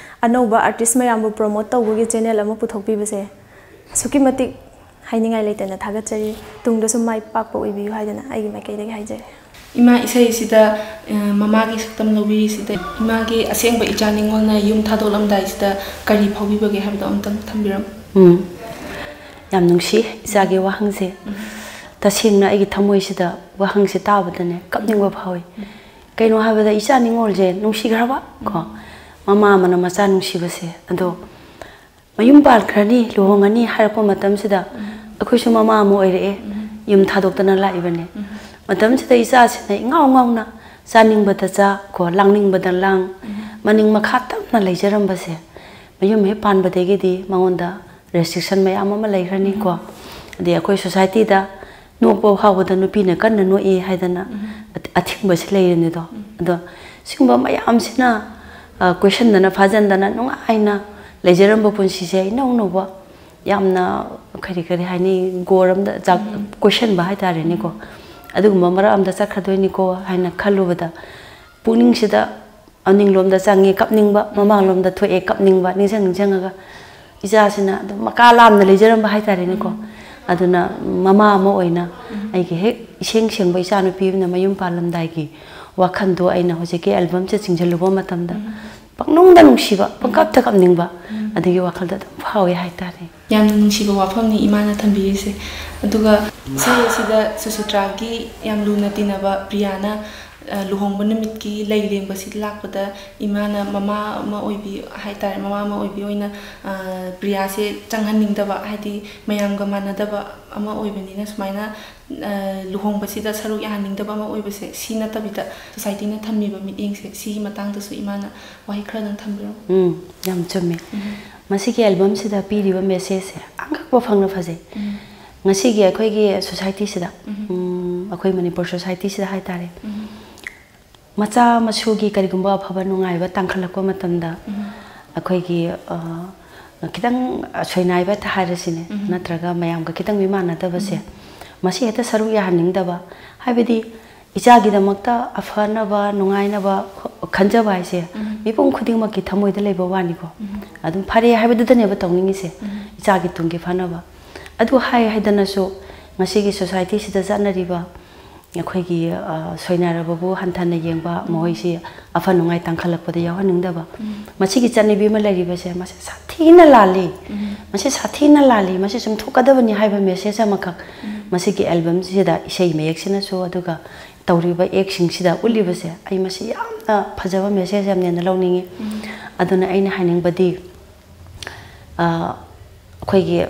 ꯑꯅꯧꯕ artist ꯃꯌꯥꯝꯕꯨ promote ꯇꯧꯕꯒꯤ channel ꯑꯃ ꯄꯨꯊꯣꯛꯄꯤꯕꯁꯦ ꯑꯁꯨꯛꯀꯤ ꯃꯇꯤꯛ ꯍꯥꯏꯅꯤꯡꯉꯥꯏ ꯂꯩꯇꯅ ꯊꯥꯒꯠꯆꯔꯤ꯫ ꯇꯨꯡꯗꯁꯨ ꯃꯥꯏ ꯄꯥꯛꯄ ꯑꯣꯏꯕꯤꯌꯨ ꯍꯥꯏꯗꯅ ꯑꯩꯒꯤ ꯃꯥꯏꯀꯩꯗꯒꯤ ꯍꯥꯏꯖꯔꯤ꯫ ꯏꯃꯥ, ꯏꯁꯩꯁꯤꯗ, ꯑ, ꯃꯃꯥꯒꯤ ꯁꯛꯇꯝ ꯂꯧꯕꯤꯔꯤꯁꯤꯗ ꯏꯃꯥꯒꯤ ꯑꯁꯦꯡꯕ ꯏꯆꯥ ꯅꯤꯉꯣꯜꯅ ꯌꯨꯝ ꯊꯥꯗꯣꯛꯂꯝꯗꯥꯏꯁꯤꯗ ꯀꯔꯤ ꯐꯥꯎꯕꯤꯕꯒꯦ ꯍꯥꯏꯕꯗꯣ ꯑꯃꯨꯛꯇꯪ ꯊꯝꯕꯤꯔꯝꯃꯨ꯫ ꯎꯝ꯫ ꯌꯥꯝ ꯅꯨꯡꯁꯤ ꯏꯆꯥꯒꯤ ꯋꯥꯍꯪꯁꯦ꯫ ꯇꯁꯦꯡꯅ ꯑꯩꯒꯤ ꯊꯃꯣꯏꯁꯤꯗ ꯋꯥꯍꯪꯁꯦ ꯇꯥꯕꯗꯅꯦ ꯀꯞꯅꯤꯡꯕ ꯐꯥꯎꯏ꯫ ꯀꯩꯅꯣ ꯍꯥꯏꯕꯗ ꯏꯆꯥ ꯅꯤꯉꯣꯜꯁꯦ ꯅꯨꯡꯁꯤꯈ꯭ꯔꯕ ꯀꯣ, ꯃꯃꯥ ꯑꯃꯅ ꯃꯆꯥ ꯅꯨꯡꯁꯤꯕꯁꯦ꯫ ꯑꯗꯣ ꯃꯌꯨꯝ ꯄꯥꯟꯈ꯭ꯔꯅꯤ, ꯂꯨꯍꯣꯡꯉꯅꯤ ꯍꯥꯏꯔꯛꯄ ꯃꯇꯝꯁꯤꯗ ꯑꯩꯈꯣꯏꯁꯨ ꯃꯃꯥ ꯑꯃ ꯑꯣꯏꯔꯛꯑꯦ, ꯌꯨꯝ ꯊꯥꯗꯣꯛꯇꯅ ꯂꯥꯛꯏꯕꯅꯦ꯫ ꯃꯇꯝꯁꯤꯗ ꯏꯆꯥꯁꯤꯅ ꯏꯉꯥꯎ ꯉꯥꯎꯅ ꯆꯥꯅꯤꯡꯕꯗ ꯆꯥ ꯀꯣ, ꯂꯥꯡꯅꯤꯡꯕꯗ ꯂꯥꯡ, ꯃꯅꯤꯡ ꯃꯈꯥ ꯇꯞꯅ ꯂꯩꯖꯔꯝꯕꯁꯦ ꯃꯌꯨꯝ ꯍꯦꯛ ꯄꯥꯟꯕꯗꯒꯤꯗꯤ ꯃꯉꯣꯟꯗ restriction ꯃꯌꯥꯝ ꯑꯃ ꯂꯩꯈ꯭ꯔꯅꯤꯀꯣ꯫ ꯑꯗꯩ ꯑꯩꯈꯣꯏ societyꯗ ꯅꯣꯛꯄ ꯐꯥꯎꯕꯗ ꯅꯨꯄꯤꯅ ꯀꯟꯅ ꯅꯣꯛꯏ ꯍꯥꯏꯗꯅ ꯑꯊꯤꯡꯕꯁꯦ ꯂꯩꯔꯤꯅꯤꯗꯣ꯫ ꯑꯗꯣ ꯁꯤꯒꯨꯝꯕ ꯃꯌꯥꯝꯁꯤꯅ, ꯑ, ꯀꯣꯏꯁꯟꯗꯅ ꯐꯥꯖꯟꯗꯅ ꯅꯨꯡꯉꯥꯏꯅ ꯂꯩꯖꯔꯝꯕ ꯄꯨꯟꯁꯤꯁꯦ ꯏꯅꯧ ꯅꯧꯕ ꯌꯥꯝꯅ ꯀꯔꯤ ꯀꯔꯤ ꯍꯥꯏꯅꯤ, ꯒꯣꯔ ꯑꯃꯗ ꯆꯥꯛ ꯀꯣꯏꯁꯟꯕ ꯍꯥꯏꯇꯥꯔꯦꯅꯦꯀꯣ꯫ ꯑꯗꯨꯒꯨꯝꯕ ꯃꯔꯛ ꯑꯃꯗ ꯆꯠꯈ꯭ꯔꯗꯣꯏꯅꯤꯀꯣ ꯍꯥꯏꯅ ꯈꯜꯂꯨꯕꯗ ꯄꯨꯛꯅꯤꯡꯁꯤꯗ ꯑꯅꯤꯡꯂꯣꯝꯗ ꯆꯪꯉꯦ ꯀꯞꯅꯤꯡꯕ, ꯃꯃꯥꯡꯂꯣꯝꯗ ꯊꯣꯛꯑꯦ ꯀꯞꯅꯤꯡꯕ, ꯅꯤꯡꯁꯤꯡ ꯅꯤꯡꯁꯤꯡꯉꯒ ꯏꯆꯥꯁꯤꯅ ꯑꯗꯨꯝ ꯃꯀꯥ ꯂꯥꯝꯅ ꯂꯩꯖꯔꯝꯕ ꯍꯥꯏꯇꯥꯔꯦꯅꯦꯀꯣ꯫ ꯑꯗꯨꯅ ꯃꯃꯥ ꯑꯃ ꯑꯣꯏꯅ ꯑꯩꯒꯤ ꯍꯦꯛ ꯏꯁꯦꯡ ꯁꯦꯡꯕ ꯏꯆꯥꯅꯨꯄꯤ ꯑꯃꯅ ꯃꯌꯨꯝ ꯄꯥꯜꯂꯝꯗꯥꯏꯒꯤ ꯋꯥꯈꯜꯗꯣ ꯑꯩꯅ ꯍꯧꯖꯤꯛꯀꯤ albumꯁꯦ ꯆꯤꯡꯁꯤꯜꯂꯨꯕ ꯃꯇꯝꯗ ꯄꯪꯅꯨꯡꯗ ꯅꯨꯡꯁꯤꯕ, ꯄꯪꯀꯞꯇ ꯀꯞꯅꯤꯡꯕ, ꯑꯗꯨꯒꯤ ꯋꯥꯈꯜꯗ ꯑꯗꯨꯝ ꯐꯥꯎꯋꯦ ꯍꯥꯏꯇꯥꯔꯦ꯫ ꯌꯥꯝꯅ ꯅꯨꯡꯁꯤꯕ ꯋꯥꯐꯝꯅꯤ ꯏꯃꯥꯅ ꯊꯝꯕꯤꯔꯤꯁꯦ꯫ ꯑꯗꯨꯒ ꯏꯁꯩ ꯑꯁꯤꯗ ꯁꯨꯁꯤꯇ꯭ꯔꯥꯒꯤ ꯌꯥꯝ ꯂꯨꯅ ꯇꯤꯟꯅꯕ ꯄ꯭ꯔꯤꯌꯥꯅ, ꯑ, ꯂꯨꯍꯣꯡꯕ ꯅꯨꯃꯤꯠꯀꯤ ꯂꯩ ꯂꯦꯡꯕꯁꯤꯗ ꯂꯥꯛꯄꯗ ꯏꯃꯥꯅ ꯃꯃꯥ ꯑꯃ ꯑꯣꯏꯕꯤ ꯍꯥꯏꯇꯥꯔꯦ, ꯃꯃꯥ ꯑꯃ ꯑꯣꯏꯕꯤ ꯑꯣꯏꯅ, ꯑ, ꯄ꯭ꯔꯤꯌꯥꯁꯦ ꯆꯪꯍꯟꯅꯤꯡꯗꯕ, ꯍꯥꯏꯗꯤ ꯃꯌꯥꯝꯒ ꯃꯥꯟꯅꯗꯕ ꯑꯃ ꯑꯣꯏꯕꯅꯤꯅ ꯁꯨꯃꯥꯏꯅ, ꯑ, ꯂꯨꯍꯣꯡꯕꯁꯤꯗ ꯁꯔꯨꯛ ꯌꯥꯍꯟꯅꯤꯡꯗꯕ ꯑꯃ ꯑꯣꯏꯕꯁꯦ, ꯁꯤ ꯅꯠꯇꯕꯤꯗ societyꯅ ꯊꯝꯃꯤꯕ ꯃꯤꯠꯌꯦꯡꯁꯦ, ꯁꯤꯒꯤ ꯃꯇꯥꯡꯗꯁꯨ ꯏꯃꯥꯅ ꯋꯥꯍꯩ ꯈꯔꯗꯪ ꯊꯝꯕꯤꯔꯝꯃꯨ꯫ ꯎꯝ, ꯌꯥꯝ ꯆꯨꯝꯃꯦ꯫ ꯃꯁꯤꯒꯤ albumꯁꯤꯗ ꯄꯤꯔꯤꯕ messageꯁꯦ ꯑꯉꯛꯄ ꯐꯪꯅ ꯐꯖꯩ꯫ ꯉꯁꯤꯒꯤ ꯑꯩꯈꯣꯏꯒꯤ societyꯁꯤꯗ, ꯎꯝ, ꯑꯩꯈꯣꯏ ꯃꯅꯤꯄꯨꯔ societyꯁꯤꯗ ꯍꯥꯏꯇꯥꯔꯦ, ꯃꯆꯥ ꯃꯁꯨꯒꯤ ꯀꯔꯤꯒꯨꯝꯕ ꯑꯐꯕ ꯅꯨꯡꯉꯥꯏꯕ ꯇꯥꯡꯈꯠꯂꯛꯄ ꯃꯇꯝꯗ ꯑꯩꯈꯣꯏꯒꯤ, ꯑ, ꯈꯤꯇꯪ ꯑꯁꯣꯏꯅꯥꯏꯕ ꯍꯥꯏꯔꯁꯤꯅꯦ, ꯅꯠꯇ꯭ꯔꯒ ꯃꯌꯥꯝꯒ ꯈꯤꯇꯪ ꯃꯤꯃꯥꯟꯅꯗꯕꯁꯦ, ꯃꯁꯤ ꯍꯦꯛꯇ ꯁꯔꯨꯛ ꯌꯥꯍꯟꯅꯤꯡꯗꯕ, ꯍꯥꯏꯕꯗꯤ ꯏꯆꯥꯒꯤꯗꯃꯛꯇ ꯑꯐꯅꯕ, ꯅꯨꯡꯉꯥꯏꯅꯕ ꯈꯟꯖꯕ ꯍꯥꯏꯁꯦ ꯃꯤꯄꯨꯝ ꯈꯨꯗꯤꯡꯃꯛꯀꯤ ꯊꯃꯣꯏꯗ ꯂꯩꯕ ꯋꯥꯅꯤꯀꯣ꯫ ꯑꯗꯨꯝ ꯐꯔꯦ ꯍꯥꯏꯕꯗꯨꯗꯅꯦꯕ ꯇꯧꯅꯤꯡꯉꯤꯁꯦ, ꯏꯆꯥꯒꯤ ꯇꯨꯡꯒꯤ ꯐꯅꯕ꯫ ꯑꯗꯨ ꯍꯥꯏ ꯍꯥꯏꯗꯅꯁꯨ ꯉꯁꯤꯒꯤ societyꯁꯤꯗ ꯆꯠꯅꯔꯤꯕ ꯑꯩꯈꯣꯏꯒꯤ, ꯑ, ꯁꯣꯏꯅꯥꯏꯔꯕꯕꯨ ꯍꯟꯊꯅ ꯌꯦꯡꯕ, ꯃꯈꯣꯏꯁꯤ ꯑꯐ ꯅꯨꯡꯉꯥꯏ ꯇꯥꯡꯈꯠꯂꯛꯄꯗ ꯌꯥꯎꯍꯟꯅꯤꯡꯗꯕ, ꯃꯁꯤꯒꯤ ꯆꯠꯅꯕꯤ ꯑꯃ ꯂꯩꯔꯤꯕꯁꯦ, ꯃꯁꯤ ꯁꯥꯊꯤꯅ ꯂꯥꯜꯂꯤ꯫ ꯃꯁꯤ ꯁꯥꯊꯤꯅ ꯂꯥꯜꯂꯤ, ꯃꯁꯤ ꯆꯨꯝꯊꯣꯛꯀꯗꯕꯅꯤ ꯍꯥꯏꯕ message ꯑꯃꯈꯛ ꯃꯁꯤꯒꯤ albumꯁꯤꯗ ꯏꯁꯩ ꯃꯌꯦꯛꯁꯤꯅꯁꯨ, ꯑꯗꯨꯒ ꯇꯧꯔꯤꯕ actingꯁꯤꯗ ꯎꯠꯂꯤꯕꯁꯦ, ꯑꯩ ꯃꯁꯤ ꯌꯥꯝꯅ ꯐꯖꯕ message ꯑꯃꯅꯦꯅ ꯂꯧꯅꯤꯡꯉꯤ꯫ ꯑꯗꯨꯅ ꯑꯩꯅ ꯍꯥꯏꯅꯤꯡꯕꯗꯤ, ꯑ, ꯑꯩꯈꯣꯏꯒꯤ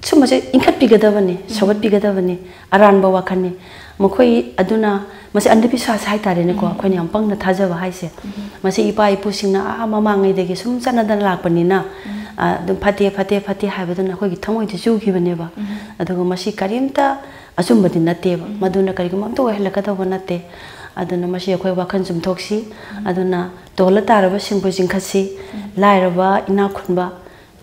ꯁꯨꯝꯕꯁꯦ ꯏꯟꯈꯠꯄꯤꯒꯗꯕꯅꯤ, ꯁꯧꯒꯠꯄꯤꯒꯗꯕꯅꯤ, ꯑꯔꯥꯟꯕ ꯋꯥꯈꯜꯅꯤ꯫ ꯃꯈꯣꯏ ꯑꯗꯨꯅ, ꯃꯁꯤ ꯑꯟꯙꯕꯤꯁ꯭ꯋꯥꯁ ꯍꯥꯏꯇꯥꯔꯦꯅꯦꯀꯣ, ꯑꯩꯈꯣꯏꯅ ꯌꯥꯝ ꯄꯪꯅ ꯊꯥꯖꯕ ꯍꯥꯏꯁꯦ꯫ ꯃꯁꯤ ꯏꯄꯥ ꯏꯄꯨꯁꯤꯡꯅ ꯑꯥ ꯃꯃꯥꯡꯉꯩꯗꯒꯤ ꯁꯨꯝ ꯆꯠꯅꯗꯅ ꯂꯥꯛꯄꯅꯤꯅ, ꯑ, ꯑꯗꯨꯝ ꯐꯠꯇꯦ, ꯐꯠꯇꯦ, ꯐꯠꯇꯦ ꯍꯥꯏꯕꯗꯨꯅ ꯑꯩꯈꯣꯏꯒꯤ ꯊꯃꯣꯏꯗ ꯆꯨꯈꯤꯕꯅꯦꯕ꯫ ꯑꯗꯨꯒ ꯃꯁꯤ ꯀꯔꯤꯝꯇ ꯑꯆꯨꯝꯕꯗꯤ ꯅꯠꯇꯦꯕ꯫ ꯃꯗꯨꯅ ꯀꯔꯤꯒꯨꯝꯕ ꯑꯝꯇ ꯑꯣꯏꯍꯜꯂꯛꯀꯗꯧꯕ ꯅꯠꯇꯦ꯫ ꯑꯗꯨꯅ ꯃꯁꯤ ꯑꯩꯈꯣꯏ ꯋꯥꯈꯜ ꯆꯨꯝꯊꯣꯛꯁꯤ꯫ ꯑꯗꯨꯅ ꯇꯣꯜꯂ ꯇꯥꯔꯕꯁꯤꯡꯕꯨ ꯆꯤꯡꯈꯠꯁꯤ꯫ ꯂꯥꯏꯔꯕ, ꯏꯅꯥꯛ ꯈꯨꯟꯕ,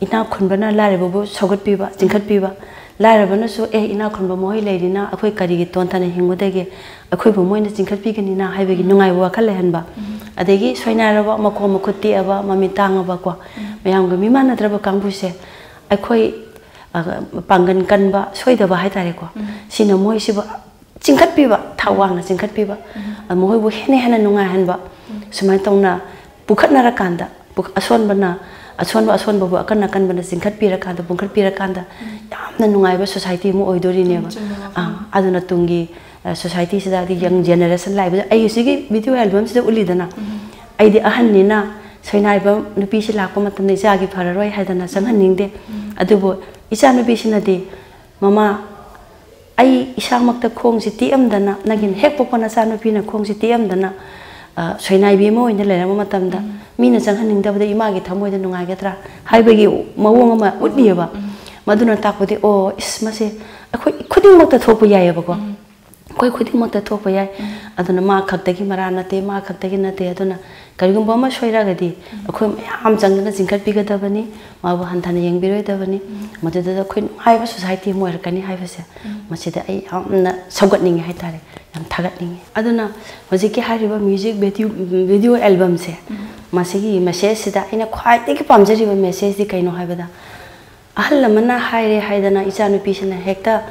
ꯏꯅꯥꯛ ꯈꯨꯟꯕꯅ ꯂꯥꯏꯔꯕꯕꯨ ꯁꯧꯒꯠꯄꯤꯕ, ꯆꯤꯡꯈꯠꯄꯤꯕ꯫ ꯂꯥꯏꯔꯕꯅꯁꯨ, "ꯑꯦ, ꯏꯅꯥꯛ ꯈꯨꯟꯕ ꯃꯈꯣꯏ ꯂꯩꯔꯤꯅ ꯑꯩꯈꯣꯏ ꯀꯔꯤꯒꯤ ꯇꯣꯟꯊꯅ ꯍꯤꯡꯉꯨꯗꯒꯦ? ꯑꯩꯈꯣꯏꯕꯨ ꯃꯣꯏꯅ ꯆꯤꯡꯈꯠꯄꯤꯒꯅꯤꯅ" ꯍꯥꯏꯕꯒꯤ ꯅꯨꯡꯉꯥꯏꯕ ꯋꯥꯈꯜ ꯂꯩꯍꯟꯕ꯫ ꯑꯗꯒꯤ ꯁꯣꯏꯅꯥꯏꯔꯕ, ꯃꯈꯣꯡ ꯃꯈꯨꯠ ꯇꯦꯛꯑꯕ, ꯃꯃꯤꯠ ꯇꯥꯡꯉꯕꯀꯣ, ꯃꯌꯥꯝꯒ ꯃꯤꯃꯥꯟꯅꯗ꯭ꯔꯕ ꯀꯥꯡꯕꯨꯁꯦ ꯑꯩꯈꯣꯏ, ꯑ, ꯄꯥꯡꯒꯟ ꯀꯟꯕ, ꯁꯣꯏꯗꯕ ꯍꯥꯏꯇꯥꯔꯦꯀꯣ, ꯁꯤꯅ ꯃꯣꯏꯁꯤꯕꯨ ꯆꯤꯡꯈꯠꯄꯤꯕ, ꯊꯥꯛ ꯋꯥꯡꯅ ꯆꯤꯡꯈꯠꯄꯤꯕ, ꯑ, ꯃꯈꯣꯏꯕꯨ ꯍꯦꯟꯅ ꯍꯦꯟꯅ ꯅꯨꯡꯉꯥꯏꯍꯟꯕ, ꯁꯨꯃꯥꯏꯅ ꯇꯧꯅ ꯄꯨꯈꯠꯅꯔꯀꯥꯟꯗ, ꯄꯨ-, ꯑꯁꯣꯟꯕꯅ, ꯑꯁꯣꯟꯕ ꯑꯁꯣꯟꯕꯕꯨ ꯑꯀꯟ ꯑꯀꯟꯕꯅ ꯆꯤꯡꯈꯠꯄꯤꯔꯀꯥꯟꯗ, ꯄꯨꯡꯈꯠꯄꯤꯔꯀꯥꯟꯗ ꯌꯥꯝꯅ ꯅꯨꯡꯉꯥꯏꯕ society ꯑꯃ ꯑꯣꯏꯗꯣꯔꯤꯅꯦꯕ꯫ ꯆꯨꯝꯕ ꯋꯥꯐꯝ꯫ ꯑꯥ, ꯑꯗꯨꯅ ꯇꯨꯡꯒꯤ, ꯑ, societyꯁꯤꯗ, ꯍꯥꯏꯗꯤ young generation ꯂꯥꯛꯏꯕꯗ, ꯑꯩ ꯍꯧꯖꯤꯛꯀꯤ video albumꯁꯤꯗ ꯎꯠꯂꯤꯗꯅ, ꯑꯩꯗꯤ ꯑꯍꯟꯅꯤꯅ ꯁꯣꯏꯅꯥꯏꯕ ꯅꯨꯄꯤꯁꯤ ꯂꯥꯛꯄ ꯃꯇꯝꯗ ꯏꯆꯥꯒꯤ ꯐꯔꯔꯣꯏ ꯍꯥꯏꯗꯅ ꯆꯪꯍꯟꯅꯤꯡꯗꯦ꯫ ꯑꯗꯨꯕꯨ ꯏꯆꯥꯅꯨꯄꯤꯁꯤꯅꯗꯤ, "ꯃꯃꯥ, ꯑꯩ ꯏꯁꯥꯃꯛꯇ ꯈꯣꯡꯁꯤ ꯇꯦꯛꯑꯝꯗꯅ, ꯅꯪꯒꯤꯅ ꯍꯦꯛ ꯄꯣꯛꯄ ꯅꯆꯥꯅꯨꯄꯤꯅ ꯈꯣꯡꯁꯤ ꯇꯦꯛꯑꯝꯗꯅ, ꯑ, ꯁꯣꯏꯅꯥꯏꯕꯤ ꯑꯃ ꯑꯣꯏꯅ ꯂꯩꯔꯝꯕ ꯃꯇꯝꯗ, ꯃꯤꯅ ꯆꯪꯍꯟꯅꯤꯡꯗꯕꯗ ꯏꯃꯥꯒꯤ ꯊꯃꯣꯏꯗ ꯅꯨꯡꯉꯥꯏꯒꯗ꯭ꯔꯥ?" ꯍꯥꯏꯕꯒꯤ ꯃꯑꯣꯡ ꯑꯃ ꯎꯠꯂꯤꯑꯕ꯫ ꯃꯗꯨꯅ ꯇꯥꯛꯄꯗꯤ, ꯑꯣ, ꯏꯁ, ꯃꯁꯦ ꯑꯩꯈꯣꯏ ꯈꯨꯗꯤꯡꯃꯛꯇ ꯊꯣꯛꯄ ꯌꯥꯏꯑꯕꯀꯣ꯫ ꯑꯩꯈꯣꯏ ꯈꯨꯗꯤꯡꯃꯛꯇ ꯊꯣꯛꯄ ꯌꯥꯏ꯫ ꯑꯗꯨꯅ ꯃꯥ ꯈꯛꯇꯒꯤ ꯃꯔꯥ ꯅꯠꯇꯦ, ꯃꯥ ꯈꯛꯇꯒꯤ ꯅꯠꯇꯦ꯫ ꯑꯗꯨꯅ ꯀꯔꯤꯒꯨꯝꯕ ꯑꯃ ꯁꯣꯏꯔꯒꯗꯤ ꯑꯩꯈꯣꯏ ꯃꯌꯥꯝ ꯆꯪꯗꯅ ꯆꯤꯡꯈꯠꯄꯤꯒꯗꯕꯅꯤ, ꯃꯥꯕꯨ ꯍꯟꯊꯅ ꯌꯦꯡꯕꯤꯔꯣꯏꯗꯕꯅꯤ꯫ ꯃꯗꯨꯗ ꯑꯩꯈꯣꯏ ꯅꯨꯡꯉꯥꯏꯕ society ꯑꯃ ꯑꯣꯏꯔꯛꯀꯅꯤ ꯍꯥꯏꯕꯁꯦ, ꯃꯁꯤꯗ ꯑꯩ ꯌꯥꯝꯅ ꯁꯧꯒꯠꯅꯤꯡꯉꯤ ꯍꯥꯏꯇꯥꯔꯦ, ꯌꯥꯝ ꯊꯥꯒꯠꯅꯤꯡꯉꯤ꯫ ꯑꯗꯨꯅ ꯍꯧꯖꯤꯛꯀꯤ ꯍꯥꯏꯔꯤꯕ music video, video albumꯁꯦ, ꯃꯁꯤꯒꯤ messageꯁꯤꯗ ꯑꯩꯅ ꯈ꯭ꯋꯥꯏꯗꯒꯤ ꯄꯥꯝꯖꯔꯤꯕ messageꯇꯤ ꯀꯩꯅꯣ ꯍꯥꯏꯕꯗ, ꯑꯍꯜ ꯑꯃꯅ ꯍꯥꯏꯔꯦ ꯍꯥꯏꯗꯅ ꯏꯆꯥꯅꯨꯄꯤꯁꯤꯅ ꯍꯦꯛꯇ,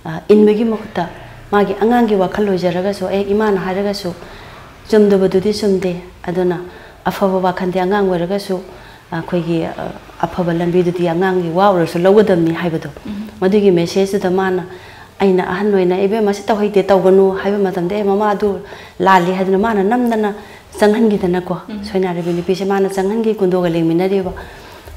ꯑ, ꯏꯟꯕꯒꯤ ꯃꯍꯨꯠꯇ, ꯃꯥꯒꯤ ꯑꯉꯥꯡꯒꯤ ꯋꯥꯈꯜ ꯑꯣꯏꯖꯔꯒꯁꯨ, ꯑꯦ, ꯏꯃꯥꯅ ꯍꯥꯏꯔꯒꯁꯨ ꯆꯨꯝꯗꯕꯗꯨꯗꯤ ꯆꯨꯝꯗꯦ, ꯑꯗꯨꯅ ꯑꯐꯕ ꯋꯥꯈꯜꯗꯤ ꯑꯉꯥꯡ ꯑꯣꯏꯔꯒꯁꯨ ꯑꯩꯈꯣꯏꯒꯤ, ꯑ, ꯑꯐꯕ ꯂꯝꯕꯤꯗꯨꯗꯤ ꯑꯉꯥꯡꯒꯤ ꯋꯥ ꯑꯣꯏꯔꯁꯨ ꯂꯧꯒꯗꯕꯅꯤ ꯍꯥꯏꯕꯗꯣ, ꯎꯝ꯫ ꯃꯗꯨꯒꯤ message ꯇꯨꯗ ꯃꯥꯅ, ꯑꯩꯅ ꯑꯍꯟ ꯑꯣꯏꯅ, "ꯏꯕꯦꯝꯃ, ꯁꯤ ꯇꯧꯍꯩꯗꯦ, ꯇꯧꯒꯅꯨ" ꯍꯥꯏꯕ ꯃꯇꯝꯗ, "ꯑꯦ, ꯃꯃꯥ, ꯑꯗꯨ ꯂꯥꯜꯂꯤ" ꯍꯥꯏꯗꯨꯅ ꯃꯥꯅ ꯅꯝꯗꯅ ꯆꯪꯍꯟꯈꯤꯗꯅꯀꯣ, ꯎꯝ꯫ ꯁꯣꯏꯅꯥꯏꯔꯕꯤ ꯅꯨꯄꯤꯁꯦ ꯃꯥꯅ ꯆꯪꯍꯟꯈꯤ, ꯀꯨꯟꯗꯣꯒ ꯂꯦꯡꯃꯤꯟꯅꯔꯤꯕ꯫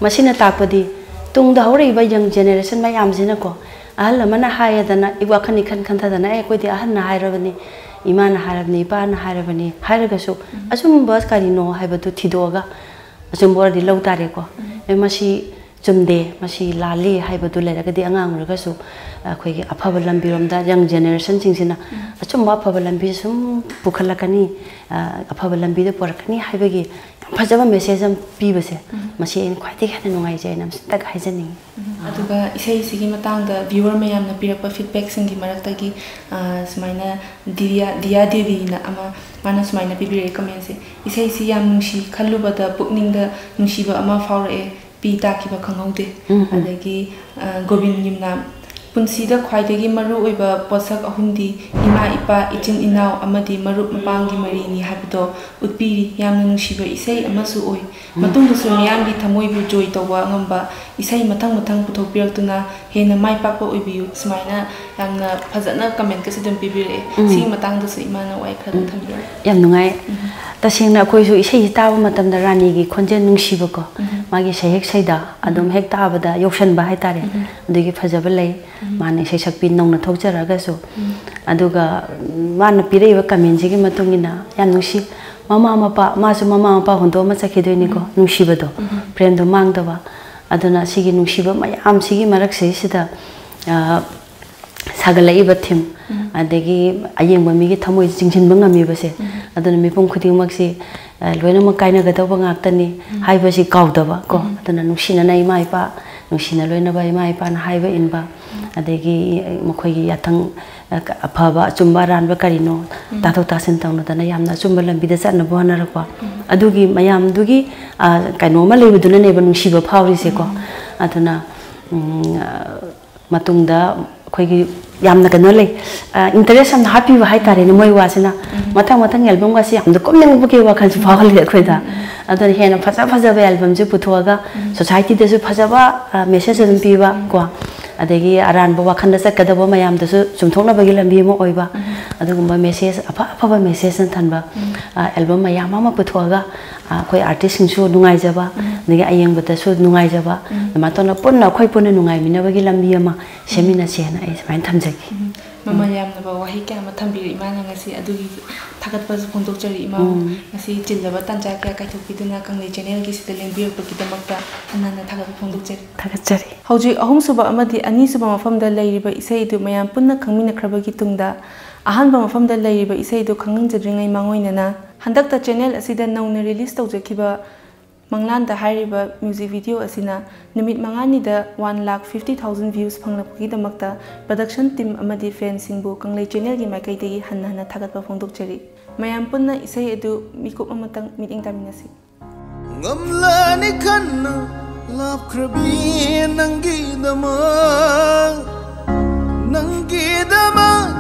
ꯃꯁꯤꯅ ꯇꯥꯛꯄꯗꯤ ꯇꯨꯡꯗ ꯍꯧꯔꯛꯏꯕ young generation ꯃꯌꯥꯝꯁꯤꯅꯀꯣ, ꯑꯍꯜ ꯑꯃꯅ ꯍꯥꯏꯌꯦꯗꯅ ꯏ-, ꯋꯥꯈꯜ ꯏꯈꯟ ꯈꯟꯊꯗꯅ, "ꯑꯦ, ꯑꯩꯈꯣꯏꯗꯤ ꯑꯍꯜꯅ ꯍꯥꯏꯔꯕꯅꯤ, ꯏꯃꯥꯅ ꯍꯥꯏꯔꯕꯅꯤ, ꯏꯄꯥꯅ ꯍꯥꯏꯔꯕꯅꯤ" ꯍꯥꯏꯔꯒꯁꯨ, ꯎꯝ꯫ ꯑꯆꯨꯝꯕ ꯀꯔꯤꯅꯣ ꯍꯥꯏꯕꯗꯨ ꯊꯤꯗꯣꯛꯑꯒ ꯑꯆꯨꯝꯕ ꯑꯣꯏꯔꯗꯤ ꯂꯧ ꯇꯥꯔꯦꯀꯣ꯫ ꯎꯝ꯫ ꯑꯦ, ꯃꯁꯤ ꯆꯨꯝꯗꯦ, ꯃꯁꯤ ꯂꯥꯜꯂꯤ ꯍꯥꯏꯕꯗꯨ ꯂꯩꯔꯒꯗꯤ ꯑꯉꯥꯡ ꯑꯣꯏꯔꯒꯁꯨ ꯑꯩꯈꯣꯏꯒꯤ ꯑꯐꯕ ꯂꯝꯕꯤꯔꯣꯝꯗ young generation ꯁꯤꯡꯁꯤꯅ ꯎꯝ꯫ ꯑꯆꯨꯝꯕ ꯑꯐꯕ ꯂꯝꯕꯤꯁꯦ ꯁꯨꯝ ꯄꯨꯈꯠꯂꯛꯀꯅꯤ, ꯑ, ꯑꯐꯕ ꯂꯝꯕꯤꯗ ꯄꯨꯔꯛꯀꯅꯤ ꯍꯥꯏꯕꯒꯤ ꯌꯥꯝ ꯐꯖꯕ message ꯑꯃ ꯄꯤꯕꯁꯦ, ꯎꯝ꯫ ꯃꯁꯤ ꯑꯩꯅ ꯈ꯭ꯋꯥꯏꯗꯒꯤ ꯍꯦꯟꯅ ꯅꯨꯡꯉꯥꯏꯖꯩ ꯍꯥꯏꯅ ꯑꯃꯁꯨꯡꯇꯒ ꯍꯥꯏꯖꯅꯤꯡꯉꯤ꯫ ꯎꯝ꯫ ꯑꯗꯨꯒ ꯏꯁꯩꯁꯤꯒꯤ ꯃꯇꯥꯡꯗ viewer ꯃꯌꯥꯝꯅ ꯄꯤꯔꯛꯄ feedback ꯁꯤꯡꯒꯤ ꯃꯔꯛꯇꯒꯤ, ꯑ, ꯁꯨꯃꯥꯏꯅ ꯗꯤꯌꯥ, ꯗꯤꯌꯥ ꯗꯦꯕꯤꯅ ꯑꯃ, ꯃꯥꯅ ꯁꯨꯃꯥꯏꯅ ꯄꯤꯕꯤꯔꯛꯑꯦ comment ꯁꯦ, "ꯏꯁꯩꯁꯤ ꯌꯥꯝ ꯅꯨꯡꯁꯤ, ꯈꯜꯂꯨꯕꯗ ꯄꯨꯛꯅꯤꯡꯗ ꯅꯨꯡꯁꯤꯕ ꯑꯃ ꯐꯥꯎꯔꯛꯑꯦ꯫ ꯄꯤ ꯇꯥꯈꯤꯕ ꯈꯪꯍꯧꯗꯦ"꯫ ꯎꯝ, ꯎꯝ꯫ ꯑꯗꯒꯤ, ꯑ, ꯒꯣꯕꯤꯟ ꯌꯨꯝꯅꯥꯝ, "ꯄꯨꯟꯁꯤꯗ ꯈ꯭ꯋꯥꯏꯗꯒꯤ ꯃꯔꯨ ꯑꯣꯏꯕ ꯄꯣꯠꯁꯛ ꯑꯍꯨꯝꯗꯤ ꯏꯃꯥ, ꯏꯄꯥ, ꯏꯆꯤꯟ ꯏꯅꯥꯎ ꯑꯃꯗꯤ ꯃꯔꯨꯞ ꯃꯄꯥꯡꯒꯤ ꯃꯔꯤꯅꯤ ꯍꯥꯏꯕꯗꯣ ꯎꯠꯄꯤꯔꯤ꯫ ꯌꯥꯝꯅ ꯅꯨꯡꯁꯤꯕ ꯏꯁꯩ ꯑꯃꯁꯨ ꯑꯣꯏ꯫ ꯎꯝ꯫ ꯃꯇꯨꯡꯗꯁꯨ ꯃꯤꯌꯥꯝꯒꯤ ꯊꯃꯣꯏꯕꯨ ꯖꯣꯏ ꯇꯧꯕ ꯉꯝꯕ ꯏꯁꯩ ꯃꯊꯪ ꯃꯊꯪ ꯄꯨꯊꯣꯛꯄꯤꯔꯛꯇꯨꯅ ꯍꯦꯟꯅ ꯃꯥꯏ ꯄꯥꯛꯄ ꯑꯣꯏꯕꯤꯌꯨ"꯫ ꯁꯨꯃꯥꯏꯅ ꯌꯥꯝꯅ ꯐꯖꯅ comment ꯀꯁꯨ ꯑꯗꯨꯝ ꯄꯤꯕꯤꯔꯛꯑꯦ꯫ ꯎꯝ꯫ ꯁꯤꯒꯤ ꯃꯇꯥꯡꯗꯁꯨ ꯏꯃꯥꯅ ꯋꯥꯍꯩ ꯈꯔ ꯎꯝ꯫ ꯊꯝꯕꯤꯌꯨ꯫ ꯌꯥꯝ ꯅꯨꯡꯉꯥꯏ꯫ ꯎꯝ꯫ ꯇꯁꯦꯡꯅ ꯑꯩꯈꯣꯏꯁꯨ ꯏꯁꯩꯁꯤ ꯇꯥꯕ ꯃꯇꯝꯗ ꯔꯥꯅꯤꯒꯤ ꯈꯣꯟꯖꯦꯜ ꯅꯨꯡꯁꯤꯕꯀꯣ, ꯎꯝ꯫ ꯃꯥꯒꯤ ꯁꯩꯍꯦꯛ ꯁꯩꯗ ꯑꯗꯨꯝ ꯎꯝ꯫ ꯍꯦꯛ ꯇꯥꯕꯗ ꯌꯧꯁꯟꯕ ꯍꯥꯏꯇꯥꯔꯦ꯫ ꯎꯝ꯫ ꯑꯗꯨꯒꯤ ꯐꯖꯕ ꯂꯩ꯫ ꯎꯝ꯫ ꯃꯥꯅ ꯏꯁꯩ ꯁꯛꯄꯤ ꯅꯧꯅ ꯊꯣꯛꯆꯔꯒꯁꯨ꯫ ꯎꯝ꯫ ꯑꯗꯨꯒ ꯃꯥꯅ ꯄꯤꯔꯛꯏꯕ comment ꯁꯤꯒꯤ ꯃꯇꯨꯡ ꯏꯟꯅ ꯌꯥꯝ ꯅꯨꯡꯁꯤ꯫ ꯃꯃꯥ ꯃꯄꯥ, ꯃꯥꯁꯨ ꯃꯃꯥ ꯃꯄꯥ ꯍꯨꯟꯗꯣꯛꯑꯃ ꯆꯠꯈꯤꯗꯣꯏꯅꯤꯀꯣ, ꯎꯝ꯫ ꯅꯨꯡꯁꯤꯕꯗꯣ, ꯎꯝ꯫ ꯄ꯭ꯔꯦꯝꯗꯣ ꯃꯥꯡꯗꯕ꯫ ꯑꯗꯨꯅ ꯁꯤꯒꯤ ꯅꯨꯡꯁꯤꯕ ꯃꯌꯥꯝꯁꯤꯒꯤ ꯃꯔꯛꯁꯤꯗꯩꯁꯤꯗ, ꯑ, ꯁꯥꯒꯠꯂꯛꯏꯕ theme, ꯎꯝ꯫ ꯑꯗꯒꯤ ꯑꯌꯦꯡꯕ ꯃꯤꯒꯤ ꯊꯃꯣꯏ ꯆꯤꯡꯁꯤꯟꯕ ꯉꯝꯃꯤꯕꯁꯦ, ꯎꯝ꯫ ꯑꯗꯨꯅ ꯃꯤꯄꯨꯝ ꯈꯨꯗꯤꯡꯃꯛꯁꯤ, ꯑ, ꯂꯣꯏꯅꯃꯛ ꯀꯥꯏꯅꯒꯗꯧꯕ ꯉꯥꯛꯇꯅꯤ, ꯎꯝ꯫ ꯍꯥꯏꯕꯁꯤ ꯀꯥꯎꯗꯕ ꯀꯣ, ꯎꯝ꯫ ꯑꯗꯨꯅ ꯅꯨꯡꯁꯤꯅꯅ ꯏꯃꯥ ꯏꯄꯥ, ꯅꯨꯡꯁꯤꯅ ꯂꯣꯏꯅꯕ ꯏꯃꯥ ꯏꯄꯥꯅ ꯍꯥꯏꯕ ꯏꯟꯕ, ꯎꯝ꯫ ꯑꯗꯒꯤ ꯃꯈꯣꯏꯒꯤ ꯌꯥꯊꯪ, ꯑ, ꯑꯐꯕ ꯑꯆꯨꯝꯕ ꯑꯔꯥꯟꯕ ꯀꯔꯤꯅꯣ, ꯎꯝ꯫ ꯇꯥꯊꯣꯛ ꯇꯥꯁꯤꯟ ꯇꯧꯅꯗꯅ ꯌꯥꯝꯅ ꯑꯆꯨꯝꯕ ꯂꯝꯕꯤꯗ ꯆꯠꯅꯕ ꯍꯣꯠꯅꯔꯛꯄ, ꯎꯝ꯫ ꯑꯗꯨꯒꯤ ꯃꯌꯥꯝꯗꯨꯒꯤ, ꯑ, ꯀꯩꯅꯣ ꯑꯃ ꯂꯩꯕꯗꯨꯅꯅꯦꯕ ꯅꯨꯡꯁꯤꯕ ꯐꯥꯎꯔꯤꯁꯦꯀꯣ꯫ ꯎꯝ꯫ ꯑꯗꯨꯅ, ꯎꯝ, ꯑ, ꯃꯇꯨꯡꯗ ꯑꯩꯈꯣꯏꯒꯤ ꯌꯥꯝꯅ ꯀꯩꯅꯣ ꯂꯩ, ꯏꯟꯇꯔꯦꯁ ꯌꯥꯝꯅ ꯍꯥꯞꯄꯤꯕ ꯍꯥꯏꯇꯥꯔꯦꯅꯦ ꯃꯣꯏ ꯋꯥꯁꯤꯅ꯫ ꯃꯊꯪ ꯃꯊꯪ ꯑꯦꯜꯕꯝꯒꯁꯤ ꯌꯥꯝꯅ ꯀꯨꯝꯅꯤꯡꯕꯒꯤ ꯋꯥꯈꯜꯁꯨ ꯐꯥꯎꯍꯜꯂꯤ ꯑꯩꯈꯣꯏꯗ꯫ ꯑꯗꯨꯅ ꯍꯦꯟꯅ ꯐꯖ ꯐꯖꯕ ꯑꯦꯜꯕꯝꯁꯦ ꯄꯨꯊꯣꯛꯑꯒ ꯁꯣꯁꯥꯏꯇꯤꯗꯁꯨ ꯐꯖꯕ ꯃꯦꯁꯦꯖ ꯑꯗꯨꯝ ꯄꯤꯕ ꯀꯣ, ꯑꯗꯒꯤ ꯑꯔꯥꯟꯕ ꯋꯥꯈꯜꯗ ꯆꯠꯀꯗꯕ ꯃꯌꯥꯝꯗꯁꯨ ꯆꯨꯝꯊꯣꯛꯅꯕꯒꯤ ꯂꯝꯕꯤ ꯑꯃ ꯑꯣꯏꯕ, ꯑꯗꯨꯒꯨꯝꯕ ꯃꯦꯁꯦꯖ ꯑꯐ ꯑꯐꯕ ꯃꯦꯁꯦꯖꯅ ꯊꯟꯕ ꯑꯦꯜꯕꯝ ꯃꯌꯥꯝ ꯑꯃ ꯄꯨꯊꯣꯛꯑꯒ ꯑꯩꯈꯣꯏ ꯑꯥꯔꯇꯤꯁꯁꯤꯡꯁꯨ ꯅꯨꯡꯉꯥꯏꯖꯕ, ꯑꯗꯒꯤ ꯑꯌꯦꯡꯕꯗꯁꯨ ꯅꯨꯡꯉꯥꯏꯖꯕ, ꯑꯗꯨꯃꯥꯏꯅ ꯇꯧꯅ ꯄꯨꯟꯅ ꯑꯩꯈꯣꯏ ꯄꯨꯟꯅ ꯅꯨꯡꯉꯥꯏꯃꯤꯟꯅꯕꯒꯤ ꯂꯝꯕꯤ ꯑꯃ ꯁꯦꯝꯃꯤꯟꯅꯁꯦꯅ ꯑꯩ ꯁꯨꯃꯥꯏꯅ ꯊꯝꯖꯒꯦ꯫ ꯃꯃꯜ ꯌꯥꯝꯂꯕ ꯋꯥꯍꯩ ꯀꯌꯥ ꯑꯃ ꯊꯝꯕꯤꯔꯦ ꯏꯃꯥꯅ ꯉꯁꯤ, ꯑꯗꯨꯒꯤ ꯊꯥꯒꯠꯄꯁꯨ ꯐꯣꯡꯗꯣꯛꯆꯔꯤ ꯏꯃꯥ꯫ ꯉꯁꯤ ꯆꯤꯜꯂꯕ ꯇꯥꯟꯖꯥ ꯀꯌꯥ ꯀꯥꯏꯊꯣꯛꯄꯤꯗꯨꯅ ꯀꯪꯂꯩ ꯆꯦꯅꯦꯜꯒꯤꯁꯤꯗ ꯂꯦꯡꯕꯤꯔꯛꯄꯒꯤꯗꯃꯛꯇ ꯍꯟꯅ ꯍꯟꯅ ꯊꯥꯒꯠꯄ ꯐꯣꯡꯗꯣꯛꯆꯔꯤ꯫ ꯊꯥꯒꯠꯆꯔꯤ꯫ ꯍꯧꯖꯤꯛ ꯑꯍꯨꯝꯁꯨꯕ ꯑꯃꯗꯤ ꯑꯅꯤꯁꯨꯕ ꯃꯐꯝꯗ ꯂꯩꯔꯤꯕ ꯏꯁꯩ ꯑꯗꯨ ꯃꯌꯥꯝ ꯄꯨꯟꯅ ꯈꯪꯃꯤꯟꯅꯈ꯭ꯔꯕꯒꯤ ꯇꯨꯡꯗ, ꯑꯍꯥꯟꯕ ꯃꯐꯝꯗ ꯂꯩꯔꯤꯕ ꯏꯁꯩ ꯑꯗꯨ ꯈꯪꯍꯟꯖꯗ꯭ꯔꯤꯉꯩ ꯃꯥꯡꯑꯣꯏꯅꯅ, ꯍꯟꯗꯛꯇ ꯆꯦꯅꯦꯜ ꯑꯁꯤꯗ ꯅꯧꯅ ꯔꯤꯂꯤꯁ ꯇꯧꯖꯈꯤꯕ ꯃꯪꯂꯥꯟꯗ ꯍꯥꯏꯔꯤꯕ ꯃ꯭ꯌꯨꯖꯤꯛ ꯚꯤꯗꯤꯑꯣ ꯑꯁꯤꯅ ꯅꯨꯃꯤꯠ ꯃꯉꯥꯅꯤꯗ one lakh fifty thousand views ꯐꯪꯂꯛꯄꯒꯤꯗꯃꯛꯇ ꯄ꯭ꯔꯗꯛꯁꯟ ꯇꯤꯝ ꯑꯃꯗꯤ ꯐꯦꯟꯁꯤꯡꯕꯨ ꯀꯪꯂꯩ ꯆꯦꯅꯦꯜꯒꯤ ꯃꯥꯏꯀꯩꯗꯒꯤ ꯍꯟꯅ ꯍꯟꯅ ꯊꯥꯒꯠꯄ ꯐꯣꯡꯗꯣꯛꯆꯔꯤ꯫ ꯃꯌꯥꯝ ꯄꯨꯟꯅ ꯏꯁꯩ ꯑꯗꯨ ꯃꯤꯀꯨꯞ ꯑꯃꯇꯪ ꯃꯤꯠꯌꯦꯡ ꯇꯥꯃꯤꯟꯅꯁꯤ꯫ ꯉꯝꯂꯅꯤ ꯈꯟꯅ ꯂꯥꯞꯈ꯭ꯔꯕꯤ ꯅꯪꯒꯤꯗꯃꯛ, ꯅꯪꯒꯤꯗꯃꯛ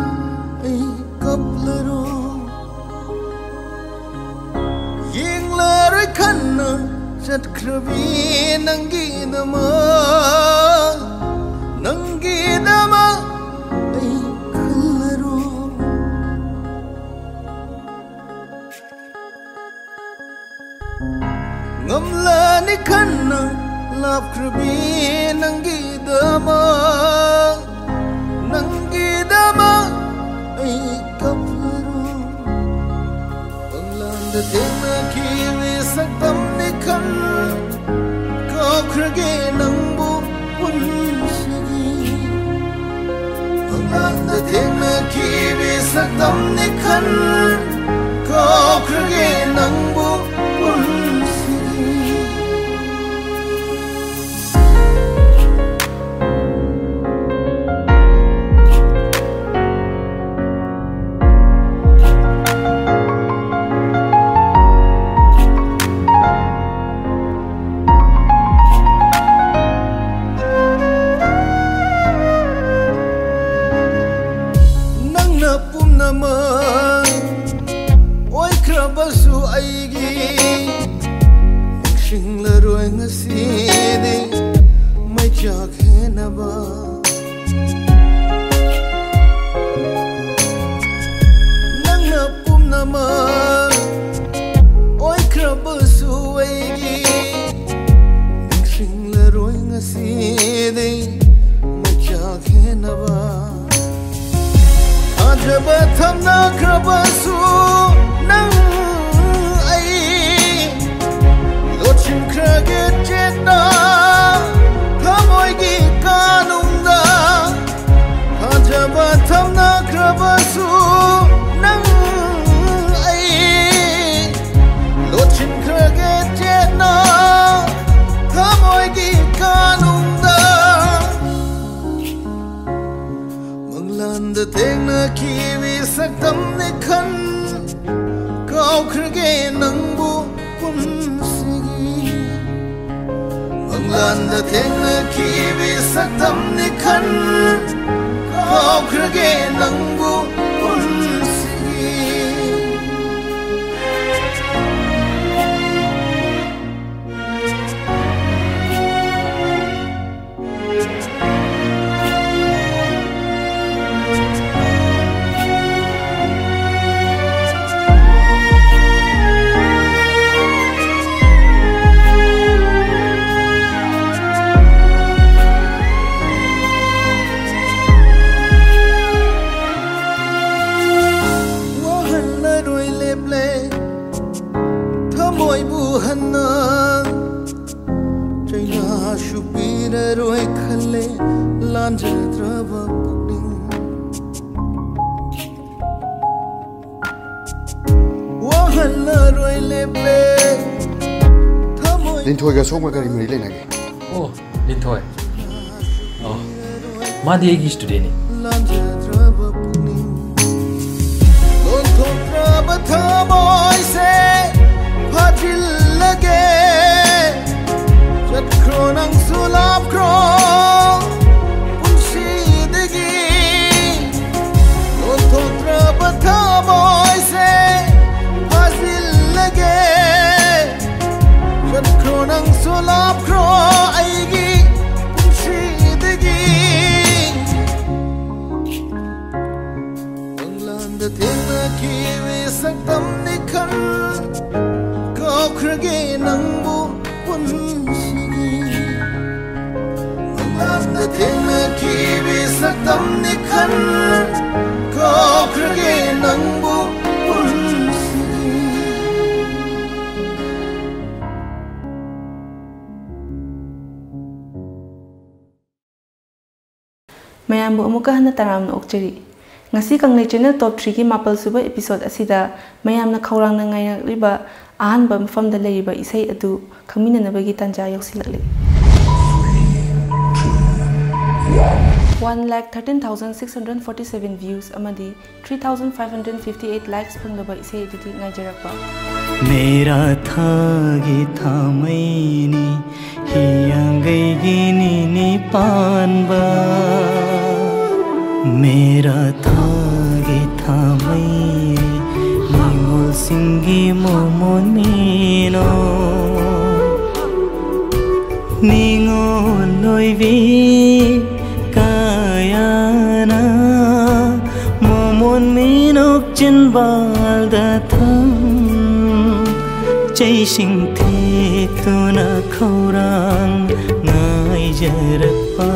ꯑꯩ ꯀꯞꯂꯔꯣꯏ꯫ ꯌꯦꯡꯂꯔꯣꯏ ꯈꯟꯅ ꯆꯠꯈ꯭ꯔꯕꯤ ꯅꯪꯒꯤꯗꯃꯛ, ꯅꯪꯒꯤꯗꯃꯛ ꯑꯩ ꯈꯜꯂꯔꯣꯏ꯫ ꯉꯝꯂꯅꯤ ꯈꯟꯅ ꯂꯥꯞꯈ꯭ꯔꯕꯤ ꯅꯪꯒꯤꯗꯃꯛ, ꯅꯪꯒꯤꯗꯃꯛ ꯑꯩ ꯀꯞꯂꯔꯣꯏ꯫ ꯃꯪꯂꯥꯟꯗ ꯊꯦꯡꯅꯈꯤꯕꯤ ꯁꯛꯇꯝꯅꯤ ꯈꯟ ꯀꯥꯎꯈ꯭ꯔꯒꯦ ꯅꯪꯕꯨ ꯄꯨꯟꯁꯤꯒꯤ꯫ ꯃꯪꯂꯥꯟꯗ ꯊꯦꯡꯅꯈꯤꯕꯤ ꯁꯛꯇꯝꯅꯤ ꯈꯟ ꯀꯥꯎꯈ꯭ꯔꯒꯦ ꯅꯪꯕꯨ ꯄꯨꯟꯁꯤꯒꯤ꯫ ꯃꯪꯂꯥꯟꯗ ꯊꯦꯡꯅꯈꯤꯕꯤ ꯁꯛꯇꯝꯅꯤ ꯈꯟ ꯀꯥꯎꯈ꯭ꯔꯒꯦ ꯅꯪꯕꯨ ꯄꯨꯟꯁꯤꯒꯤ꯫ ꯋꯥꯍꯜꯂꯔꯣꯏ ꯂꯦꯞꯂꯦ ꯊꯃꯣꯏꯕꯨ ꯍꯟꯅ ꯆꯩꯅꯥꯁꯨ ꯄꯤꯔꯔꯣꯏ ꯈꯜꯂꯦ ꯂꯥꯟꯖꯗ꯭ꯔꯕ ꯄꯨꯛꯅꯤꯡ꯫ ꯋꯥꯍꯜꯂꯔꯣꯏ ꯂꯦꯞꯂꯦ ꯊꯃꯣꯏ꯫ ꯂꯤꯟꯊꯣꯏꯒ ꯁꯣꯝꯒ ꯀꯔꯤ ꯃꯔꯤ ꯂꯩꯅꯒꯦ? ꯑꯣ, ꯂꯤꯟꯊꯣꯏ꯫ ꯑꯣ, ꯃꯥꯗꯤ ꯑꯩꯒꯤ ꯁ꯭ꯇꯨꯗꯦꯟꯠꯅꯤ꯫ ꯂꯥꯟꯖꯗ꯭ꯔꯕ ꯄꯨꯛꯅꯤꯡ꯫ ꯂꯣꯟꯊꯣꯛꯇ꯭ꯔꯕ ꯊꯃꯣꯏꯁꯦ ꯐꯥꯖꯤꯜꯂꯒꯦ꯫ ꯆꯠꯈ꯭ꯔꯣ ꯅꯪꯁꯨ ꯂꯥꯞꯈ꯭ꯔꯣ ꯄꯨꯟꯁꯤꯗꯒꯤ꯫ ꯂꯣꯟꯊꯣꯛꯇ꯭ꯔꯕ ꯊꯃꯣꯏꯁꯦ ꯐꯥꯖꯤꯜꯂꯒꯦ꯫ ꯆꯠꯈ꯭ꯔꯣ ꯅꯪꯁꯨ ꯂꯥꯞꯈ꯭ꯔꯣ ꯑꯩꯒꯤ ꯄꯨꯟꯁꯤꯗꯒꯤ꯫ ꯃꯪꯂꯥꯟꯗ ꯊꯦꯡꯅꯈꯤꯕꯤ ꯁꯛꯇꯝꯅꯤ ꯈꯟ ꯀꯥꯎꯈ꯭ꯔꯒꯦ ꯅꯪꯕꯨ ꯄꯨꯟꯁꯤꯒꯤ꯫ ꯃꯪꯂꯥꯟꯗ ꯊꯦꯡꯅꯈꯤꯕꯤ ꯁꯛꯇꯝꯅꯤ ꯈꯟ ꯀꯥꯎꯈ꯭ꯔꯒꯦ ꯅꯪꯕꯨ ꯄꯨꯟꯁꯤꯒꯤ꯫ ꯃꯌꯥꯝꯕꯨ ꯑꯃꯨꯛꯀ ꯍꯟꯅ ꯇꯔꯥꯝꯅ ꯑꯣꯛꯆꯔꯤ꯫ ꯉꯁꯤ ꯀꯪꯂꯩ ꯆꯦꯅꯦꯜ ꯇꯣꯞ ꯊ꯭ꯔꯤꯒꯤ ꯃꯥꯄꯜ ꯁꯨꯕ ꯏꯄꯤꯁꯣꯗ ꯑꯁꯤꯗ ꯃꯌꯥꯝꯅ ꯈꯧꯔꯥꯡꯅ ꯉꯥꯏꯅꯔꯤꯕ ꯑꯍꯥꯟꯕ ꯃꯐꯝꯗ ꯂꯩꯔꯤꯕ ꯏꯁꯩ ꯑꯗꯨ ꯈꯪꯃꯤꯟꯅꯅꯕꯒꯤ ꯇꯥꯟꯖꯥ ꯌꯧꯁꯤꯜꯂꯛꯂꯤ꯫ One lakh thirteen thousand six hundred forty seven views ꯑꯃꯗꯤ three thousand five hundred fifty eight likes ꯐꯪꯂꯕ ꯏꯁꯩ ꯑꯗꯨꯗꯤ ꯉꯥꯏꯖꯔꯛꯄ꯫ ꯃꯦꯔꯥ ꯊꯥꯒꯤ ꯊꯥꯃꯩꯅꯤ ꯍꯤꯌꯥꯡꯒꯩꯒꯤ ꯅꯤꯅꯤ ꯄꯥꯟꯕ꯫ ꯃꯦꯔꯥ ꯊꯥꯒꯤ ꯊꯥꯃꯩꯅꯤ ꯅꯤꯉꯣꯜꯁꯤꯡꯒꯤ ꯃꯣꯃꯣꯟ ꯃꯤꯅꯣ꯫ ꯅꯤꯉꯣꯜ ꯑꯣꯏꯕꯤ ꯀꯌꯥꯅ ꯃꯣꯃꯣꯟ ꯃꯤꯅꯣꯛ ꯆꯤꯟꯕꯥꯜꯗ ꯊꯝ꯫ ꯆꯩꯁꯤꯡ ꯊꯦꯛꯇꯨꯅ ꯈꯧꯔꯥꯡ ꯉꯥꯏꯖꯔꯛꯄ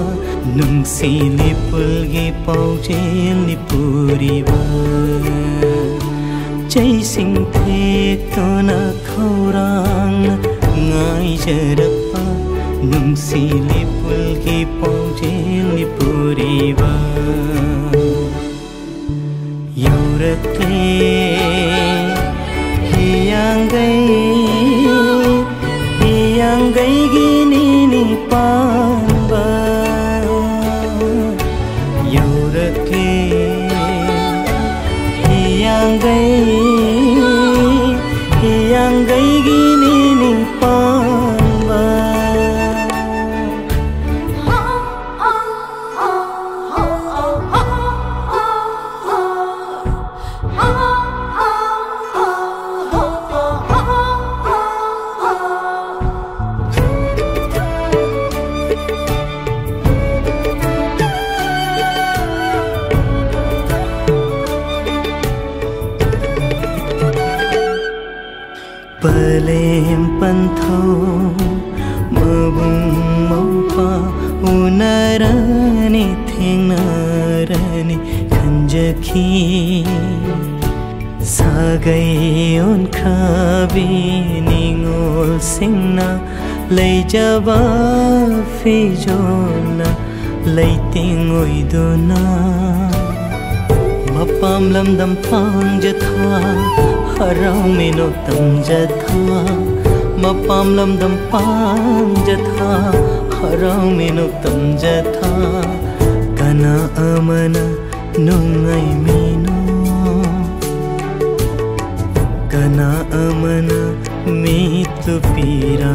ꯅꯨꯡꯁꯤ ꯂꯤꯄꯨꯜꯒꯤ ꯄꯥꯎꯖꯦꯜ ꯂꯤꯄꯨꯔꯤꯕ꯫ ꯆꯩꯁꯤꯡ ꯊꯦꯛꯇꯨꯅ ꯈꯧꯔꯥꯡꯅ ꯉꯥꯏꯖꯔꯛꯄ ꯅꯨꯡꯁꯤ ꯂꯤꯄꯨꯜꯒꯤ ꯄꯥꯎꯖꯦꯜ ꯂꯤꯄꯨꯔꯤꯕ꯫ ꯌꯧꯔꯛꯂꯦ ꯍꯤꯌꯥꯡꯒꯩ, ꯍꯤꯌꯥꯡꯒꯩꯒꯤ ꯅꯤꯅꯤ ꯄꯥꯟꯕ꯫ ꯌꯧꯔꯛꯂꯦ ꯍꯤꯌꯥꯡꯒꯩ, ꯍꯤꯌꯥꯡꯒꯩꯒꯤ ꯅꯤꯅꯤ ꯄꯥꯟꯕ꯫ ꯄꯂꯦꯝ ꯄꯟꯊꯧ ꯃꯕꯨꯡ ꯃꯧꯄ꯭ꯋꯥ ꯎꯅꯔꯅꯤ ꯊꯦꯡꯅꯔꯅꯤ ꯈꯟꯖꯈꯤ꯫ ꯁꯥꯒꯩ ꯑꯣꯟꯈ꯭ꯔꯕꯤ ꯅꯤꯉꯣꯜꯁꯤꯡꯅ ꯂꯩꯖꯕ ꯐꯤꯖꯣꯜꯅ ꯂꯩꯇꯦꯡ ꯑꯣꯏꯗꯨꯅ꯫ ꯃꯄꯥꯝ ꯂꯝꯗꯝ ꯄꯥꯡꯖꯊꯥ ꯍꯔꯥꯎ ꯃꯤꯅꯣꯛ ꯇꯝꯖꯊꯥ꯫ ꯃꯄꯥꯝ ꯂꯝꯗꯝ ꯄꯥꯡꯖꯊꯥ ꯍꯔꯥꯎ ꯃꯤꯅꯣꯛ ꯇꯝꯖꯊꯥ꯫ ꯀꯅꯥ ꯑꯃꯅ ꯅꯨꯡꯉꯥꯏꯃꯤꯅꯣ? ꯀꯅꯥ ꯑꯃꯅ ꯃꯤꯠꯇꯨ ꯄꯤꯔꯥ?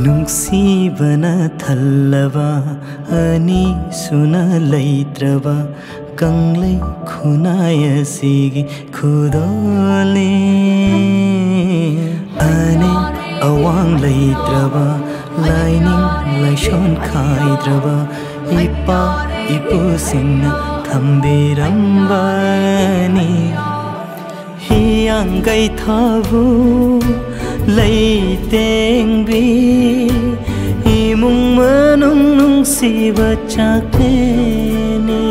ꯅꯨꯡꯁꯤꯕꯅ ꯊꯜꯂꯕ ꯑꯅꯤ ꯁꯨꯅ ꯂꯩꯇ꯭ꯔꯕ ꯀꯪꯂꯩ ꯈꯨꯟꯅꯥꯏ ꯑꯁꯤꯒꯤ ꯈꯨꯗꯣꯜꯅꯤ꯫ ꯑꯅꯤ ꯑꯋꯥꯡ ꯂꯩꯇ꯭ꯔꯕ, ꯂꯥꯏꯅꯤꯡ ꯂꯥꯏꯁꯣꯟ ꯈꯥꯏꯗ꯭ꯔꯕ ꯏꯄꯥ ꯏꯄꯨꯁꯤꯡꯅ ꯊꯝꯕꯤꯔꯝꯕꯅꯤ꯫ ꯍꯤꯌꯥꯡꯒꯩ ꯊꯥꯕꯨ ꯂꯩꯇꯦꯡꯕꯤ, ꯏꯃꯨꯡ ꯃꯅꯨꯡ ꯅꯨꯡꯁꯤꯕ ꯆꯥꯛꯂꯦꯟꯅꯤ꯫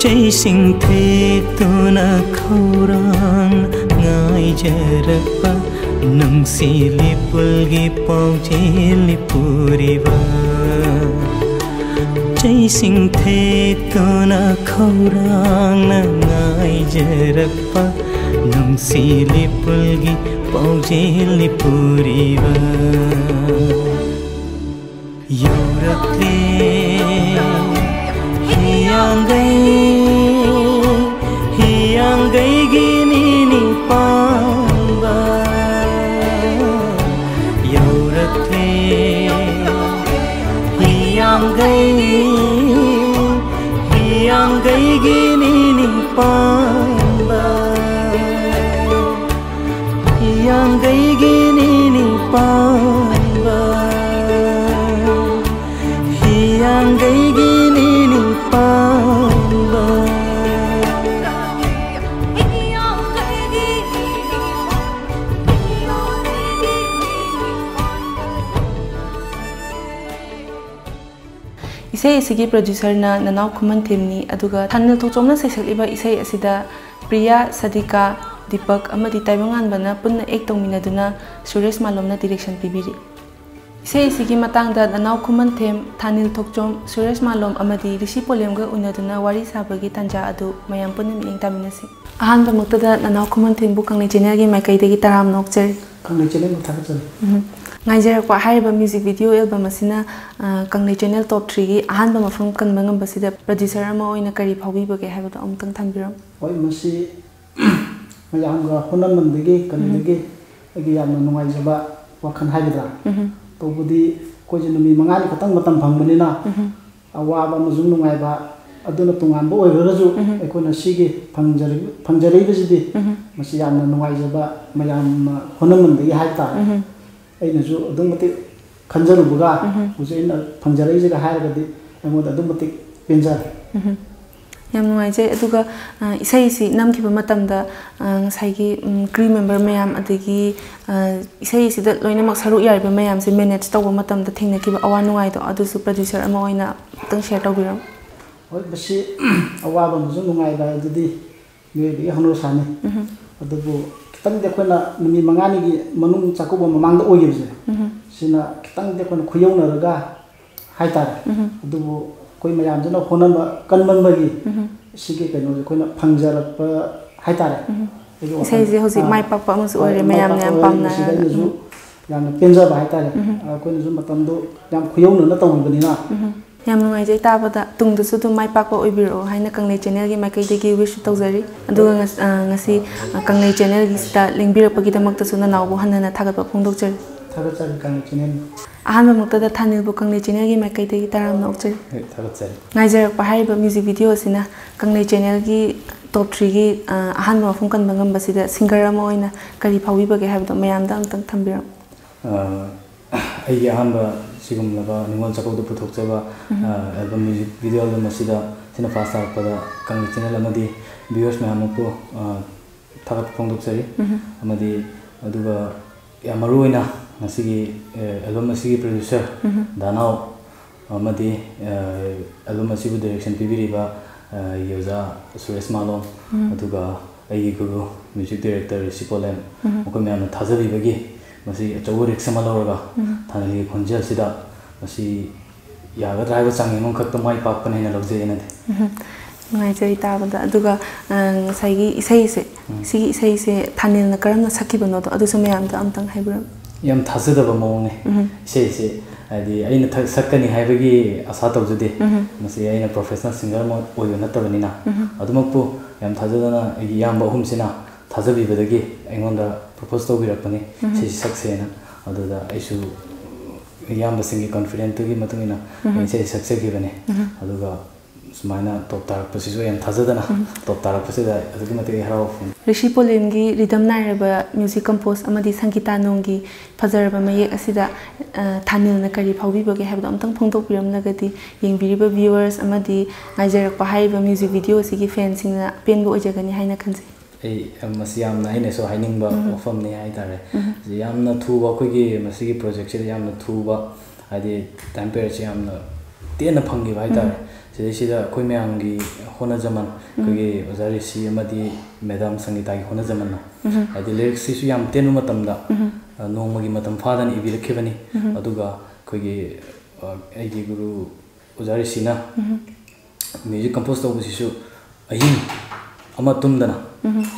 ꯆꯩꯁꯤꯡ ꯊꯦꯛꯇꯨꯅ ꯈꯧꯔꯥꯡ ꯉꯥꯏꯖꯔꯛꯄ ꯅꯨꯡꯁꯤ ꯂꯤꯄꯨꯜꯒꯤ ꯄꯥꯎꯖꯦꯜ ꯄꯨꯔꯤꯕ꯫ ꯆꯩꯁꯤꯡ ꯊꯦꯛꯇꯨꯅ ꯈꯧꯔꯥꯡꯅ ꯉꯥꯏꯖꯔꯛꯄ ꯅꯨꯡꯁꯤ ꯂꯤꯄꯨꯜꯒꯤ ꯄꯥꯎꯖꯦꯜ ꯄꯨꯔꯤꯕ꯫ ꯌꯧꯔꯛꯂꯦ ꯍꯤꯌꯥꯡꯒꯩ, ꯍꯤꯌꯥꯡꯒꯩꯒꯤ ꯅꯤꯅꯤ ꯄꯥꯟꯕ꯫ ꯌꯧꯔꯛꯂꯦ ꯍꯤꯌꯥꯡꯒꯩ, ꯍꯤꯌꯥꯡꯒꯩꯒꯤ ꯅꯤꯅꯤ ꯄꯥꯟꯕ꯫ ꯍꯤꯌꯥꯡꯒꯩꯒꯤ ꯅꯤꯅꯤ ꯄꯥꯟꯕ, ꯍꯤꯌꯥꯡꯒꯩꯒꯤ ꯅꯤꯅꯤ ꯄꯥꯟꯕ꯫ ꯏꯁꯩ ꯑꯁꯤꯒꯤ producerꯅ ꯅꯅꯥꯎ ꯈꯨꯃꯟꯊꯦꯝꯅꯤ, ꯑꯗꯨꯒ ꯊꯥꯅꯤꯜ ꯊꯣꯛꯆꯣꯝꯅ ꯁꯩꯁꯛꯂꯤꯕ ꯏꯁꯩ ꯑꯁꯤꯗ ꯄ꯭ꯔꯤꯌꯥ, ꯁꯗꯤꯀꯥ, ꯗꯤꯄꯛ ꯑꯃꯗꯤ ꯇꯥꯏꯕꯪꯉꯥꯟꯕꯅ ꯄꯨꯟꯅ ꯑꯦꯛ ꯇꯧꯃꯤꯟꯅꯗꯨꯅ ꯁꯨꯔꯦꯁ ꯃꯥꯂꯣꯝꯅ ꯗꯤꯔꯦꯛꯁꯟ ꯄꯤꯕꯤꯔꯤ꯫ ꯏꯁꯩ ꯑꯁꯤꯒꯤ ꯃꯇꯥꯡꯗ ꯅꯅꯥꯎ ꯈꯨꯃꯟꯊꯦꯝ, ꯊꯥꯅꯤꯜ ꯊꯣꯛꯆꯣꯝ, ꯁꯨꯔꯦꯁ ꯃꯥꯂꯣꯝ ꯑꯃꯗꯤ ꯔꯤꯁꯤ ꯄꯣꯂꯦꯝꯒ ꯎꯅꯗꯨꯅ ꯋꯥꯔꯤ ꯁꯥꯕꯒꯤ ꯇꯥꯟꯖꯥ ꯑꯗꯨ ꯃꯌꯥꯝ ꯄꯨꯟꯅ ꯃꯤꯠꯌꯦꯡ ꯇꯥꯃꯤꯟꯅꯁꯤ꯫ ꯑꯍꯥꯟꯕꯃꯛꯇꯗ ꯅꯅꯥꯎ ꯈꯨꯃꯟꯊꯦꯝꯕꯨ ꯀꯪꯂꯩ ꯆꯦꯅꯦꯜꯒꯤ ꯃꯥꯏꯀꯩꯗꯒꯤ ꯇꯔꯥꯝꯅ ꯑꯣꯛꯆꯔꯤ꯫ ꯀꯪꯂꯩ ꯆꯦꯅꯦꯜꯕꯨ ꯊꯥꯒꯠꯆꯔꯤ꯫ ꯎꯝ꯫ ꯉꯥꯏꯖꯔꯛꯄ ꯍꯥꯏꯔꯤꯕ ꯃ꯭ꯌꯨꯖꯤꯛ ꯚꯤꯗꯤꯑꯣ ꯑꯦꯜꯕꯝ ꯑꯁꯤꯅ, ꯑ, ꯀꯪꯂꯩ ꯆꯦꯅꯦꯜ ꯇꯣꯞ ꯊ꯭ꯔꯤꯒꯤ ꯑꯍꯥꯟꯕ ꯃꯐꯝ ꯀꯟꯕ ꯉꯝꯕꯁꯤꯗ ꯄ꯭ꯔꯗ꯭ꯌꯨꯁꯔ ꯑꯃ ꯑꯣꯏꯅ ꯀꯔꯤ ꯐꯥꯎꯕꯤꯕꯒꯦ ꯍꯥꯏꯕꯗꯣ ꯑꯃꯨꯛꯇꯪ ꯊꯝꯕꯤꯔꯝꯃꯨ꯫ ꯍꯣꯏ, ꯃꯁꯤ ꯃꯌꯥꯝꯒ ꯍꯣꯠꯅꯃꯟꯕꯒꯤ ꯀꯔꯤꯗꯒꯤ ꯎꯝ꯫ ꯑꯩꯒꯤ ꯌꯥꯝꯅ ꯅꯨꯡꯉꯥꯏꯖꯕ ꯋꯥꯈꯜ ꯍꯥꯏꯒꯗ꯭ꯔꯥ? ꯎꯝ꯫ ꯇꯧꯕꯗꯤ ꯑꯩꯈꯣꯏꯁꯦ ꯅꯨꯃꯤꯠ ꯃꯉꯥꯅꯤ ꯈꯛꯇꯪ ꯃꯇꯝ ꯐꯪꯕꯅꯤꯅ ꯎꯝ꯫ ꯑꯋꯥꯕ ꯑꯃꯁꯨꯡ ꯅꯨꯡꯉꯥꯏꯕ ꯑꯗꯨꯅ ꯇꯣꯉꯥꯟꯕ ꯑꯣꯏꯈ꯭ꯔꯒꯁꯨ ꯎꯝ꯫ ꯑꯩꯈꯣꯏꯅ ꯁꯤꯒꯤ ꯐꯪꯖꯔꯤ-, ꯐꯪꯖꯔꯛꯏꯕꯁꯤꯗꯤ ꯎꯝ꯫ ꯃꯁꯤ ꯌꯥꯝꯅ ꯅꯨꯡꯉꯥꯏꯖꯕ ꯃꯌꯥꯝꯅ ꯍꯣꯠꯅꯃꯟꯕꯒꯤ ꯍꯥꯏꯕ ꯇꯥꯔꯦ꯫ ꯎꯝ꯫ ꯑꯩꯅꯁꯨ ꯑꯗꯨꯛ ꯃꯇꯤꯛ ꯈꯟꯖꯔꯨꯕꯒ ꯎꯝ꯫ ꯍꯧꯖꯤꯛ ꯑꯩꯅ ꯐꯪꯖꯔꯛꯏꯁꯤꯒ ꯍꯥꯏꯔꯒꯗꯤ ꯑꯩꯉꯣꯟꯗ ꯑꯗꯨꯛ ꯃꯇꯤꯛ ꯄꯦꯟꯖꯔꯦ꯫ ꯎꯝ꯫ ꯌꯥꯝ ꯅꯨꯡꯉꯥꯏꯖꯩ꯫ ꯑꯗꯨꯒ, ꯑ, ꯏꯁꯩꯁꯤ ꯅꯝꯈꯤꯕ ꯃꯇꯝꯗ, ꯑ, ꯉꯁꯥꯏꯒꯤ, ꯎꯝ, crew member ꯃꯌꯥꯝ, ꯑꯗꯒꯤ, ꯑ, ꯏꯁꯩꯁꯤꯗ ꯂꯣꯏꯅꯃꯛ ꯁꯔꯨꯛ ꯌꯥꯔꯤꯕ ꯃꯌꯥꯝꯁꯦ manage ꯇꯧꯕ ꯃꯇꯝꯗ ꯊꯦꯡꯅꯈꯤꯕ ꯑꯋꯥ ꯅꯨꯡꯉꯥꯏꯗꯣ, ꯑꯗꯨꯁꯨ ꯄ꯭ꯔꯗ꯭ꯌꯨꯁꯔ ꯑꯃ ꯑꯣꯏꯅ ꯑꯃꯨꯛꯇꯪ ꯁꯤꯌꯔ ꯇꯧꯕꯤꯔꯝꯃꯨ꯫ ꯍꯣꯏ, ꯃꯁꯤ ꯑꯋꯥꯕ ꯑꯃꯁꯨꯡ ꯅꯨꯡꯉꯥꯏꯕ ꯍꯥꯏꯕꯗꯨꯗꯤ ꯃꯤꯑꯣꯏꯕꯒꯤ ꯍꯧꯅꯁꯥꯅꯤ꯫ ꯎꯝ꯫ ꯑꯗꯨꯕꯨ ꯈꯤꯇꯪꯗꯤ ꯑꯩꯈꯣꯏꯅ ꯅꯨꯃꯤꯠ ꯃꯉꯥꯅꯤꯒꯤ ꯃꯅꯨꯡ ꯆꯥꯛꯀꯧꯕ ꯃꯃꯥꯡꯗ ꯑꯣꯏꯈꯤꯕꯁꯦ, ꯎꯝ꯫ ꯁꯤꯅ ꯈꯤꯇꯪꯗꯤ ꯑꯩꯈꯣꯏꯅ ꯈꯨꯌꯧꯅꯔꯒ ꯍꯥꯏꯇꯥꯔꯦ꯫ ꯎꯝ꯫ ꯑꯗꯨꯕꯨ ꯑꯩꯈꯣꯏ ꯃꯌꯥꯝꯁꯤꯅ ꯍꯣꯠꯅꯕ ꯀꯟꯃꯟꯕꯒꯤ ꯎꯝ꯫ ꯁꯤꯒꯤ ꯀꯩꯅꯣꯁꯦ ꯑꯩꯈꯣꯏꯅ ꯐꯪꯖꯔꯛꯄ ꯍꯥꯏꯇꯥꯔꯦ꯫ ꯎꯝ꯫ ꯑꯩꯒꯤ ꯋꯥꯈꯜꯗ, ꯏꯁꯩꯁꯦ ꯍꯧꯖꯤꯛ ꯑꯥ, ꯃꯥꯏ ꯄꯥꯛꯄ ꯑꯃꯁꯨ ꯍꯣꯏ, ꯑꯣꯏꯔꯦ, ꯃꯥꯏ ꯃꯌꯥꯝꯅ ꯄꯥꯛꯄ ꯌꯥꯝ ꯑꯣꯏꯔꯦ꯫ ꯄꯥꯝꯅꯔꯦ꯫ ꯃꯁꯤꯗ ꯑꯩꯅꯁꯨ ꯎꯝ꯫ ꯌꯥꯝꯅ ꯄꯦꯟꯖꯕ ꯍꯥꯏꯇꯥꯔꯦ꯫ ꯎꯝ꯫ ꯑꯩꯈꯣꯏꯅꯁꯨ ꯃꯇꯝꯗꯣ ꯌꯥꯝ ꯈꯨꯌꯧꯅꯅ ꯇꯧꯈꯤꯕꯅꯤꯅ꯫ ꯎꯝ꯫ ꯌꯥꯝ ꯅꯨꯡꯉꯥꯏꯖꯩ ꯇꯥꯕꯗ꯫ ꯇꯨꯡꯗꯁꯨ ꯑꯗꯨꯝ ꯃꯥꯏ ꯄꯥꯛꯄ ꯑꯣꯏꯕꯤꯔꯛꯑꯣ ꯍꯥꯏꯅ ꯀꯪꯂꯩ ꯆꯦꯅꯦꯜꯒꯤ ꯃꯥꯏꯀꯩꯗꯒꯤ wish ꯇꯧꯖꯔꯤ꯫ ꯑꯗꯨꯒ ꯉꯁ-, ꯑ, ꯉꯁꯤ, ꯑ, ꯀꯪꯂꯩ ꯆꯦꯅꯦꯜꯒꯤꯁꯤꯗ ꯂꯦꯡꯕꯤꯔꯛꯄꯒꯤꯗꯃꯛꯇꯁꯨ ꯅꯅꯥꯎꯕꯨ ꯍꯟꯅ ꯍꯟꯅ ꯊꯥꯒꯠꯄ ꯐꯣꯡꯗꯣꯛꯆꯔꯤ꯫ ꯊꯥꯒꯠꯆꯔꯤ ꯀꯪꯂꯩ ꯆꯦꯅꯦꯜ꯫ ꯑꯍꯥꯟꯕꯃꯛꯇꯗ ꯊꯥꯅꯤꯜꯕꯨ ꯀꯪꯂꯩ ꯆꯦꯅꯦꯜꯒꯤ ꯃꯥꯏꯀꯩꯗꯒꯤ ꯇꯔꯥꯝꯅ ꯑꯣꯛꯆꯔꯤ꯫ ꯍꯣꯏ, ꯊꯥꯒꯠꯆꯔꯤ꯫ ꯉꯥꯏꯖꯔꯛꯄ ꯍꯥꯏꯔꯤꯕ ꯃ꯭ꯌꯨꯖꯤꯛ ꯚꯤꯗꯤꯑꯣ ꯑꯁꯤꯅ ꯀꯪꯂꯩ ꯆꯦꯅꯦꯜꯒꯤ ꯇꯣꯞ ꯊ꯭ꯔꯤꯒꯤ, ꯑ, ꯑꯍꯥꯟꯕ ꯃꯐꯝ ꯀꯟꯕ ꯉꯝꯕꯁꯤꯗ ꯁꯤꯡꯒꯔ ꯑꯃ ꯑꯣꯏꯅ ꯀꯔꯤ ꯐꯥꯎꯕꯤꯕꯒꯦ ꯍꯥꯏꯕꯗꯣ ꯃꯌꯥꯝꯗ ꯑꯃꯨꯛꯇꯪ ꯊꯝꯕꯤꯔꯝꯃꯨ꯫ ꯑ, ꯑꯩꯒꯤ ꯑꯍꯥꯟꯕ ꯁꯤꯒꯨꯝꯂꯕ ꯅꯤꯉꯣꯜ ꯆꯥꯛꯀꯧꯕꯗ ꯄꯨꯊꯣꯛꯆꯕ, ꯎꯝ꯫ ꯑ, ꯑꯦꯜꯕꯝ ꯃ꯭ꯌꯨꯖꯤꯛ ꯚꯤꯗꯤꯑꯣ ꯑꯦꯜꯕꯝ ꯑꯁꯤꯗ ꯁꯤꯅ ꯐꯥꯔꯁ ꯇꯥꯔꯛꯄꯗ ꯀꯪꯂꯩ ꯆꯦꯅꯦꯜ ꯑꯃꯗꯤ ꯚ꯭ꯌꯨꯋꯔꯁ ꯃꯌꯥꯝ ꯑꯃꯕꯨ, ꯑ, ꯊꯥꯒꯠꯄ ꯐꯣꯡꯗꯣꯛꯆꯔꯤ꯫ ꯎꯝ꯫ ꯑꯃꯗꯤ ꯑꯗꯨꯒ ꯌꯥꯝ ꯃꯔꯨꯑꯣꯏꯅ ꯉꯁꯤꯒꯤ, ꯑ, ꯑꯦꯜꯕꯝ ꯑꯁꯤꯒꯤ ꯄ꯭ꯔꯗ꯭ꯌꯨꯁꯔ ꯎꯝ꯫ ꯗꯥꯅꯥꯎ ꯑꯃꯗꯤ, ꯑ, ꯑꯦꯜꯕꯝ ꯑꯁꯤꯕꯨ ꯗꯥꯏꯔꯦꯛꯁꯟ ꯄꯤꯕꯤꯔꯤꯕ, ꯑꯩꯒꯤ ꯑꯣꯖꯥ ꯁꯨꯔꯦꯁ ꯃꯥꯂꯣꯝ, ꯑꯗꯨꯒ ꯑꯩꯒꯤ ꯒꯨꯔꯨ ꯃ꯭ꯌꯨꯖꯤꯛ ꯗꯥꯏꯔꯦꯛꯇꯔ ꯔꯤꯁꯤ ꯄꯣꯂꯦꯝ, ꯃꯈꯣꯏ ꯃꯌꯥꯝꯅ ꯊꯥꯖꯕꯤꯕꯒꯤ ꯃꯁꯤ ꯑꯆꯧꯕ ꯔꯤꯛꯁ ꯑꯃ ꯂꯧꯔꯒ ꯊꯥꯅꯤꯜꯒꯤ ꯈꯣꯟꯖꯦꯜꯁꯤꯗ ꯃꯁꯤ ꯌꯥꯒꯗ꯭ꯔꯥ ꯍꯥꯏꯕ ꯆꯥꯡꯌꯦꯡ ꯑꯃꯈꯛꯇ ꯃꯥꯏ ꯄꯥꯛꯄꯅꯦꯅ ꯂꯧꯖꯩ ꯑꯩꯅꯗꯤ꯫ ꯅꯨꯡꯉꯥꯏꯖꯩ ꯇꯥꯕꯗ꯫ ꯑꯗꯨꯒ ꯉꯁꯥꯏꯒꯤ ꯏꯁꯩꯁꯦ, ꯁꯤꯒꯤ ꯏꯁꯩꯁꯦ ꯊꯥꯅꯤꯜꯅ ꯀꯔꯝꯅ ꯁꯛꯈꯤꯕꯅꯣꯗꯣ ꯑꯗꯨꯁꯨ ꯃꯌꯥꯝꯗ ꯑꯝꯇꯪ ꯍꯥꯏꯕꯤꯔꯝꯃꯨ꯫ ꯌꯥꯝ ꯊꯥꯖꯗꯕ ꯃꯑꯣꯡꯅꯤ꯫ ꯏꯁꯩꯁꯦ ꯍꯥꯏꯗꯤ ꯑꯩꯅ ꯊꯛ- ꯁꯛꯀꯅꯤ ꯍꯥꯏꯕꯒꯤ ꯑꯁꯥ ꯇꯧꯖꯗꯦ꯫ ꯃꯁꯤ ꯑꯩꯅ ꯄ꯭ꯔꯣꯐꯦꯁꯅꯦꯜ ꯁꯤꯡꯒꯔ ꯑꯃ ꯑꯣꯏꯕ ꯅꯠꯇꯕꯅꯤꯅ꯫ ꯑꯗꯨꯃꯛꯄꯨ ꯌꯥꯝ ꯊꯥꯖꯗꯅ ꯑꯩꯒꯤ ꯏꯌꯥꯝꯕ ꯑꯍꯨꯝꯁꯤꯅ ꯊꯥꯖꯕꯤꯕꯗꯒꯤ ꯑꯩꯉꯣꯟꯗ ꯄ꯭ꯔꯣꯄꯣꯁ ꯇꯧꯕꯤꯔꯛꯄꯅꯤ, ꯁꯤꯁꯤ ꯁꯛꯁꯦꯅ꯫ ꯑꯗꯨꯗ ꯑꯩꯁꯨ ꯏꯌꯥꯝꯕꯁꯤꯡꯒꯤ ꯀꯣꯟꯐꯤꯗꯦꯟꯠꯇꯨꯒꯤ ꯃꯇꯨꯡ ꯏꯟꯅ ꯑꯩ ꯏꯁꯩ ꯁꯛꯆꯈꯤꯕꯅꯤ꯫ ꯑꯗꯨꯒ ꯁꯨꯃꯥꯏꯅ ꯇꯣꯞ ꯇꯥꯔꯛꯄꯁꯤꯁꯨ ꯌꯥꯝ ꯊꯥꯖꯗꯅ ꯇꯣꯞ ꯇꯥꯔꯛꯄꯁꯤꯗ ꯑꯗꯨꯛꯀꯤ ꯃꯇꯤꯛ ꯑꯩ ꯍꯔꯥꯎꯕ ꯐꯣꯡꯉꯤ꯫ ꯔꯤꯁꯤ ꯄꯣꯂꯦꯝꯒꯤ ꯔꯤꯗꯝ ꯅꯥꯏꯔꯕ ꯃ꯭ꯌꯨꯖꯤꯛ ꯀꯝꯄꯣꯁ ꯑꯃꯗꯤ ꯁꯪꯒꯤꯇꯥ ꯅꯣꯡꯒꯤ ꯐꯖꯔꯕ ꯃꯌꯦꯛ ꯑꯁꯤꯗ, ꯑ, ꯊꯥꯅꯤꯜꯅ ꯀꯔꯤ ꯐꯥꯎꯕꯤꯕꯒꯦ ꯍꯥꯏꯕꯗꯣ ꯑꯝꯇꯪ ꯐꯣꯡꯗꯣꯛꯄꯤꯔꯝꯂꯒꯗꯤ ꯌꯦꯡꯕꯤꯔꯤꯕ ꯚ꯭ꯌꯨꯋꯔꯁ ꯑꯃꯗꯤ ꯉꯥꯏꯖꯔꯛꯄ ꯍꯥꯏꯔꯤꯕ ꯃ꯭ꯌꯨꯖꯤꯛ ꯚꯤꯗꯤꯑꯣ ꯑꯁꯤꯒꯤ ꯐꯦꯟꯁꯤꯡꯅ ꯑꯄꯦꯟꯕ ꯑꯣꯏꯖꯒꯅꯤ ꯍꯥꯏꯅ ꯈꯟꯖꯩ꯫ ꯑꯩ ꯃꯁꯤ ꯌꯥꯝꯅ ꯑꯩꯅꯁꯨ ꯍꯥꯏꯅꯤꯡꯕ ꯋꯥꯐꯝꯅꯤ ꯍꯥꯏꯇꯥꯔꯦ꯫ ꯌꯥꯝꯅ ꯊꯨꯕ, ꯑꯩꯈꯣꯏꯒꯤ ꯃꯁꯤꯒꯤ ꯄ꯭ꯔꯣꯖꯦꯛꯁꯤꯗ ꯌꯥꯝꯅ ꯊꯨꯕ, ꯍꯥꯏꯗꯤ ꯇꯥꯏꯝ ꯄꯤꯔꯤꯌꯠꯁꯦ ꯌꯥꯝꯅ ꯇꯦꯟꯅ ꯐꯪꯈꯤꯕ ꯍꯥꯏꯇꯥꯔꯦ꯫ ꯁꯤꯗꯩꯁꯤꯗ ꯑꯩꯈꯣꯏ ꯃꯌꯥꯝꯒꯤ ꯍꯣꯠꯅꯖꯃꯟ, ꯑꯩꯈꯣꯏꯒꯤ ꯑꯣꯖꯥ ꯔꯤꯁꯤ ꯑꯃꯗꯤ ꯃꯦꯗꯥꯝ ꯁꯪꯒꯤꯇꯥꯒꯤ ꯍꯣꯠꯅꯖꯃꯟꯅ, ꯍꯥꯏꯗꯤ ꯂꯤꯔꯤꯛꯁꯁꯤꯁꯨ ꯌꯥꯝ ꯇꯦꯟꯕ ꯃꯇꯝꯗ, ꯑ, ꯅꯣꯡꯃꯒꯤ ꯃꯇꯝ ꯐꯥꯗꯅ ꯏꯕꯤꯔꯛꯈꯤꯕꯅꯤ꯫ ꯑꯗꯨꯒ ꯑꯩꯈꯣꯏꯒꯤ, ꯑ, ꯑꯩꯒꯤ ꯒꯨꯔꯨ ꯑꯣꯖꯥ ꯔꯤꯁꯤꯅ ꯃ꯭ꯌꯨꯖꯤꯛ ꯀꯝꯄꯣꯁ ꯇꯧꯕꯁꯤꯁꯨ ꯑꯍꯤꯡ ꯑꯃ ꯇꯨꯝꯗꯅ,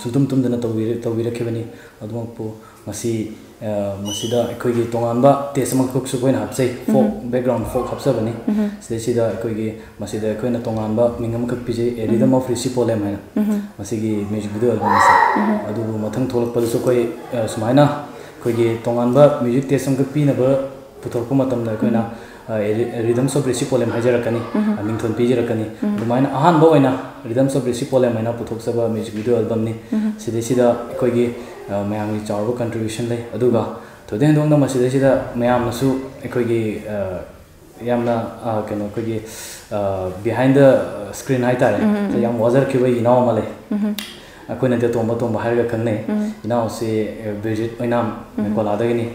ꯁꯨꯡꯇꯨꯝ ꯇꯨꯝꯗꯅ ꯇꯧꯕꯤꯔ-, ꯇꯧꯕꯤꯔꯛꯈꯤꯕꯅꯤ꯫ ꯑꯗꯨꯃꯛꯄꯨ ꯃꯁꯤ, ꯑ, ꯃꯁꯤꯗ ꯑꯩꯈꯣꯏꯒꯤ ꯇꯣꯉꯥꯟꯕ ꯇꯦꯁ ꯑꯃꯈꯛꯁꯨ ꯑꯩꯈꯣꯏꯅ ꯍꯥꯞꯆꯩ, ꯐꯣꯛ, ꯕꯦꯛꯒ꯭ꯔꯥꯎꯟ ꯐꯣꯛ ꯍꯥꯞꯆꯕꯅꯤ꯫ ꯁꯤꯗꯩꯁꯤꯗ ꯑꯩꯈꯣꯏꯒꯤ, ꯃꯁꯤꯗ ꯑꯩꯈꯣꯏꯅ ꯇꯣꯉꯥꯟꯕ ꯃꯤꯡ ꯑꯃꯈꯛ ꯄꯤꯖꯩ, A Rhythm of Rishi Polem ꯍꯥꯏꯅ, ꯃꯁꯤꯒꯤ ꯃ꯭ꯌꯨꯖꯤꯛ ꯚꯤꯗꯤꯑꯣ ꯑꯦꯜꯕꯝ ꯑꯁꯤ꯫ ꯑꯗꯨꯕꯨ ꯃꯊꯪ ꯊꯣꯛꯂꯛꯄꯗꯁꯨ ꯑꯩꯈꯣꯏ, ꯑ, ꯁꯨꯃꯥꯏꯅ ꯑꯩꯈꯣꯏꯒꯤ ꯇꯣꯉꯥꯟꯕ ꯃ꯭ꯌꯨꯖꯤꯛ ꯇꯦꯁ ꯑꯃꯈꯛ ꯄꯤꯅꯕ ꯄꯨꯊꯣꯔꯛꯄ ꯃꯇꯝꯗ ꯑꯩꯈꯣꯏꯅ, ꯑ, ꯔꯤ-, Rhythms of Rishi Polem ꯍꯥꯏꯖꯔꯛꯀꯅꯤ, ꯑ, ꯃꯤꯡꯊꯣꯜ ꯄꯤꯖꯔꯛꯀꯅꯤ꯫ ꯑꯗꯨꯃꯥꯏꯅ ꯑꯍꯥꯟꯕ ꯑꯣꯏꯅ Rhythms of Rishi Polem ꯍꯥꯏꯅ ꯄꯨꯊꯣꯛꯆꯕ ꯃ꯭ꯌꯨꯖꯤꯛ ꯚꯤꯗꯤꯑꯣ ꯑꯦꯜꯕꯝꯅꯤ꯫ ꯁꯤꯗꯩꯁꯤꯗ ꯑꯩꯈꯣꯏꯒꯤ, ꯑ, ꯃꯌꯥꯝꯒꯤ ꯆꯥꯎꯔꯕ ꯀꯟꯇ꯭ꯔꯤꯕ꯭ꯌꯨꯁꯟ ꯂꯩ꯫ ꯑꯗꯨꯒ ꯊꯣꯏꯗꯣꯛ ꯍꯦꯟꯗꯣꯛꯅ ꯃꯁꯤꯗꯩꯁꯤꯗ ꯃꯌꯥꯝꯅꯁꯨ ꯑꯩꯈꯣꯏꯒꯤ, ꯑ, ꯌꯥꯝꯅ, ꯑ, ꯀꯩꯅꯣ, ꯑꯩꯈꯣꯏꯒꯤ, ꯑ, behind the screen ꯍꯥꯏꯇꯥꯔꯦ, ꯌꯥꯝ ꯋꯥꯖꯔꯛꯈꯤꯕ ꯑꯩꯒꯤ ꯏꯅꯥꯎ ꯑꯃ ꯂꯩ꯫ ꯑꯩꯈꯣꯏꯅꯗꯤ ꯑꯇꯣꯝꯕ ꯑꯇꯣꯝꯕ ꯍꯥꯏꯔꯒ ꯈꯪꯅꯩ꯫ ꯎꯝ꯫ ꯏꯅꯥꯎꯁꯤ, ꯑ, ꯕ꯭ꯔꯤꯖꯤꯠ ꯑꯣꯏꯅꯥꯝ, ꯎꯝ꯫ ꯅꯦꯀꯣꯂꯥꯗꯒꯤꯅꯤ꯫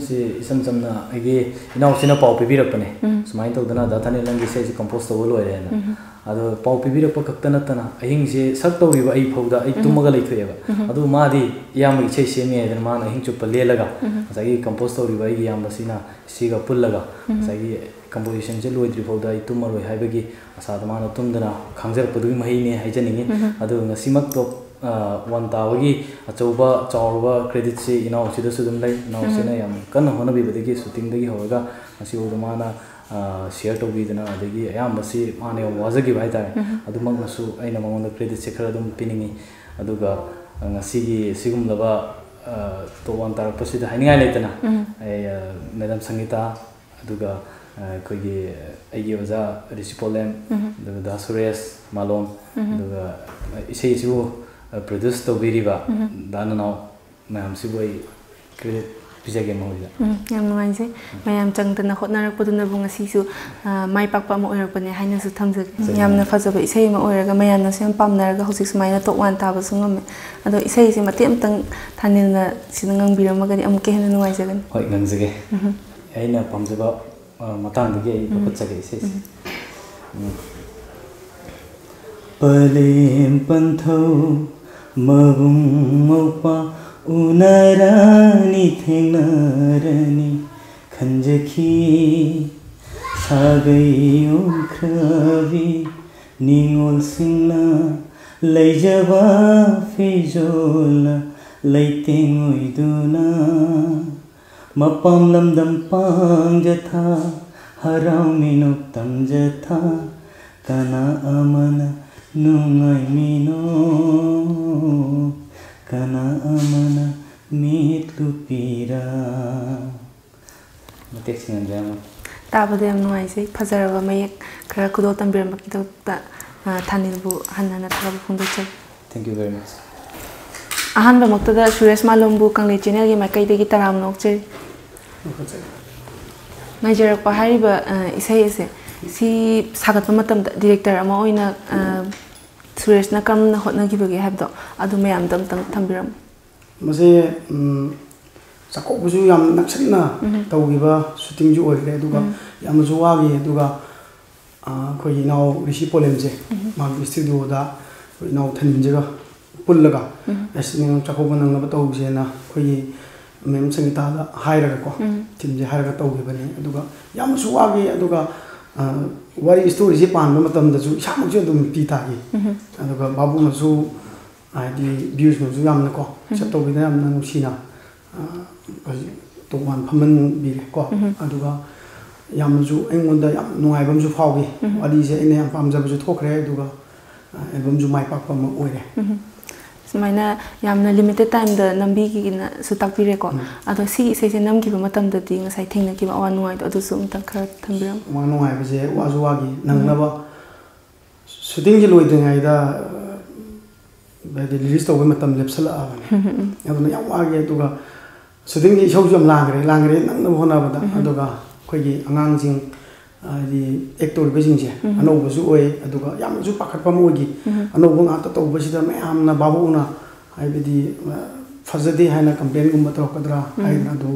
ꯁꯤ ꯏꯁꯝ ꯁꯝꯅ ꯑꯩꯒꯤ ꯏꯅꯥꯎꯁꯤꯅ ꯄꯥꯎ ꯄꯤꯕꯤꯔꯛꯄꯅꯦ꯫ ꯎꯝ꯫ ꯁꯨꯃꯥꯏꯅ ꯇꯧꯗꯅ ꯗꯥ ꯊꯥꯅꯤꯜ ꯅꯪꯒꯤ ꯏꯁꯩꯁꯤ compose ꯇꯧꯕ ꯂꯣꯏꯔꯦꯅ꯫ ꯎꯝ꯫ ꯑꯗꯣ ꯄꯥꯎ ꯄꯤꯕꯤꯔꯛꯄ ꯈꯛꯇ ꯅꯠꯇꯅ ꯑꯍꯤꯡꯁꯦ ꯁꯛ ꯇꯧꯔꯤꯕ ꯑꯩ ꯐꯥꯎꯗ ꯑꯩ ꯎꯝ꯫ ꯇꯨꯝꯃꯒ ꯂꯩꯊꯣꯛꯑꯦꯕ꯫ ꯎꯝ꯫ ꯑꯗꯨ ꯃꯥꯗꯤ ꯏꯌꯥꯝꯕꯒꯤ ꯏꯁꯩ ꯁꯦꯝꯃꯦ ꯍꯥꯏꯗꯅ ꯃꯥꯅ ꯑꯍꯤꯡ ꯆꯨꯞꯄ ꯂꯦꯜꯂꯒ ꯎꯝ꯫ ꯉꯁꯥꯏꯒꯤ compose ꯇꯧꯔꯤꯕ ꯑꯩꯒꯤ ꯏꯌꯥꯝꯕꯁꯤꯅ ꯁꯤꯒ ꯄꯨꯜꯂꯒ ꯎꯝ꯫ ꯉꯁꯥꯏꯒꯤ compositionꯁꯦ ꯂꯣꯏꯗ꯭ꯔꯤ ꯐꯥꯎꯗ ꯑꯩ ꯇꯨꯝꯃꯔꯣꯏ ꯍꯥꯏꯕꯒꯤ ꯑꯁꯥꯗ ꯃꯥꯅ ꯇꯨꯝꯗꯅ ꯈꯥꯡꯖꯔꯛꯄꯗꯨꯒꯤ ꯃꯍꯩꯅꯦ ꯍꯥꯏꯖꯅꯤꯡꯉꯤ꯫ ꯎꯝ꯫ ꯑꯗꯨꯒ ꯉꯁꯤꯃꯛ top, ꯑ, one ꯇꯥꯕꯒꯤ ꯑꯆꯧꯕ ꯆꯥꯎꯔꯕ creditꯁꯤ ꯏꯅꯥꯎꯁꯤꯗꯁꯨ ꯑꯗꯨꯝ ꯂꯩ꯫ ꯏꯅꯥꯎꯁꯤꯅ ꯎꯝ꯫ ꯌꯥꯝ ꯀꯟꯅ ꯍꯣꯠꯅꯕꯤꯕꯗꯒꯤ shootingꯗꯒꯤ ꯍꯧꯔꯒ ꯉꯁꯤꯐꯥꯎꯗ ꯃꯥꯅ, ꯑ, share ꯇꯧꯕꯤꯗꯅ ꯑꯗꯒꯤ ꯑꯌꯥꯝꯕꯁꯤ ꯃꯥꯅ ꯌꯥꯝ ꯋꯥꯖꯈꯤꯕ ꯍꯥꯏꯇꯥꯔꯦ꯫ ꯎꯝ꯫ ꯑꯗꯨꯃꯛꯅꯁꯨ ꯑꯩꯅ ꯃꯉꯣꯟꯗ creditꯁꯦ ꯈꯔ ꯑꯗꯨꯝ ꯄꯤꯅꯤꯡꯉꯤ꯫ ꯑꯗꯨꯒ ꯉꯁꯤꯒꯤ ꯁꯤꯒꯨꯝꯂꯕ, ꯑ, top one ꯇꯥꯔꯛꯄꯁꯤꯗ ꯍꯥꯏꯅꯤꯡꯉꯥꯏ ꯂꯩꯇꯅ ꯎꯝ꯫ ꯑꯩ, ꯑ, madam ꯁꯪꯒꯤꯇꯥ, ꯑꯗꯨꯒ, ꯑ, ꯑꯩꯈꯣꯏꯒꯤ ꯑꯩꯒꯤ ꯑꯣꯖꯥ ꯔꯤꯁꯤ ꯄꯣꯂꯦꯝ, ꯎꯝ꯫ ꯑꯗꯨꯒ ꯗꯥ ꯁꯨꯔꯦꯁ ꯃꯥꯂꯣꯝ, ꯎꯝ꯫ ꯑꯗꯨꯒ ꯏꯁꯩꯁꯤꯕꯨ, ꯑ, produce ꯇꯧꯕꯤꯔꯤꯕ ꯎꯝ꯫ ꯗꯥ ꯅꯅꯥꯎ ꯃꯌꯥꯝꯁꯤꯕꯨ ꯑꯩ credit ꯄꯤꯖꯒꯦ ꯃꯈꯣꯏꯗ꯫ ꯎꯝ, ꯌꯥꯝ ꯅꯨꯡꯉꯥꯏꯖꯩ꯫ ꯃꯌꯥꯝ ꯆꯪꯗꯅ ꯍꯣꯠꯅꯔꯛꯄꯗꯨꯅꯕꯨ ꯉꯁꯤꯁꯨ, ꯑ, ꯃꯥꯏ ꯄꯥꯛꯄ ꯑꯃ ꯑꯣꯏꯔꯛꯄꯅꯦ ꯍꯥꯏꯅꯁꯨ ꯊꯝꯖꯒꯦ꯫ ꯊꯝꯖꯒꯦ꯫ ꯌꯥꯝꯅ ꯐꯖꯕ ꯏꯁꯩ ꯑꯃ ꯑꯣꯏꯔꯒ ꯃꯌꯥꯝꯅꯁꯨ ꯌꯥꯝ ꯄꯥꯝꯅꯔꯒ ꯍꯧꯖꯤꯛ ꯁꯨꯃꯥꯏꯅ top one ꯇꯥꯕꯁꯨ ꯉꯝꯃꯦ꯫ ꯑꯗꯣ ꯏꯁꯩꯁꯦ ꯃꯇꯦꯛ ꯑꯃꯇꯪ ꯊꯥꯅꯤꯜꯅ ꯁꯤꯗ ꯉꯪꯕꯤꯔꯝꯃꯒꯗꯤ ꯑꯃꯨꯛꯀ ꯍꯦꯟꯅ ꯅꯨꯡꯉꯥꯏꯖꯒꯅꯤ꯫ ꯍꯣꯏ, ꯉꯪꯖꯒꯦ꯫ ꯎꯝ꯫ ꯑꯩꯅ ꯄꯥꯝꯖꯕ, ꯑ, ꯃꯇꯥꯡꯗꯒꯤ ꯑꯩ ꯎꯝ꯫ ꯂꯧꯈꯠꯆꯒꯦ ꯏꯁꯩꯁꯦ꯫ ꯎꯝ꯫ ꯎꯝ꯫ ꯄꯂꯦꯝ ꯄꯟꯊꯧ ꯃꯕꯨꯡ ꯃꯧꯄ꯭ꯋꯥ ꯎꯅꯔꯅꯤ ꯊꯦꯡꯅꯔꯅꯤ ꯈꯟꯖꯈꯤ꯫ ꯁꯥꯒꯩ ꯑꯣꯟꯈ꯭ꯔꯕꯤ ꯅꯤꯉꯣꯜꯁꯤꯡꯅ ꯂꯩꯖꯕ ꯐꯤꯖꯣꯜꯅ ꯂꯩꯇꯦꯡ ꯑꯣꯏꯗꯨꯅ ꯃꯄꯥꯝ ꯂꯝꯗꯝ ꯄꯥꯡꯖꯊꯥ ꯍꯔꯥꯎ ꯃꯤꯅꯣꯛ ꯇꯝꯖꯊꯥ ꯀꯅꯥ ꯑꯃꯅ ꯅꯨꯡꯉꯥꯏꯃꯤꯅꯣ ꯀꯅꯥ ꯑꯃꯅ ꯃꯤꯠ ꯂꯨꯄꯤꯔꯥ꯫ ꯃꯇꯦꯛ ꯁꯤꯡꯍꯟꯖꯔꯝꯃꯣ꯫ ꯇꯥꯕꯗ ꯌꯥꯝ ꯅꯨꯡꯉꯥꯏꯖꯩ꯫ ꯐꯖꯔꯕ ꯃꯌꯦꯛ ꯈꯔ ꯈꯨꯗꯣꯜ ꯇꯝꯕꯤꯔꯝꯕꯒꯤꯗꯃꯛꯇ, ꯑ, ꯊꯥꯅꯤꯜꯕꯨ ꯍꯟꯅ ꯍꯟꯅ ꯊꯥꯒꯠꯄ ꯐꯣꯡꯗꯣꯛꯆꯔꯤ꯫ Thank you very much꯫ ꯑꯍꯥꯟꯕꯃꯛꯇꯗ Suresh ꯃꯥꯂꯣꯝꯕꯨ ꯀꯪꯂꯩ channelꯒꯤ ꯃꯥꯏꯀꯩꯗꯒꯤ ꯇꯔꯥꯝꯅ ꯑꯣꯛꯆꯔꯤ꯫ ꯉꯥꯏꯖꯔꯛꯄ ꯍꯥꯏꯔꯤꯕ, ꯑ, ꯏꯁꯩ ꯑꯁꯦ ꯁꯤ ꯁꯥꯒꯠꯄ ꯃꯇꯝꯗ director ꯑꯃ ꯑꯣꯏꯅ, ꯑ, ꯁꯨꯔꯦꯁꯅ ꯀꯔꯝꯅ ꯍꯣꯠꯅꯈꯤꯕꯒꯦ ꯍꯥꯏꯕꯗꯣ, ꯑꯗꯨ ꯃꯌꯥꯝꯗ ꯑꯝꯇꯪ ꯊꯝꯕꯤꯔꯝꯃꯨ꯫ ꯃꯁꯦ, ꯎꯝ, ꯆꯥꯛꯀꯧꯕꯁꯨ ꯌꯥꯝ ꯅꯛꯁꯟꯅ ꯎꯝ꯫ ꯇꯧꯈꯤꯕ ꯁꯨꯇꯤꯡꯁꯨ ꯑꯣꯏꯈ꯭ꯔꯦ, ꯑꯗꯨꯒ ꯎꯝ꯫ ꯌꯥꯝꯅꯁꯨ ꯋꯥꯈꯤ꯫ ꯑꯗꯨꯒ, ꯑ, ꯑꯩꯈꯣꯏꯒꯤ ꯏꯅꯥꯎ ꯔꯤꯁꯤ ꯄꯣꯂꯦꯝꯁꯦ, ꯎꯝ꯫ ꯃꯥꯒꯤ ꯏꯁꯇꯨꯗꯤꯑꯣꯗ ꯑꯩꯈꯣꯏ ꯏꯅꯥꯎ ꯊꯟꯖꯒ ꯄꯨꯜꯂꯒ, ꯎꯝ꯫ ꯑꯁ, ꯅꯪ ꯆꯥꯛꯀꯧꯕ ꯅꯪꯅꯕ ꯇꯧꯁꯦꯅ ꯑꯩꯈꯣꯏꯒꯤ ꯃꯦꯝ ꯁꯪꯒꯤꯇꯥꯗ ꯍꯥꯏꯔꯒꯀꯣ, ꯎꯝ꯫ ꯊꯤꯝꯁꯦ ꯍꯥꯏꯔꯒ ꯇꯧꯈꯤꯕꯅꯦ꯫ ꯑꯗꯨꯒ ꯌꯥꯝꯅꯁꯨ ꯋꯥꯈꯤ꯫ ꯑꯗꯨꯒ, ꯑ, ꯋꯥꯔꯤ ꯏꯁꯇꯣꯔꯤꯁꯦ ꯄꯥꯟꯕ ꯃꯇꯝꯗꯁꯨ ꯏꯁꯥꯃꯛꯁꯨ ꯑꯗꯨꯝ ꯄꯤ ꯇꯥꯈꯤ꯫ ꯎꯝ꯫ ꯑꯗꯨꯒ ꯚꯥꯕꯨꯛꯅꯁꯨ, ꯍꯥꯏꯗꯤ, ꯚ꯭ꯌꯨꯁꯅꯁꯨ ꯌꯥꯝꯅꯀꯣ, ꯎꯝ꯫ ꯑꯦꯛꯁꯦꯞ ꯇꯧꯕꯤꯗꯅ ꯌꯥꯝꯅ ꯅꯨꯡꯁꯤꯅ, ꯑ, ꯍꯧꯖꯤꯛ ꯇꯣꯉꯥꯟ ꯐꯝꯍꯟꯕꯤꯔꯦꯀꯣ꯫ ꯎꯝ꯫ ꯑꯗꯨꯒ ꯌꯥꯝꯅꯁꯨ ꯑꯩꯉꯣꯟꯗ ꯌꯥꯝ ꯅꯨꯡꯉꯥꯏꯕ ꯑꯃꯁꯨ ꯐꯥꯎꯈꯤ꯫ ꯎꯝ꯫ ꯋꯥꯔꯤꯁꯦ ꯑꯩꯅ ꯌꯥꯝ ꯄꯥꯝꯖꯕꯁꯨ ꯊꯣꯛꯈ꯭ꯔꯦ, ꯑꯗꯨꯒ, ꯑ, ꯑꯦꯜꯕꯝꯁꯨ ꯃꯥꯏ ꯄꯥꯛꯄ ꯑꯃ ꯑꯣꯏꯔꯦ꯫ ꯎꯝ꯫ ꯁꯨꯃꯥꯏꯅ ꯌꯥꯝꯅ ꯂꯤꯃꯤꯇꯦꯠ ꯇꯥꯏꯝꯗ ꯅꯝꯕꯤꯒꯦꯅꯁꯨ ꯇꯥꯛꯄꯤꯔꯦꯀꯣ꯫ ꯎꯝ꯫ ꯑꯗꯣ ꯁꯤꯒꯤ ꯏꯁꯩꯁꯦ ꯅꯝꯈꯤꯕ ꯃꯇꯝꯗꯗꯤ ꯉꯁꯥꯏ ꯊꯦꯡꯅꯈꯤꯕ ꯑꯋꯥ ꯅꯨꯡꯉꯥꯏꯗꯣ ꯑꯗꯨꯁꯨ ꯑꯝꯇ ꯈꯔ ꯊꯝꯕꯤꯔꯝꯃꯨ꯫ ꯑꯋꯥ ꯅꯨꯡꯉꯥꯏꯕꯁꯦ ꯋꯥꯁꯨ ꯋꯥꯈꯤ꯫ ꯎꯝ꯫ ꯅꯪꯅꯕ ꯁꯨꯇꯤꯡꯁꯦ ꯂꯣꯏꯗ꯭ꯔꯤꯉꯩꯗ, ꯑ, ꯍꯥꯏꯗꯤ, ꯔꯤꯂꯤꯁ ꯇꯧꯕꯩ ꯃꯇꯝ ꯂꯦꯞꯁꯜꯂꯛꯑꯕꯅꯦ꯫ ꯎꯝ, ꯎꯝ, ꯎꯝ꯫ ꯑꯗꯨꯅ ꯌꯥꯝ ꯋꯥꯈꯤ꯫ ꯑꯗꯨꯒ ꯁꯨꯇꯤꯡꯒꯤ ꯏꯁꯧꯁꯨ ꯌꯥꯝ ꯂꯥꯡꯈ꯭ꯔꯦ, ꯂꯥꯡꯈ꯭ꯔꯦ ꯅꯪꯅꯕ ꯍꯣꯠꯅꯕꯗ꯫ ꯎꯝ꯫ ꯑꯗꯨꯒ ꯑꯩꯈꯣꯏꯒꯤ ꯑꯉꯥꯡꯁꯤꯡ, ꯍꯥꯏꯗꯤ, ꯑꯦꯛ ꯇꯧꯔꯤꯕꯁꯤꯡꯁꯦ ꯎꯝ꯫ ꯑꯅꯧꯕꯁꯨ ꯑꯣꯏ, ꯑꯗꯨꯒ ꯌꯥꯝꯅꯁꯨ ꯄꯥꯈꯠꯄ ꯑꯃ ꯑꯣꯏꯈꯤ꯫ ꯎꯝ꯫ ꯑꯅꯧꯕ ꯉꯥꯛꯇ ꯇꯧꯕꯁꯤꯗ ꯃꯌꯥꯝꯅ ꯚꯥꯕꯣꯛꯅ, ꯍꯥꯏꯕꯗꯤ, ꯑ, ꯐꯖꯗꯦ ꯍꯥꯏꯅ ꯀꯝꯄ꯭ꯂꯦꯟꯒꯨꯝꯕ ꯇꯧꯔꯛꯀꯗ꯭ꯔꯥ ꯎꯝ꯫ ꯍꯥꯏꯗꯅ, ꯑꯗꯨ,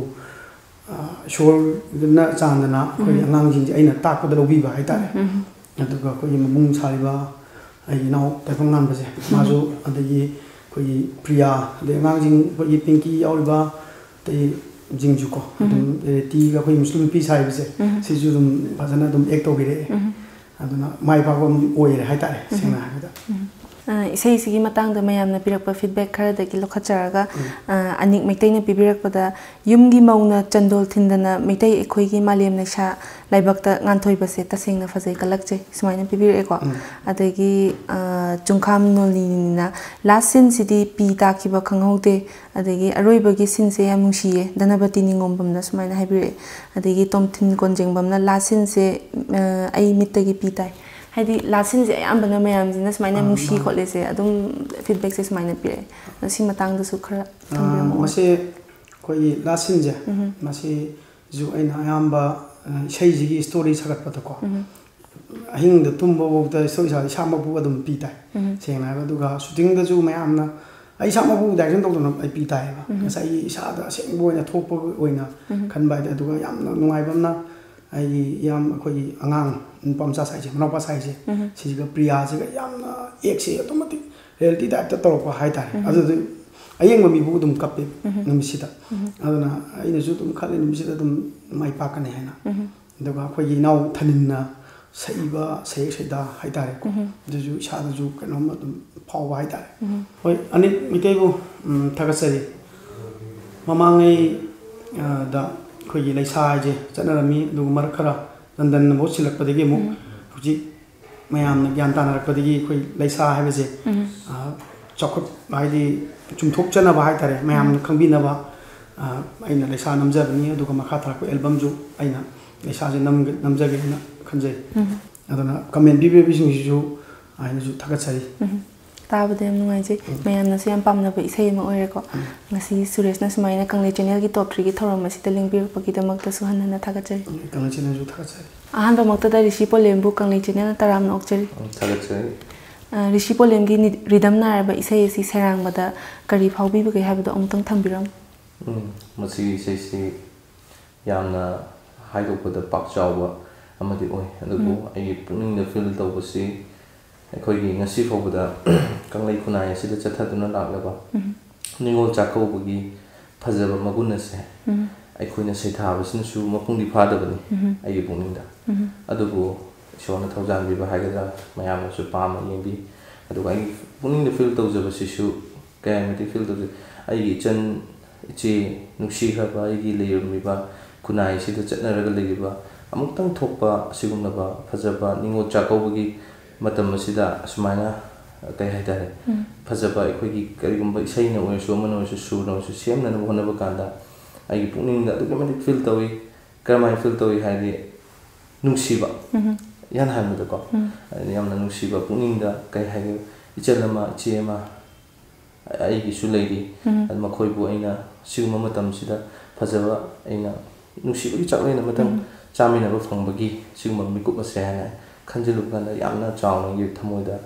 ꯑ, ꯏꯁꯣꯔꯅ ꯆꯥꯟꯗꯅ ꯑꯩꯈꯣꯏꯒꯤ ꯎꯝ꯫ ꯑꯉꯥꯡꯁꯤꯡꯁꯦ ꯑꯩꯅ ꯇꯥꯛꯄꯗ ꯂꯧꯕꯤꯕ ꯍꯥꯏꯇꯥꯔꯦ꯫ ꯎꯝ꯫ ꯑꯗꯨꯒ ꯑꯩꯈꯣꯏꯒꯤ ꯃꯕꯨꯡ ꯁꯥꯔꯤꯕ ꯑꯩꯒꯤ ꯏꯅꯥꯎ ꯇꯥꯏꯕꯪꯉꯥꯟꯕꯁꯦ, ꯎꯝ꯫ ꯃꯥꯁꯨ, ꯑꯗꯒꯤ ꯑꯩꯈꯣꯏꯒꯤ ꯄ꯭ꯔꯤꯌꯥ, ꯑꯗꯩ ꯑꯉꯥꯡꯁꯤꯡ, ꯑꯩꯈꯣꯏꯒꯤ ꯄꯤꯡꯀꯤ ꯌꯥꯎꯔꯤꯕ ꯑꯇꯩꯁꯤꯡꯁꯨꯀꯣ, ꯎꯝ꯫ ꯑꯗꯨꯝ ꯔꯦꯇꯤꯒ ꯑꯩꯈꯣꯏ ꯃꯨꯁꯂꯤꯝ ꯅꯨꯄꯤ ꯁꯥꯔꯤꯕꯁꯦ, ꯎꯝ꯫ ꯁꯤꯁꯨ ꯑꯗꯨꯝ ꯐꯖꯅ ꯑꯗꯨꯝ ꯑꯦꯛ ꯇꯧꯕꯤꯔꯛꯑꯦ꯫ ꯎꯝ꯫ ꯑꯗꯨꯅ ꯃꯥꯏ ꯄꯥꯛꯄ ꯑꯃ ꯑꯣꯏꯔꯦ ꯍꯥꯏꯇꯥꯔꯦ, ꯎꯝ꯫ ꯁꯦꯡꯅ ꯍꯥꯏꯔꯕꯗ꯫ ꯎꯝ꯫ ꯑ, ꯏꯁꯩꯁꯤꯒꯤ ꯃꯇꯥꯡꯗ ꯃꯌꯥꯝꯅ ꯄꯤꯔꯛꯄ ꯐꯤꯗꯕꯦꯛ ꯈꯔꯗꯒꯤ ꯂꯧꯈꯠꯆꯔꯒ, ꯎꯝ꯫ ꯑ, ꯑꯅꯤꯛ ꯃꯩꯇꯩꯅ ꯄꯤꯕꯤꯔꯛꯄꯗ, "ꯌꯨꯝꯒꯤ ꯃꯧꯅ ꯆꯟꯗꯣꯜ ꯊꯤꯟꯗꯅ ꯃꯩꯇꯩ ꯑꯩꯈꯣꯏꯒꯤ ꯃꯥꯂꯦꯝ ꯂꯩꯁꯥ ꯂꯥꯏꯕꯛꯇ ꯉꯥꯟꯊꯣꯏꯕꯁꯦ ꯇꯁꯦꯡꯅ ꯐꯖꯩ, ꯀꯜꯂꯛꯆꯩ" ꯁꯨꯃꯥꯏꯅ ꯄꯤꯕꯤꯔꯛꯑꯦꯀꯣ꯫ ꯎꯝ꯫ ꯑꯗꯒꯤ, ꯑ, ꯆꯨꯡꯈꯥꯝ ꯅꯣꯂꯤꯅꯤꯅ, "ꯂꯥꯁ ꯁꯤꯟꯁꯤꯗꯤ ꯄꯤ ꯇꯥꯈꯤꯕ ꯈꯪꯍꯧꯗꯦ", ꯑꯗꯒꯤ ꯑꯔꯣꯏꯕꯒꯤ ꯁꯤꯟꯁꯦ ꯌꯥꯝ ꯅꯨꯡꯁꯤꯌꯦ, ꯙꯅꯄꯇꯤ ꯅꯤꯉꯣꯝꯕꯝꯅ ꯁꯨꯃꯥꯏꯅ ꯍꯥꯏꯕꯤꯔꯛꯑꯦ꯫ ꯑꯗꯒꯤ ꯇꯣꯝꯊꯤꯟ ꯀꯣꯟꯖꯦꯡꯕꯝꯅ, "ꯂꯥꯁ ꯁꯤꯟꯁꯦ, ꯑ, ꯑꯩ ꯃꯤꯠꯇꯒꯤ ꯄꯤ ꯇꯥꯏ"꯫ ꯍꯥꯏꯗꯤ ꯂꯥꯁ ꯁꯤꯟꯁꯦ ꯑꯌꯥꯝꯕꯅ ꯃꯌꯥꯝꯁꯤꯅ ꯁꯨꯃꯥꯏꯅ ꯑꯥ, ꯅꯨꯡꯁꯤ ꯃꯥꯅꯦ꯫ ꯈꯣꯠꯂꯦꯁꯦ ꯑꯗꯨꯝ ꯐꯤꯗꯕꯦꯛꯁꯦ ꯁꯨꯃꯥꯏꯅ ꯄꯤꯔꯛꯑꯦ꯫ ꯑꯗꯣ ꯁꯤ ꯃꯇꯥꯡꯗꯁꯨ ꯈꯔ ꯑꯥ, ꯊꯝꯕꯤꯔꯝꯃꯣ꯫ ꯃꯁꯤ ꯑꯩꯈꯣꯏꯒꯤ ꯂꯥꯁ ꯁꯤꯟꯁꯦ, ꯎꯝ꯫ ꯃꯁꯤꯁꯨ ꯑꯩꯅ ꯑꯌꯥꯝꯕ, ꯑ, ꯏꯁꯩꯁꯤꯒꯤ ꯏꯁꯇꯣꯔꯤ ꯁꯥꯒꯠꯄꯗꯀꯣ, ꯎꯝ꯫ ꯑꯍꯤꯡꯗ ꯇꯨꯝꯕꯐꯥꯎꯗ ꯏꯁꯥ ꯏꯁꯥ ꯏꯁꯥꯃꯛꯄꯨ ꯑꯗꯨꯝ ꯄꯤ ꯇꯥꯏ꯫ ꯁꯦꯡꯅ ꯍꯥꯏꯔꯕ, ꯑꯗꯨꯒ ꯁꯨꯇꯤꯡꯗꯁꯨ ꯃꯌꯥꯝꯅ ꯑꯩ ꯏꯁꯥꯃꯛꯄꯨ ꯗꯥꯏꯔꯦꯛꯁꯟ ꯇꯧꯗꯅ ꯑꯩ ꯄꯤ ꯇꯥꯏꯌꯦꯕ꯫ ꯉꯁꯥꯏꯒꯤ ꯏꯁꯥꯗ ꯑꯁꯦꯡꯕ ꯑꯣꯏꯅ ꯊꯣꯛꯄ ꯑꯣꯏꯅ ꯈꯟꯕ ꯍꯥꯏꯗꯤ꯫ ꯑꯗꯨꯒ ꯌꯥꯝꯅ ꯅꯨꯡꯉꯥꯏꯕ ꯑꯃꯅ, ꯑꯩꯒꯤ ꯏꯌꯥꯝ ꯑꯩꯈꯣꯏꯒꯤ ꯑꯉꯥꯡ ꯅꯨꯄꯥ ꯃꯆꯥ ꯁꯥꯏꯁꯦ, ꯃꯅꯥꯎꯄꯥ ꯁꯥꯏꯁꯦ, ꯁꯤꯁꯤꯒ ꯄ꯭ꯔꯤꯌꯥꯁꯤꯒ ꯌꯥꯝꯅ ꯑꯦꯛꯁꯦ ꯑꯗꯨꯛꯀꯤ ꯃꯇꯤꯛ ꯔꯤꯌꯦꯂꯤꯇꯤ ꯇꯥꯏꯞꯇ ꯇꯧꯔꯛꯄ ꯍꯥꯏꯇꯥꯔꯦ꯫ ꯑꯗꯨꯗꯤ ꯑꯌꯦꯡꯕ ꯃꯤꯕꯨ ꯑꯗꯨꯝ ꯀꯞꯄꯦ ꯅꯨꯃꯤꯠꯁꯤꯗ꯫ ꯑꯗꯨꯅ ꯑꯩꯅꯁꯨ ꯑꯗꯨꯝ ꯈꯜꯂꯦ, ꯅꯨꯃꯤꯠꯁꯤꯗ ꯑꯗꯨꯝ ꯃꯥꯏ ꯄꯥꯛꯀꯅꯤ ꯍꯥꯏꯅ꯫ ꯑꯗꯨꯒ ꯑꯩꯈꯣꯏꯒꯤ ꯏꯅꯥꯎ ꯊꯅꯤꯟꯅ ꯁꯛꯏꯕ ꯁꯩꯌꯦꯛ ꯁꯩꯗꯥ ꯍꯥꯏꯇꯥꯔꯦꯀꯣ, ꯑꯗꯨꯁꯨ ꯏꯁꯥꯗꯁꯨ ꯀꯩꯅꯣꯝ ꯑꯗꯨꯝ ꯐꯥꯎꯕ ꯍꯥꯏꯇꯥꯔꯦ꯫ ꯍꯣꯏ, ꯑꯅꯤꯛ ꯃꯩꯇꯩꯕꯨ, ꯎꯝ, ꯊꯥꯒꯠꯆꯔꯤ꯫ ꯃꯃꯥꯡꯉꯩ, ꯑ, ꯗ ꯑꯩꯈꯣꯏꯒꯤ ꯂꯩꯁꯥ ꯍꯥꯏꯁꯦ ꯆꯠꯅꯔꯝꯃꯤ, ꯑꯗꯨꯒ ꯃꯔꯛ ꯈꯔ ꯂꯟꯗꯟꯅ ꯃꯍꯨꯠ ꯁꯤꯜꯂꯛꯄꯗꯒꯤ ꯑꯃꯨꯛ ꯍꯧꯖꯤꯛ ꯃꯌꯥꯝꯅ ꯒ꯭ꯌꯥꯟ ꯇꯥꯅꯔꯛꯄꯗꯒꯤ ꯑꯩꯈꯣꯏ ꯂꯩꯁꯥ ꯍꯥꯏꯕꯁꯦ, ꯑ, ꯆꯥꯎꯈꯠ-, ꯍꯥꯏꯗꯤ ꯆꯨꯝꯊꯣꯛꯆꯅꯕ ꯍꯥꯏꯇꯥꯔꯦ, ꯃꯌꯥꯝꯅ ꯈꯪꯕꯤꯅꯕ, ꯑ, ꯑꯩꯅ ꯂꯩꯁꯥ ꯅꯝꯖꯕꯅꯤ, ꯑꯗꯨꯒ ꯃꯈꯥ ꯇꯥꯔꯛꯄ ꯑꯦꯜꯕꯝꯁꯨ ꯑꯩꯅ ꯂꯩꯁꯥꯁꯦ ꯅꯝꯒꯦ-, ꯅꯝꯖꯒꯦ ꯍꯥꯏꯅ ꯈꯟꯖꯩ꯫ ꯑꯗꯨꯅ ꯀꯃꯦꯟ ꯄꯤꯕꯤꯔꯤꯕꯁꯤꯡꯁꯤꯁꯨ ꯑꯩꯅꯁꯨ ꯊꯥꯒꯠꯆꯔꯤ꯫ ꯇꯥꯕꯗ ꯌꯥꯝ ꯅꯨꯡꯉꯥꯏꯖꯩ꯫ ꯃꯌꯥꯝꯅꯁꯨ ꯌꯥꯝ ꯄꯥꯝꯅꯕ ꯏꯁꯩ ꯑꯃ ꯑꯣꯏꯔꯦꯀꯣ꯫ ꯉꯁꯤ ꯁꯨꯔꯦꯁꯅ ꯁꯨꯃꯥꯏꯅ ꯀꯪꯂꯩ ꯆꯦꯅꯦꯜꯒꯤ ꯇꯣꯞ ꯊ꯭ꯔꯤꯒꯤ ꯊꯧꯔꯝ ꯑꯁꯤꯗ ꯂꯦꯡꯕꯤꯔꯛꯄꯒꯤꯗꯃꯛꯇꯁꯨ ꯍꯟꯅ ꯍꯟꯅ ꯊꯥꯒꯠꯆꯔꯤ꯫ ꯀꯪꯂꯩ ꯆꯦꯅꯦꯜꯁꯨ ꯊꯥꯒꯠꯆꯔꯤ꯫ ꯑꯍꯥꯟꯕꯃꯛꯇꯗ ꯔꯤꯁꯤ ꯄꯣꯂꯦꯝꯕꯨ ꯀꯪꯂꯩ ꯆꯦꯅꯦꯜꯅ ꯇꯔꯥꯝꯅ ꯑꯣꯛꯆꯔꯤ꯫ ꯎꯝ, ꯊꯥꯒꯠꯆꯔꯤ꯫ ꯑ, ꯔꯤꯁꯤ ꯄꯣꯂꯦꯝꯒꯤ ꯅꯤ-, ꯔꯤꯗꯝ ꯅꯥꯏꯔꯕ ꯏꯁꯩ ꯑꯁꯤ ꯁꯩꯔꯥꯡꯕꯗ ꯀꯔꯤ ꯐꯥꯎꯕꯤꯕꯒꯦ ꯍꯥꯏꯕꯗꯨ ꯑꯃꯨꯛꯇꯪ ꯊꯝꯕꯤꯔꯝꯃꯨ꯫ ꯎꯝ, ꯃꯁꯤꯒꯤ ꯏꯁꯩꯁꯤ ꯌꯥꯝꯅ ꯍꯥꯏꯗꯣꯛꯄꯗ ꯄꯥꯛ ꯆꯥꯎꯕ ꯑꯃꯗꯤ ꯑꯣꯏ, ꯑꯗꯨꯕꯨ ꯑꯩꯒꯤ ꯄꯨꯛꯅꯤꯡꯗ ꯐꯤꯜ ꯇꯧꯕꯁꯤ ꯑꯩꯈꯣꯏꯒꯤ ꯉꯁꯤ ꯐꯥꯎꯕꯗ ꯀꯪꯂꯩ ꯈꯨꯟꯅꯥꯏ ꯑꯁꯤꯗ ꯆꯠꯊꯗꯨꯅ ꯂꯥꯛꯂꯕ ꯅꯤꯉꯣꯜ ꯆꯥꯛꯀꯧꯕꯒꯤ ꯐꯖꯕ ꯃꯒꯨꯟ ꯑꯁꯦ ꯑꯩꯈꯣꯏꯅ ꯁꯩꯊꯥꯕꯁꯤꯅꯁꯨ ꯃꯄꯨꯡꯗꯤ ꯐꯥꯗꯕꯅꯤ ꯑꯩꯒꯤ ꯄꯨꯛꯅꯤꯡꯗ꯫ ꯑꯗꯨꯕꯨ ꯏꯁꯣꯔꯅ ꯊꯧꯖꯥꯟꯕꯤꯕ ꯍꯥꯏꯒꯗ꯭ꯔꯥ, ꯃꯌꯥꯝꯅꯁꯨ ꯄꯥꯝꯅ ꯌꯦꯡꯕꯤ꯫ ꯑꯗꯨꯒ ꯑꯩꯒꯤ ꯄꯨꯛꯅꯤꯡꯗ ꯐꯤꯜ ꯇꯧꯖꯕꯁꯤꯁꯨ ꯀꯌꯥꯃꯇꯤꯛ ꯐꯤꯜ ꯇꯧꯖꯩ꯫ ꯑꯩꯒꯤ ꯏꯆꯟ, ꯏꯆꯦ, ꯅꯨꯡꯁꯤꯈ꯭ꯔꯕ ꯑꯩꯒꯤ ꯂꯩꯔꯝꯃꯤꯕ ꯈꯨꯟꯅꯥꯏꯁꯤꯗ ꯆꯠꯅꯔꯒ ꯂꯩꯔꯤꯕ ꯑꯃꯨꯛꯇꯪ ꯊꯣꯛꯄ ꯑꯁꯤꯒꯨꯝꯂꯕ ꯐꯖꯕ ꯅꯤꯉꯣꯜ ꯆꯥꯛꯀꯧꯕꯒꯤ ꯃꯇꯝ ꯑꯁꯤꯗ ꯑꯁꯨꯃꯥꯏꯅ, ꯀꯩ ꯍꯥꯏꯇꯥꯔꯦ, ꯐꯖꯕ ꯑꯩꯈꯣꯏꯒꯤ ꯀꯔꯤꯒꯨꯝꯕ ꯏꯁꯩꯅ ꯑꯣꯏꯔꯁꯨ, ꯑꯃꯅ ꯑꯣꯏꯔꯁꯨ, ꯁꯨꯔꯅ ꯑꯣꯏꯔꯁꯨ, ꯁꯦꯝꯅꯅꯕ ꯍꯣꯠꯅꯕ ꯀꯥꯟꯗ ꯑꯩꯒꯤ ꯄꯨꯛꯅꯤꯡꯗ ꯑꯗꯨꯛꯀꯤ ꯃꯇꯤꯛ ꯐꯤꯜ ꯇꯧꯏ꯫ ꯀꯔꯝꯍꯥꯏꯅ ꯐꯤꯜ ꯇꯧꯏ ꯍꯥꯏꯗꯤ, ꯅꯨꯡꯁꯤꯕ, ꯏꯍꯥꯟ ꯍꯥꯟꯕꯗꯀꯣ, ꯑꯗꯨꯅ ꯌꯥꯝꯅ ꯅꯨꯡꯁꯤꯕ ꯄꯨꯛꯅꯤꯡꯗ, ꯀꯩ ꯍꯥꯏꯒꯦ, ꯏꯆꯜ ꯑꯃ, ꯏꯆꯦ ꯑꯃ, ꯑꯩꯒꯤꯁꯨ ꯂꯩꯔꯤ꯫ ꯑꯗꯨ ꯃꯈꯣꯏꯕꯨ ꯑꯩꯅ ꯁꯤꯒꯨꯝꯕ ꯃꯇꯝꯁꯤꯗ ꯐꯖꯕ, ꯑꯩꯅ ꯅꯨꯡꯁꯤꯕꯒꯤ ꯆꯥꯛꯂꯦꯟ ꯑꯃꯇꯪ ꯆꯥꯃꯤꯟꯅꯕ ꯐꯪꯕꯒꯤ ꯁꯤꯒꯨꯝꯕ ꯃꯤꯀꯨꯞ ꯑꯁꯦ ꯍꯥꯏꯅ ꯈꯟꯖꯤꯜꯂꯨꯕ ꯀꯥꯟꯗ ꯌꯥꯝꯅ ꯆꯥꯎꯅ ꯑꯩꯒꯤ ꯊꯃꯣꯏꯗ,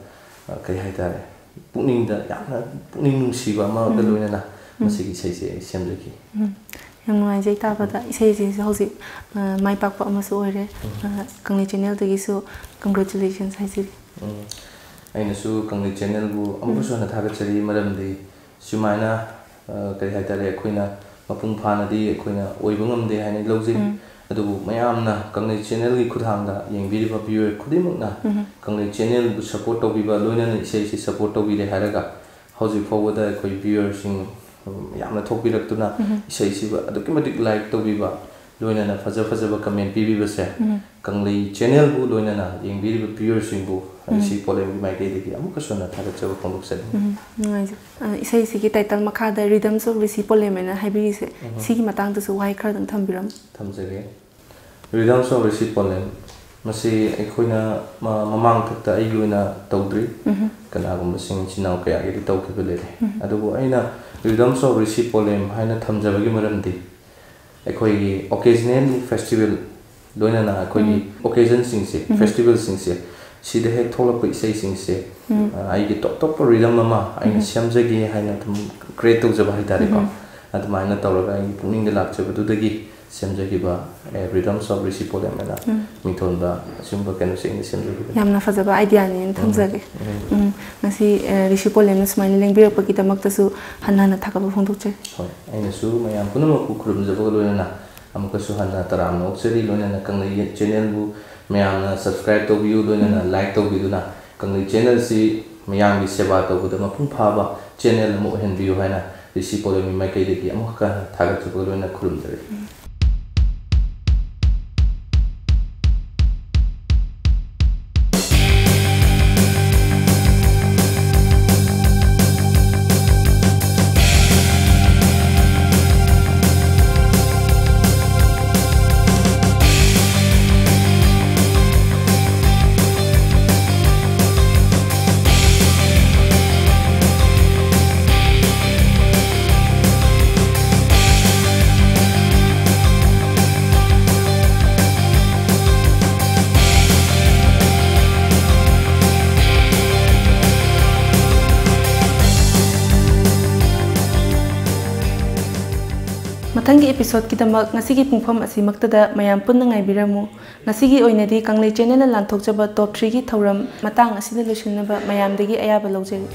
ꯑ, ꯀꯩ ꯍꯥꯏꯇꯥꯔꯦ, ꯄꯨꯛꯅꯤꯡꯗ ꯌꯥꯝꯅ ꯄꯨꯛꯅꯤꯡ ꯅꯨꯡꯁꯤꯕ ꯑꯃꯒ ꯎꯝ꯫ ꯂꯣꯏꯅꯅ ꯎꯝ꯫ ꯃꯁꯤꯒꯤ ꯏꯁꯩꯁꯦ ꯑꯩ ꯁꯦꯝꯖꯈꯤ꯫ ꯎꯝ꯫ ꯌꯥꯝ ꯅꯨꯡꯉꯥꯏꯖꯩ ꯇꯥꯕꯗ꯫ ꯎꯝ꯫ ꯏꯁꯩꯁꯤꯁꯨ ꯍꯧꯖꯤꯛ, ꯑ, ꯃꯥꯏ ꯄꯥꯛꯄ ꯑꯃꯁꯨ ꯑꯣꯏꯔꯦ꯫ ꯎꯝ꯫ ꯑ, ꯀꯪꯂꯩ channel ꯗꯒꯤꯁꯨ congratulations ꯍꯥꯏꯖꯔꯤ꯫ ꯎꯝ꯫ ꯑꯩꯅꯁꯨ ꯀꯪꯂꯩ channel ꯕꯨ ꯑꯃꯨꯛꯀꯁꯨ ꯎꯝ꯫ ꯍꯟꯅ ꯊꯥꯒꯠꯆꯔꯤ, ꯃꯔꯝꯗꯤ ꯁꯨꯃꯥꯏꯅ, ꯑ, ꯀꯔꯤ ꯍꯥꯏꯇꯥꯔꯦ, ꯑꯩꯈꯣꯏꯅ ꯃꯄꯨꯡ ꯐꯥꯅꯗꯤ ꯑꯩꯈꯣꯏꯅ ꯑꯣꯏꯕ ꯉꯝꯗꯦ ꯍꯥꯏꯅ ꯂꯧꯖꯩ꯫ ꯎꯝ꯫ ꯑꯗꯨꯕꯨ ꯃꯌꯥꯝꯅ ꯀꯪꯂꯩ channel ꯒꯤ ꯈꯨꯠꯊꯥꯡꯗ ꯌꯦꯡꯕꯤꯔꯤꯕ viewer ꯈꯨꯗꯤꯡꯃꯛꯅ ꯎꯝ꯫ ꯀꯪꯂꯩ channel ꯕꯨ support ꯇꯧꯕꯤꯕ, ꯂꯣꯏꯅꯅ ꯏꯁꯩꯁꯤ support ꯇꯧꯕꯤꯔꯦ ꯍꯥꯏꯔꯒ, ꯍꯧꯖꯤꯛ ꯐꯥꯎꯕꯗ ꯑꯩꯈꯣꯏ viewer ꯁꯤꯡ, ꯎꯝ, ꯌꯥꯝꯅ ꯊꯣꯛꯄꯤꯔꯛꯇꯨꯅ ꯎꯝ꯫ ꯏꯁꯩꯁꯤꯕꯨ ꯑꯗꯨꯛꯀꯤ ꯃꯇꯤꯛ like ꯇꯧꯕꯤꯕ, ꯂꯣꯏꯅꯅ ꯐꯖ ꯐꯖꯕ comment ꯄꯤꯕꯤꯕꯁꯦ, ꯎꯝ꯫ ꯀꯪꯂꯩ channel ꯕꯨ ꯂꯣꯏꯅꯅ ꯌꯦꯡꯕꯤꯔꯤꯕ viewer ꯁꯤꯡꯕꯨ ꯎꯝ꯫ ꯔꯤꯁꯤ ꯄꯣꯂꯦꯝꯒꯤ ꯃꯥꯏꯀꯩꯗꯒꯤ ꯑꯃꯨꯛꯀꯁꯨ ꯍꯟꯅ ꯊꯥꯒꯠꯆꯕ ꯐꯣꯡꯗꯣꯛꯆꯔꯤ꯫ ꯎꯝ, ꯅꯨꯡꯉꯥꯏꯖꯩ꯫ ꯑ, ꯏꯁꯩꯁꯤꯒꯤ title ꯃꯈꯥꯗ Rhythms of ꯔꯤꯁꯤ ꯄꯣꯂꯦꯝ ꯍꯥꯏꯅ ꯍꯥꯏꯕꯤꯔꯤꯁꯦ, ꯎꯝ꯫ ꯁꯤꯒꯤ ꯃꯇꯥꯡꯗꯁꯨ ꯋꯥꯍꯩ ꯈꯔꯗꯪ ꯊꯝꯕꯤꯔꯝꯃꯨ꯫ ꯊꯝꯖꯒꯦ꯫ Rhythms of ꯔꯤꯁꯤ ꯄꯣꯂꯦꯝ, ꯃꯁꯤ ꯑꯩꯈꯣꯏꯅ ꯃ-, ꯃꯃꯥꯡ ꯊꯛꯇ ꯑꯩꯒꯤ ꯑꯣꯏꯅ ꯇꯧꯗ꯭ꯔꯤ꯫ ꯎꯝ꯫ ꯀꯅꯥꯒꯨꯝꯕꯁꯤꯡ ꯏꯆꯤꯟ ꯏꯅꯥꯎ ꯀꯌꯥꯒꯤꯗꯤ ꯇꯧꯈꯤꯕ ꯂꯩꯔꯦ꯫ ꯎꯝ꯫ ꯑꯗꯨꯕꯨ ꯑꯩꯅ Rhythms of ꯔꯤꯁꯤ ꯄꯣꯂꯦꯝ ꯍꯥꯏꯅ ꯊꯝꯖꯕꯒꯤ ꯃꯔꯝꯗꯤ, ꯑꯩꯈꯣꯏꯒꯤ occasionally festival, ꯂꯣꯏꯅꯅ ꯑꯩꯈꯣꯏꯒꯤ ꯎꯝ꯫ occasion ꯁꯤꯡꯁꯦ, ꯎꯝ꯫ festival ꯁꯤꯡꯁꯦ, ꯁꯤꯗ ꯍꯦꯛ ꯊꯣꯛꯂꯛꯄ ꯏꯁꯩꯁꯤꯡꯁꯦ, ꯎꯝ꯫ ꯑ, ꯑꯩꯒꯤ ꯇꯣꯞ ꯇꯣꯞꯄ rhythm ꯑꯃ ꯑꯩꯅ ꯎꯝ꯫ ꯁꯦꯝꯖꯒꯦ ꯍꯥꯏꯅ ꯑꯗꯨꯝ create ꯇꯧꯖꯕ ꯍꯥꯏꯇꯥꯔꯦꯀꯣ꯫ ꯎꯝ꯫ ꯑꯗꯨꯃꯥꯏꯅ ꯇꯧꯔꯒ ꯑꯩꯒꯤ ꯄꯨꯛꯅꯤꯡꯗ ꯂꯥꯛꯆꯕꯗꯨꯗꯒꯤ ꯁꯦꯝꯖꯈꯤꯕ, ꯑꯦ, Rhythms of ꯔꯤꯁꯤ ꯄꯣꯂꯦꯝ ꯍꯥꯏꯅ ꯎꯝ꯫ ꯃꯤꯡꯊꯣꯟꯕ ꯑꯁꯤꯒꯨꯝꯕ ꯀꯩꯅꯣꯁꯦ ꯑꯩꯅ ꯁꯦꯝꯖꯈꯤꯕꯅꯤ꯫ ꯌꯥꯝꯅ ꯐꯖꯕ idea ꯅꯦꯅ ꯎꯝ꯫ ꯊꯝꯖꯒꯦ꯫ ꯎꯝ꯫ ꯎꯝ, ꯉꯁꯤ, ꯑꯦ, ꯔꯤꯁꯤ ꯄꯣꯂꯦꯝꯅ ꯁꯨꯃꯥꯏꯅ ꯂꯦꯡꯕꯤꯔꯛꯄꯒꯤꯗꯃꯛꯇꯁꯨ ꯍꯟꯅ ꯍꯟꯅ ꯊꯥꯒꯠꯄ ꯐꯣꯡꯗꯣꯛꯆꯔꯤ꯫ ꯍꯣꯏ, ꯑꯩꯅꯁꯨ ꯃꯌꯥꯝ ꯄꯨꯝꯅꯃꯛꯄꯨ ꯈꯨꯔꯨꯝꯖꯕꯒ ꯂꯣꯏꯅꯅ ꯑꯃꯨꯛꯀꯁꯨ ꯍꯟꯅ ꯇꯔꯥꯝꯅ ꯑꯣꯛꯆꯔꯤ꯫ ꯂꯣꯏꯅꯅ ꯀꯪꯂꯩ channel ꯕꯨ ꯃꯌꯥꯝꯅ subscribe ꯇꯧꯕꯤꯌꯨ, ꯂꯣꯏꯅꯅ ꯎꯝ꯫ Like ꯇꯧꯕꯤꯗꯨꯅ ꯀꯪꯂꯩ channel ꯁꯤ ꯃꯤꯌꯥꯝꯒꯤ ꯁꯦꯕꯥ ꯇꯧꯕꯗ ꯃꯄꯨꯡ ꯐꯥꯕ channel ꯑꯃ ꯑꯣꯏꯍꯟꯕꯤꯌꯨ ꯍꯥꯏꯅ ꯔꯤꯁꯤ ꯄꯣꯂꯦꯝꯒꯤ ꯃꯥꯏꯀꯩꯗꯒꯤ ꯑꯃꯨꯛꯀ ꯊꯥꯒꯠꯆꯕꯒ ꯂꯣꯏꯅꯅ ꯈꯨꯔꯨꯝꯖꯔꯤ꯫ ꯎꯝ꯫ ꯃꯊꯪꯒꯤ episodeꯀꯤꯗꯃꯛ ꯉꯁꯤꯒꯤ ꯄꯨꯡꯐꯝ ꯑꯁꯤꯃꯛꯇꯗ ꯃꯌꯥꯝ ꯄꯨꯟꯅ ꯉꯥꯏꯕꯤꯔꯝꯃꯨ꯫ ꯉꯁꯤꯒꯤ ꯑꯣꯏꯅꯗꯤ ꯀꯪꯂꯩ channelꯅ ꯂꯥꯟꯊꯣꯛꯆꯕ top threeꯒꯤ ꯊꯧꯔꯝ ꯃꯇꯥꯡ ꯑꯁꯤꯗ ꯂꯣꯏꯁꯤꯟꯅꯕ ꯃꯌꯥꯝꯗꯒꯤ ꯑꯌꯥꯕ ꯂꯧꯖꯔꯤ꯫